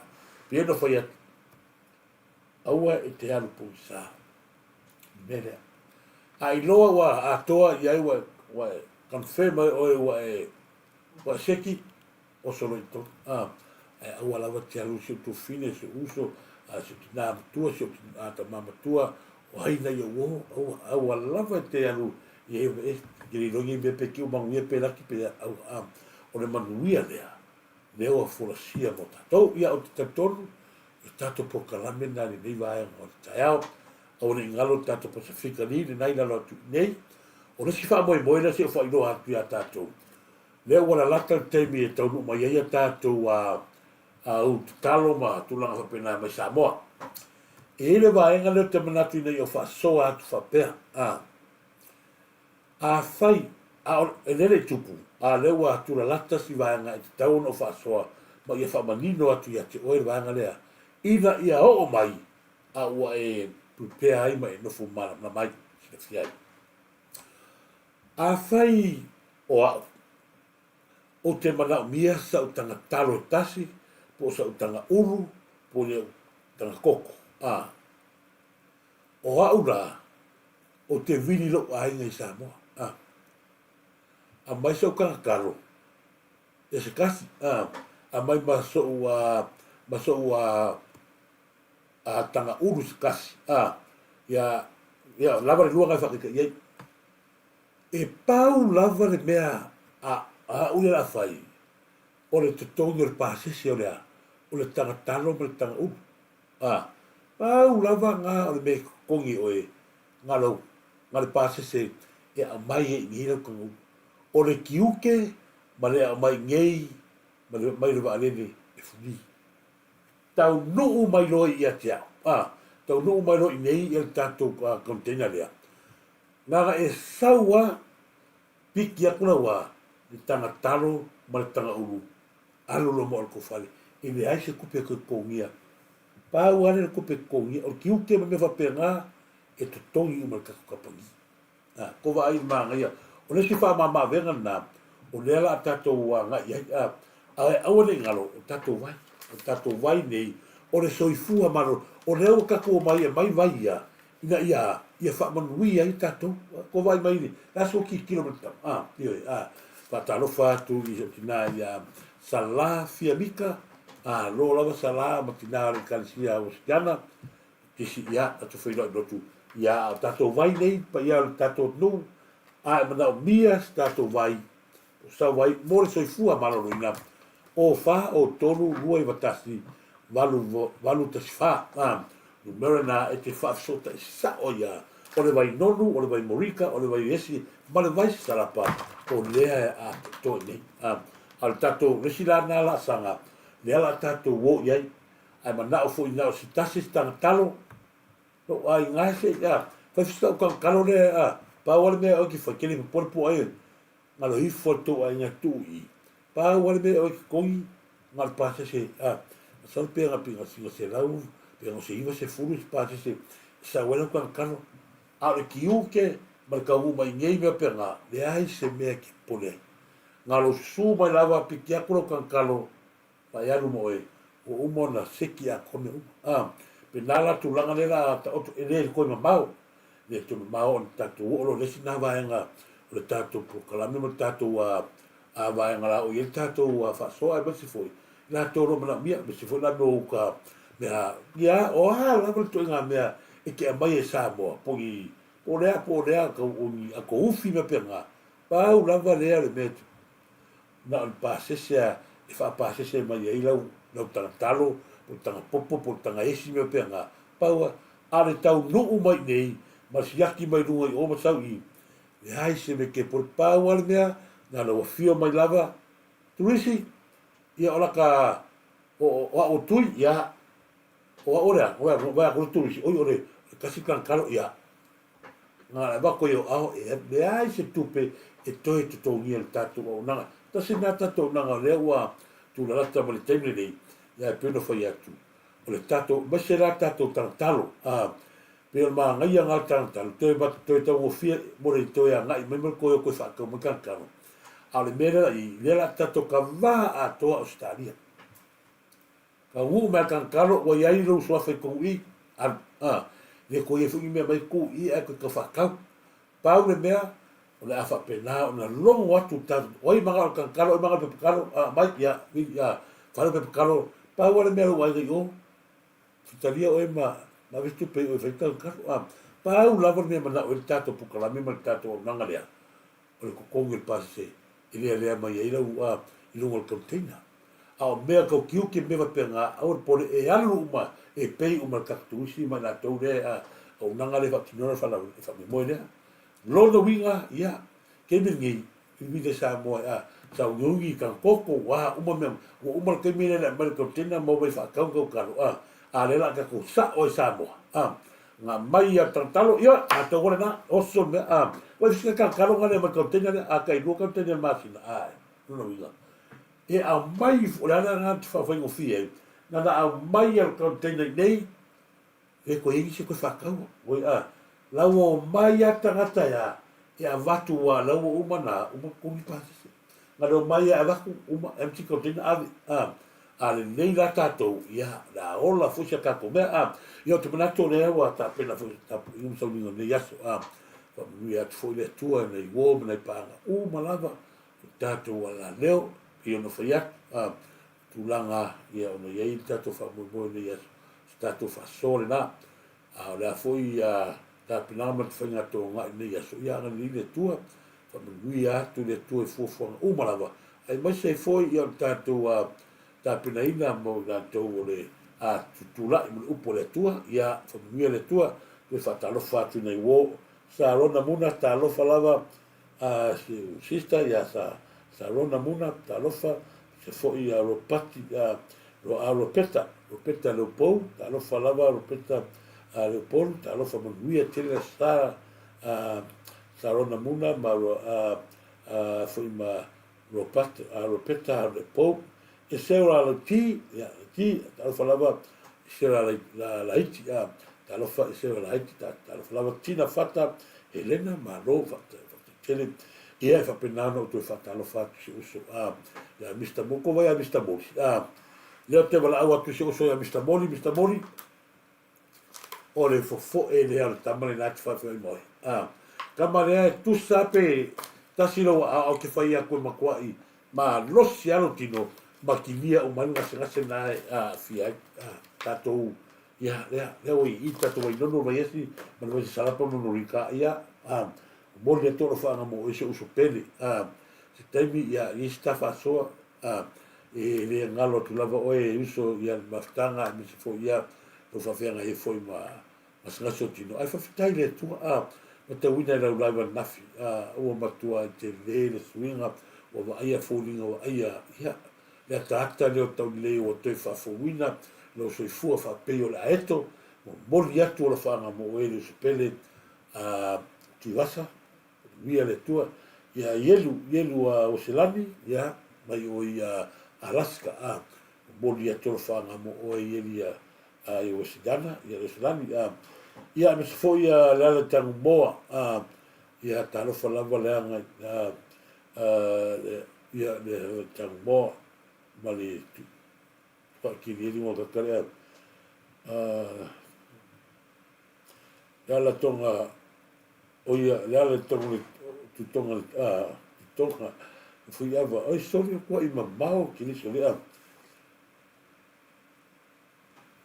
pei ona fai atu, aua e te alu pogisa i le mea lea. A iloa ua atoa i ai ua, ua e confirm ai oe ua e, ua e seki, Oso loa i totonu, a, ae aua lava te alu i si ou tuafafine, si ou uso, a, si ou tinā matua, si ou a, tamā matua, o ai na ia uo, aua, aua lava te alu i ai, e, te le iloa nei mea pe kiu manuia pe laki pe aua, a, o le manuia lea, lea ua folasia mo tatou. Ia, ou te talitonu, O le tatou polokalame lena i lenei vaega o le taeao. Aua ne i galo le tatou Pasefika Li lena i lalo atu i inei. O le isi faamoemoe lea se i ou faailoa atu ia tatou, lea ua lalata le taimi e taunuu mai ai a tatou au tatalo ma tulaga faapena mai Samoa. E i ai le vaega lea ou te manatu ina ia ou faasoa atu faapea, a, afai, a o, e lele i tupu, a o lea ua tulalata si vaega e tatau ona ou faasoa ma ia faamanino atu ia te oe le vaega lea, ina ia oo mai a ua e prepare ai ma e nofo malamalama ai, silafia ai. Afai o au, ou te manaomia sau taga talo e tasi, po o sau taga ulu, po o lou taga koko, a, o au la, ou te vili i lou aiga i Samoa, a, aumai sau taga talo e se tasi, a, aumai ma sou, a, ma sou, a, a taga ulu se tasi, a, ia, ia lava le lua na e faataitaia ai. E pau lava le mea a au ia o le a fai, o le totogi o le pasese o le a? O le taga talo ma le taga ulu. A, pau lava na o le mea e totogi e oe na lou, na le pasese e aumai ai i inei lau taga ulu. O le tiute ma le aumai i inei ma le, mai le vaalele e fuli. Taunuu mai loa ia te au, a, taunuu mai loa i inei ia le tatou container lea, Na e sau a piki atu lau a le taga talo ma le taga ulu alu loa ma o le tou fale e leai se tupe e toe totogia pau a lea le tupe e totogia o le tiute ma mea faapena e totogi uma e le tatou kamupani a tou vaai i le manaia o le isi faamamaavega lena o lea la a tatou agai ai a ae aua nei galo o tatou vai o tatou vai nei o le soifua malolo o lea ua tatou omai e aumai vai ia ina ia ia faamanuia ai tatou. Ua vaai mai le aso tilotilo mai le tama. Ah, ioe, ah, faatalofa atu i si ou tina ia Sala Fiamika, ah, lo lava Sala ma tina o le Ekalesia Uasitiana, kisi ia, tatou feiloai lotu, ia, o tatou vai nei, paia o le tatou atunuu, a e manaomia se tatou vai, o sau ai mo le soifua maloloina, o 4 o 3 2 9 1 8 8 1 4. A, numera na e te faafesootai sao ai a, o le vai nonu, o le vai morika, o le vai esi, ma le vai salapa, o lea e atoatoa i nei. A, a o le tatou, le isi la na laasaga, lea la tatou o i ai, ae manao foi na o se tasi se tagatalo, lou aiga e se i, a, fai foi se tau tagatalo lea, a, pau lava le mea e oe ke fai, ke le popole po o ai, Ngalo ifo le tou aiga e tuu i i. Pau a le mea oe totogi ngalo pasese a masalo pe nga pinga singa selau pe nga se 90 se pasese e sau ai lau kalakalo a o le tiute ma le taunuu mai nei mea pe nga leai se mea e te popole ai. Ngalo susu mai lava piki atu lau kalakalo Mai alu ma oe, ua uma ona seki atoa mea uma. A, pena la tulaga lea la taoto, e le toe mamao, e le toe mamao ona tatou oo loa i le isi na vaega o le tatou polokalame ma le tatou a, a vaega la o i ai le tatou a faasoa aemaise foi i latou o lo o manaomia, aemaise foi la mea o uta mea, ia, o a lava le ituaiga mea e te aumaia i Samoa, po o ni, po o le a, po o le a, o ni ato ufi mea pena, pau lava lea o le mea Na o le pasese a e faapasese mai ai lau lau taga talo, po o le taga popo, po o le taga esi mea pea pau a, a le taunuu mai nei ma siaki mai luga i o ma sau i, leai se mea ke pole pau a le mea, na ona ua fio mai lava, Tulisi, ia o laka o, o, o au o Tui, ia, o au o le a, o a, o le Tulisi, oi o le, o le kasi taga ia, Na avatu ai o ao e leai se tupe e toe totogia i le tatou auaunaga. Tasi lena tatou auaunaga o lea ua tulalata ma le taimi lenei, ia e pei ona fai atu, o le tatou, aemaise la tatou talatalo, a, pei o le manaia lena o le talatalo, toe, toe taugofie mo le toe agai mai ma le toe o toe faatau mai talatalo. A o le mea lea la i ai, lea la tatou kava atoa Ausetalia. Taunuu mai a Tagatalo ua i ai lou suafa i tonu i, alu, a, le toe i ai foi ni mea mai tu i ae toe tau faatau. Pau le mea, o le a faapena ona logo atu le tatou, o ai manao i le Tagatalo, o ai manao i le pepatalo, a, mai, ia, vili, a, fai lau pepatalo, pau lava le mea lou aiga i o, fitalia oe ma, ma ave se tupe i o e fai Tagatalo, a, pau lava le mea e manao ai le tatou polokalame ma le tatou auaunaga lea, o le totogi o le pasese e lealea mai ai lau, a, i luga o le container. A o mea tau tiute mea faapena, aua le popole e alu uma e pay uma e le tatou turisi ma i latou lea a auaunaga lea e faatinoina le faamoemoe lea. Lona uiga, ia, taimi lenei, Vivile Samoa a sauniuni i tana toto ua uma mea ua uma le taimi lea le aumai le container ma omai faatau tau talo a a lea la tatou sao ai Samoa a na mai a talo ia tatou wale na oso mea a wai fika talo talo ngale mai container lea a kai lua container masina a lona uiga e aumai o le ala lena te faafaigofie ai na na aumai a le container i nei E koe i ai nisi e koe faataua. Oi a, la ua omai a tagata e a, e avatu ua la ua uma na uma totogi pasese. Na le omai a avatu uma empty container ave a, a lelei la tatou ia le a ola foi si a tatou mea a. Ia ou te manatu o lea ua tapena foi se tapuaiga ma sauniga o lenei aso a. Faamanuia atu foi le Atua i nai uo ma nai paaga uma lava o tatou alaleo pei ona fai atu a. tulaga ia ona i ai le tatou faamoemoe i lenei aso, se tatou faasoa lena. A o le a foi ia tapenaga ma le faiga togai i lenei aso, ia agalelei le Atua, faamanuia atu le Atua i fuafuaga uma lava, aemaise ai foi ia o le tatou tapenaina mo i latou o le a tutulai ma le upu a le Atua, ia faamanuia le Atua, toe faatalofa atu i nai uo. Sa Rona Muna, talofa lava a si ou sister ia sa sa Rona Muna talofa se foi ia Ropati a ro a Ropeta Ropeta Leupou talofa lava Ropeta a Leupolu talofa manuia tele sa a sa Rona Muna ma ro a a foi ma Ropata a Ropeta Leupou e se o la ti ia ti talofa lava se la la la iti a talofa e se o la iti ta talofa lava Tina Fata Helena malo tele ia e faapena ona ou toe faatalofa atu si uso a ia Mr. Moko vai a Mr. Moli a lea te valaau atu si uso ia Mr. Moli Mr. Moli o le fofoe lea o le tama lena te whawhiwhi mai. A, tama lea e tusa pe tasi lou aao te whai aku e matuai malosi lava lou tino ma kilia uma ai le gasegase lena e aafia ai tatou ia lea lea ua i i tatou Vainono Vaiesi ma le Vaisasalapa ma Norika ia momoli atu alofaaga mo oe si ou uso pele se taimi ia i ai se ta faasoa e le galo atu lava oe e uso ia le mafutaga aemaise foi ia lou faafeagai ai foi ma gasegase o tino ae faafetai i le Atua a matauina i lau live ananafi a ua matua tele le suiga ua vaaia foliga vaaia ia le ataata lea o taulelei ua toe faafouina lou soifua faapei o le aeto momoli atu alofaaga mo oe le uso pele a Tuivasa Manuia le Atua ia Ielu Ielu a Oselani ia mai oe ia Alaska a momoli atu alofaaga mo oe Ieli ia a i Osidana ia Oselani a ia aemaise foi ia Leala Tagumoa a ia talofa lava leaga a ia le Tagumoa ma le Tupaikilieli mo kakale a Leala Tonga o ia Leala Tonga le Tutonga a Tutonga Fuiava oi soli o kuai mamao kiliso lea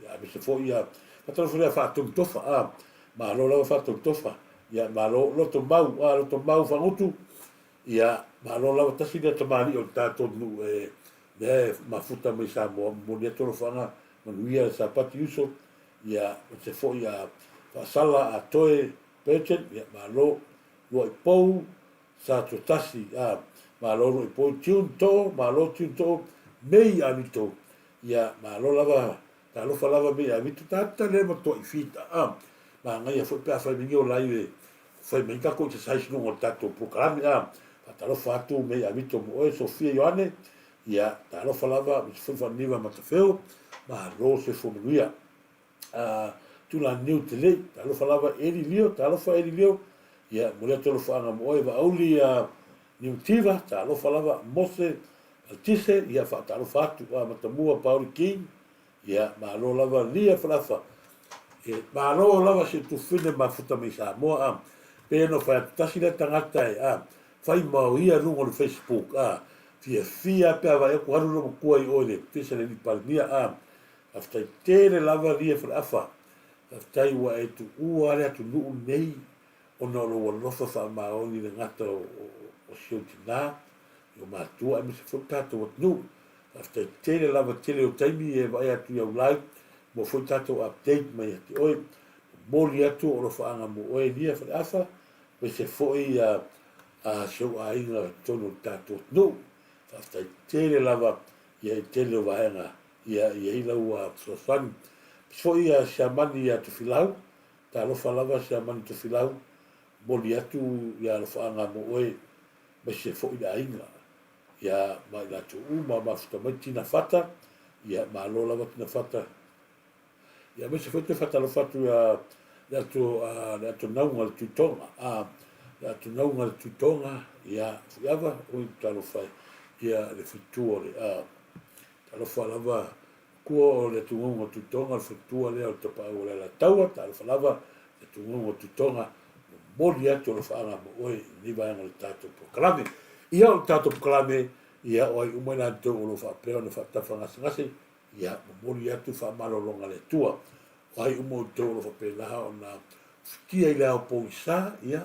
Ia aemaise foi ia faatalofa lea faatonu tofa a malo lava faatonu tofa ia malo loto mau a loto mau fagutu ia malo lava tasi lea tamalii o le tatou nuu e lea e mafuta mai Samoa momoli atu alofaga manuia Sapati uso ia aemaise foi ia faasala a toe Burton ia malo luai pou sa tuatasi a malo luai pou tune too malo tune too mei a vito Ia, malo lava, talofa lava me ia vitu tata le matuai fita a. Manaia foi pe a fai mai ni o live e fai mai tatou exercise luga o le tatou polokalame a. Faatalofa atu me ia Vito mo oe, Sofia Ioane, ia, talofa lava, aemaise foi Faaniva Matafeo, malo soifua manuia. A, Tula Niu Telei, talofa lava Eli Lio, talofa Eli Lio, ia, momoli atu alofaaga mo oe, Vaauli a Niutiva, talofa lava Mose Altise, ia faatalofa atu a Matamua Pauli King, ia malo lava Lia Falafa, e malo lava si tufine mafuta mai Samoa a pe no fai atu tasi lea tagata e a fai ma o ia luga o le Facebook a fiafia pe a vaai atu alu le matua i oe le Ofisa le Palemia a faafetai tele lava Lia Falafa, faafetai ua e tuua le atunuu nei ona o lou alofa faamaoni i le gata o si ou tina, i o matua aemaise foi le tatou atunuu. Faafetai tele lava tele o taimi e vaai atu i au live mo foi tatou update mai ia te oe. Momoli atu o alofaaga mo oe Elia Faleafa aemaise foi a si ou aiga i totonu o le tatou atunuu. Faafetai tele lava ia i tele o vaega ia i ai lau fesoasoani. Aemaise foi ia Siamani ia Tofilau, talofa lava Siamani Tofilau, momoli atu ia alofaaga mo oe aemaise foi le aiga ia ma i latou uma mafuta mai Tina Fata, ia malo lava Tina Fata. Ia aemaise foi toe faatalofa atu ia le ato le atonauga le Tuitoga, a le atonauga le Tuitoga, ia Fuiava oi talofa e, ia le fitua o le a talofa lava kua o le atugauga o Tuitoga, le fitua lea o le tapaau o le Alataua, talofa lava le atugauga o Tuitoga, momoli atu alofaaga mo oe i lenei vaega o le tatou polokalame. Ia o le tatou polokalame, ia o ai uma i latou o lo o faapea ona faatafa gasegase, Ia, momoli atu faamalologa a le Atua. O ai uma outou o lo o faapena ona fitia i le ao pogisa, ia,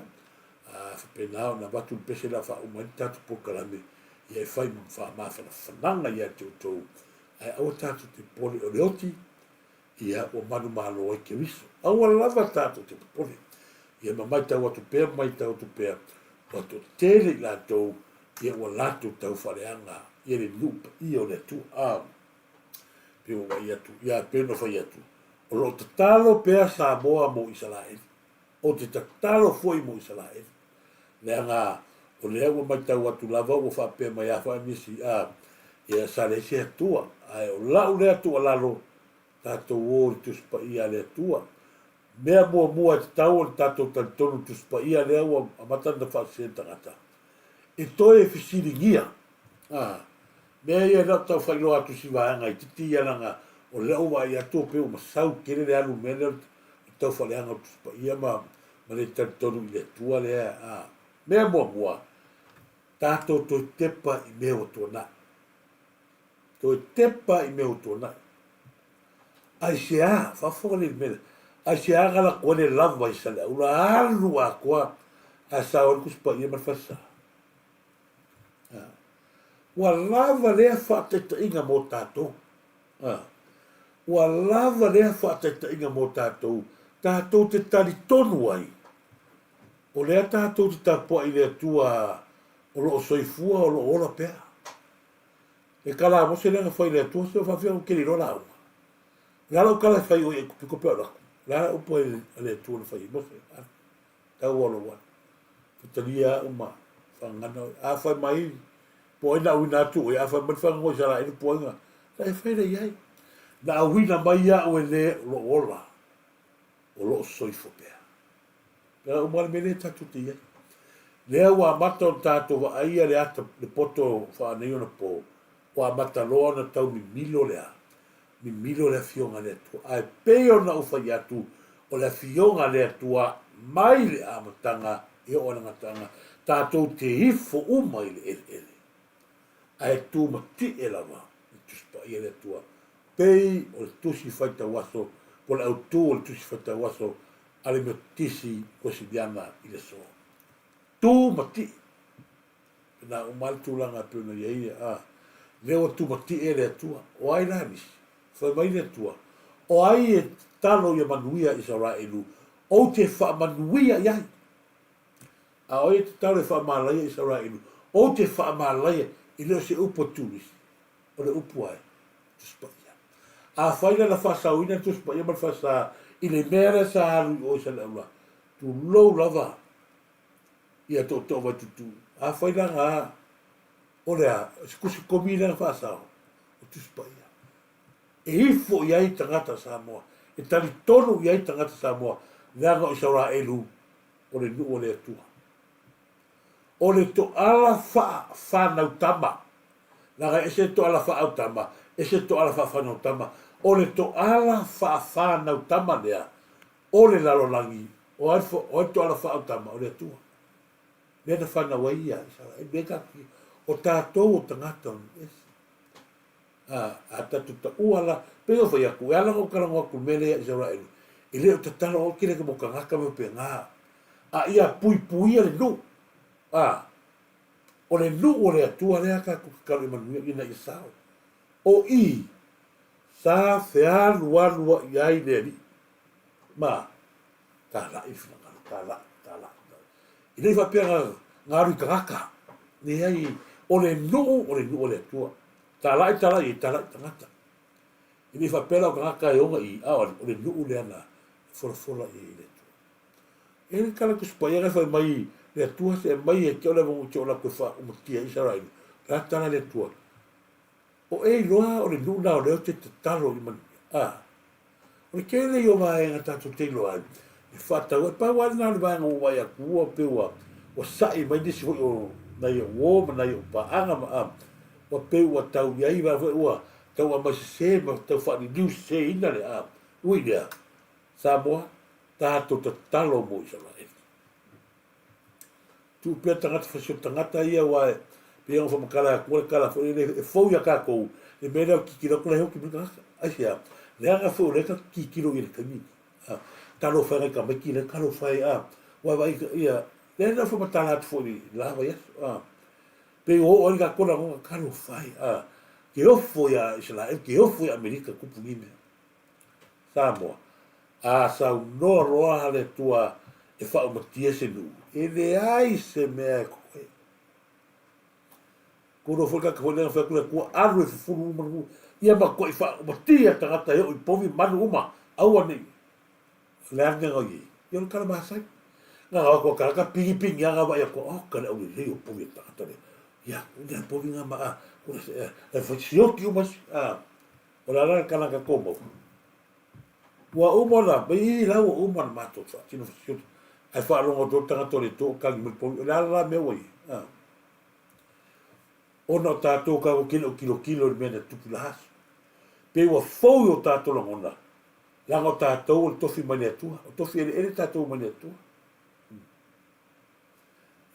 a faapena ona avatu le pese o le a faauma ai le tatou polokalame, ia e fai ma faamafanafanaga ia te outou, ae aua tatou te popole o le oti, ia, ua manumalo ai Keriso. Aua lava tatou te popole. Ia ma matau atu pea ma matau atu pea, ua toatele i latou, ia ua latou tau faaleaga ia le nuu paia o le Atua. A, pei ua vaai atu, ia pei ona fai atu, o lo o tatalo pea Samoa mo Isaraelu. Ou te tatalo foi mo Isaraelu. Leaga o lea ua matau atu lava ua faapea mai a foi nisi, a, ia sa leai se Atua. Ae o lau lea tuualalo, tatou o i le Tusi Paia a le Atua. Mea muamua e tatau ona tatou talitonu i le Tusi Paia lea ua amata ona faasese e tagata, e toe fesiligia a mea ia lea ou te tau faailoa atu si vaega itiiti ia leaga o lea ua vaai atu pei ua masau tele le alu mea lea o le tau faaleaga o le Tusi Paia ma ma le talitonu i le Atua lea a mea muamua tatou toe tepa i mea ua tuanai toe tepa i mea ua tuanai Aisea, faafofoga lelei i le mea lea, aisea na lako ai le lava i Saleaula, alu atoa ae sao ai le Tusi Paia ma le Falesa? Ua lava lea faataitaiga mo tatou. Ua lava lea faataitaiga mo tatou, tatou te talitonu ai, o lea tatou te tapuai i le Atua o lo o soifua, o lo o ola pea. E tala a Mose lea na fai i le Atua, se o faafefea ou te le iloa lauga. O le a lau tala e fai oi Aikupito pe a ou alu atu? O le a upu a le Atua na fai ai? Mose, alu, tau au lou alu. Faitalia au ma faagagana oe. A fai mai, po o ai na auina atu oe, a fai mai le fagogo Isaraelu po o ai na, na e fai lea i ai. Na auina mai au e le o lo o ola, o lo o soifua pea. Pea uma le mea lea tatou te i ai. Lea ua amata ona tatou vaaia le ata, le poto faaneionapo, ua amata loa ona tau mimilo le a? Mimilo le Afioga a le Atua. Ae pei ona ou fai atu, o le Afioga a le Atua mai le amataga e oo i le gataaga, tatou te ifo uma i le eleele, ae tumatie lava le Tusi Paia a le Atua, pei o le Tusi Faitau Aso, po o le autu o le Tusi Faitau Aso a le Metotisi Kuesiliana i le aso. Tu ma tii. Pena uma lava le tulaga e pei ona i ai, a, lea ua tumatie le Atua. O ai la nisi? Fai mai le Atua, O ai e tatalo ia manuia Isaraelu, ou te faamanuia i ai. A o ai e tatalo e faamalaia Isaraelu, ou te faamalaia, e le o se upu a Turisi, o le upu a Tusi Paia. Afai la na faasaoina le Tusi Paia ma le Faasa i le mea lea sa alu i o i Saleaula, tulou lava ia tootoo Vaituutuu. Afai la na o le a, o se tusi komi lea na faasao, o Tusi Paia. E ifo i ai tagata Samoa, e talitonu i ai tagata Samoa, leaga o Isaraelu o le nuu o le Atua. O le toala faa-fanau tama, leaga e ese le toala faa-autama, ese le toala faa-fanau tama. O le toala faa-fanau tama lea o le lalolagi, o ai o ai le toala faa-autama? O le Atua. Lea na fanau ai ia Isaraelu, lea tatou, o tatou o tagata o nuu ese. A, a tatou taua la, pei ona fai atu, e ala ona ou talanoa atu i le mea lea ia Isaraelu, e le o tatalo au kele mo tagata ma faapena, a ia puipuia le nuu, a, o le nuu o le Atua lea tatou tatalo ia manuia ina ia sao. O i, sa fealualuaʻi ai le Alii, ma talai le finagalo, talai, talai, talai. E le i faapea na, na alu i tagata. Leai, o le nuu, o le nuu a le Atua. Talai, talai, e talai tagata. E le i faapea la o tagata e ona i, a o le nuu lea na folafola i ai le Atua. E le tala Tusi Paia na fai mai le Atua se mai e te ole mo te ola koe fa umatia Israel. La tala le Atua. O e iloa o le nuu na o lea o te tatalo i manuia. A. O le tele ia o vaega tatou te iloa ai, e faatatau ai. Pau lava lena o le vaega ua vaai atu ua pei ua ua sa'i mai nisi foi o nai o'u uo ma nai o'u paaga ma a, ua pei ua tau i ai vaega foi ua tau aumai sese ma tau faaliliu seseina le a. Ui i lea, Samoa, tatou tatalo mo Isaraelu. Tuu pea tagata fasi o tagata ia aua e pei ona faamatala atu le tala foi lele e fou ia tatou le mea lea o tilotilo atu la e hoki mai tagata. Aisea? Leaga foi o lea tatou te tilotilo i le taimi lenei. A, talofa e nai tamaiti lea, talofa e, a, ua vaai ia, lea na faamatala atu foi i le la vaiaso, a, pei ua oo ai le tatou lagona, talofa e, a, ke ofo ia Isaraelu, ke ofo ia Amerika tupu nei mea. Samoa, a saunoa loa le Atua e faaumatia se nuu, e leai se mea e koe. Kuro foi kaka foi lea fai atu le Atua, alu e fufulu uma le nuu, ia matuai faaumatia tagata e oo i povi manu uma, aua ne i le a le mea na i ai. Ia o le tala masani. Na na atu a tagata pigi pigi a na vaai atu, oh ka le aulelei o povi a le tagata lea. Ia, ia povi nga ma a, e fai sioki uma si, a, O le a la le kanaka komau? Ua uma ona, mai la ua uma ona matou faatino fasioti. Ae faalogo atu le tagata o le Atua o kagi mai le povi. O le a la mea ua i ai? A. Ona o tatou ka ua kele o kilokilo i le mea na tupu la aso. Pei ua fou i o tatou lagona, leaga o tatou o le tofi mai le Atua. O tofi eleele tatou mai le Atua.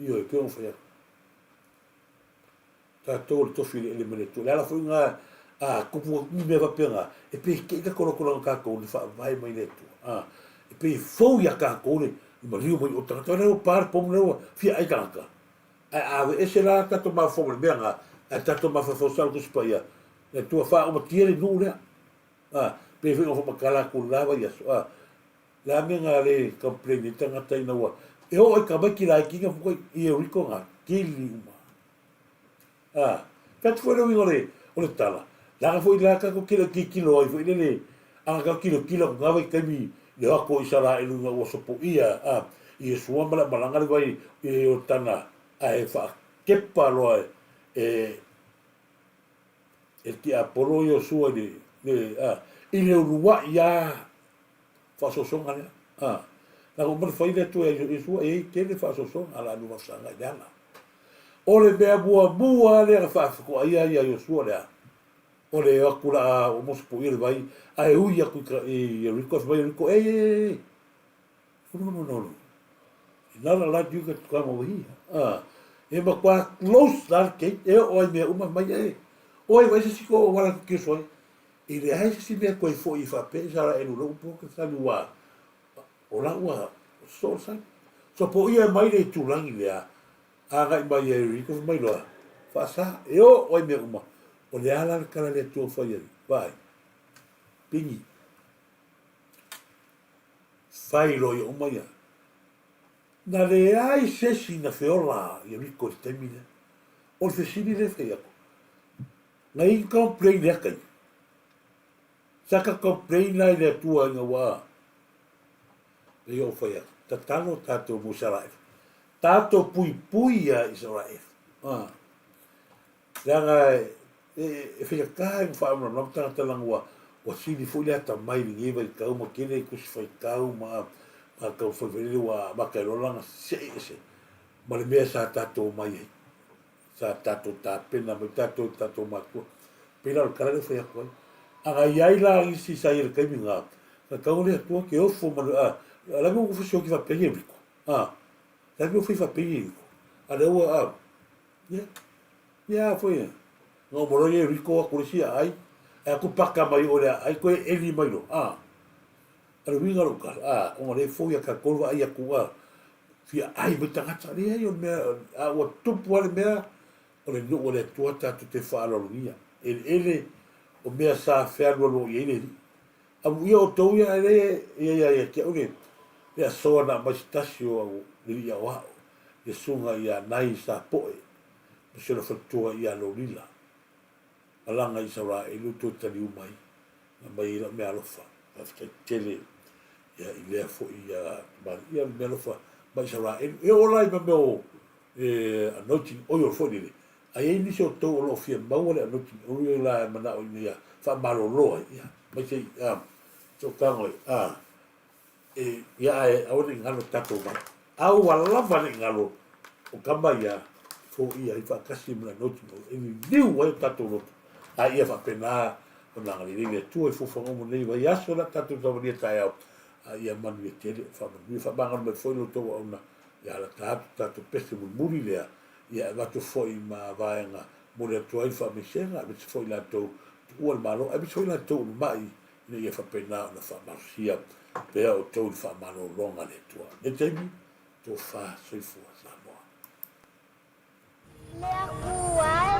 Ioe, pei ona fai atu. Tatou o le tofi eleele mai le Atua. O le ala foi lena a tupu atu ni mea faapena, e pei e te i tatou loto leaga tatou na faavae mai le Atua. A, e pei e fou iā tatou le maliu mai o tagata. O lea ua pa le pomu, lea ua fia ai tagata. Ae a aveese la tatou mafaufau ma le mea lena, ae tatou mafaufau sao i le Tusi Paia, le Atua faaumatia le nuu lea. A, pei foi ona faamatala atu i le la vaiaso. A, le a mea na le complain ai tagata ina ua e oo i tamaiti laiti na fukai i Eriko na kili uma. A, fai atu foi le uiga o le, o le tala, leaga foi la tatou tele tilotilo ai foi lele, a na tatou tilotilo atu na vaitaimi i le o atu o Isaraelu ina ua sopoia, a, Iesua ma le aumalaga le vai i Ioritana ae faakepa loa e, e le tiapolo Iosua i le, le, a, i le uluai lava faasoasoga lea. A, na uma ona fai le Atua ia Iesua, e i ai tele faasoasoga, a o le a lua vasaga i le ala. O le mea muamua lea na faafetoaia ia Iosua lea, o le o atu la ua mosopoia le vai, ae ui atu i Ieriko, fai mai Ieriko, ei, ei, ei, ei, no, no, no, no, not allowed you to come over here. Ah, e matua close la le gate, e oo ai mea uma mai, e, oi, vai se si ko wala ku kio ai. E leai se si mea koe foi i whape, sa la elu lou po ke sami wa, o la ua soo le sami. Sopoia mai le itulagi lea, agai mai ia Ieriko, fai mai loa, Faasa, e oo ai mea uma, o le a la le tala a le Atua ua fai ai? Vaai, pigi, fai loa ia uma ia. Na leai se isi na feola Ieriko i le taimi lea. O le fesili lea e fai atu, na i complain lea taimi? Sa ka complain la i le Atua ina ua Ia ou fai atu, tatalo tatou mo Isaraelu. Tatou puipui ia Isaraelu. Ah. Leaga e, e faigata e faamalamalama tagata leaga ua, ua sili foi le atamai i lenei vaitau ma tele tusi faitau ma, ma tau fai foi lele ua amata ai loa lana see ese ma le mea sa tatou omai ai. Sa tatou tapena mai tatou i tatou matua. Pei la o le tala lea e fai atu ai. A na i ai la isi sa i ai i le taimi lena, na tatau le Atua ke ofo ma le, a, la mea ua fasioki faapea Ieriko. A, la mea ua fai faapea Ieriko. A lea ua, a, ia, ia a foi, na uma loa Ieriko atu le isi aai, ae atu paka mai o le aai, toe eli mai loa. A, a le uiga o lou tala, a, ona lea e fou ia tatou le vaai atu, a, fia ai mai tagata. Leai o le mea, a ua tupu lava le mea, o le nuu a le Atua tatou te faaaloalogia. Eleele. o mea sa fealualuaʻi ai le Alii. Amuia outou ia, ae leai e i ai ia te au le le asoa na aumai se tasi o au le alii aoao, le susuga ia Nai Sapoe ma si ona faletua ia Lolila, malaga i Isaraelu toe taliu mai, na aumai ai lau meaalofa. Faafetai tele ia i lea foi ia tamalii, ia o le meaalofa mai Isaraelu. E oo la i mea o anointing oil foi lele, A i ai nisi o outou o lo o fia maua le anointing oil la e manao ina ia faamalolo ai, ia, mai se i, a, se i tago ai, a, e, ia ae aua ne i galo tatou vai. Aua lava ne i galo o kama ia e foia ai faatasi ma le anointing oil e liliu ai o tatou loto, a ia faapena ona agalelei le Atua i fuafuaga uma o lenei vaiaso o le a tatou savalia taeao, a ia manuia tele, faamanuia, faamagalo mai foi lo outou auauna ia alata atu tatou pese mulimuli lea Ia e avatu foi ma vaega momoli atu ai le faamaisega, aemaise foi i latou tuua le Malo, aemaise foi i latou o mamai, ina ia faapena ona faamalosia pea outou i le faamalologa a le Atua. I lenei taimi, tofa soifua Samoa. Le Akua e,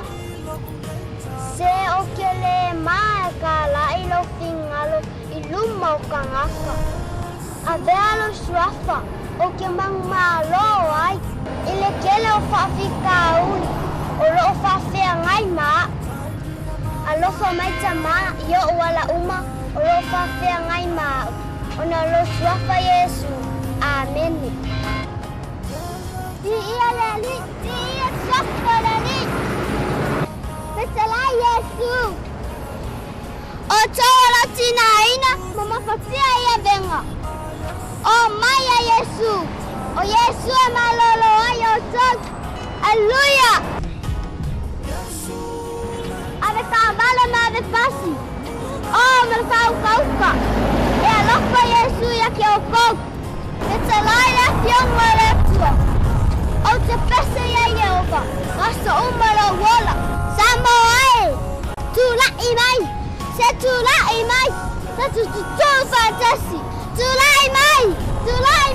se o ke lē ma e kālaʻi lou finagalo i luma o kānaka. Avea lou suafa ou te manumalo ai i le tele o faafitauli o lo o faafeagai ma aʻu. Alofa mai Tamā i oʻu ala uma o lo o faafeagai ma aʻu, ona o lou suafa Iesū. Amene. Viia le Alii, viia le suafa o le Alii. Fetalai Iesū. Outou o lo tinaina ma mafatia i avega. O mai a Iesu. O Iesu e malolo ai outou. Aleluia! Ave taavale ma ave pasi. O ma le faaukauka. E alofa Iesu ia te outou. Fetalai le Afioga o le Atua. Ou te pese ia Ieova, aso uma lou ola. Samoa e! Tula'i mai! Se tula'i mai! Tatou tutū faatasi! Tula'i mai! Tula'i mai!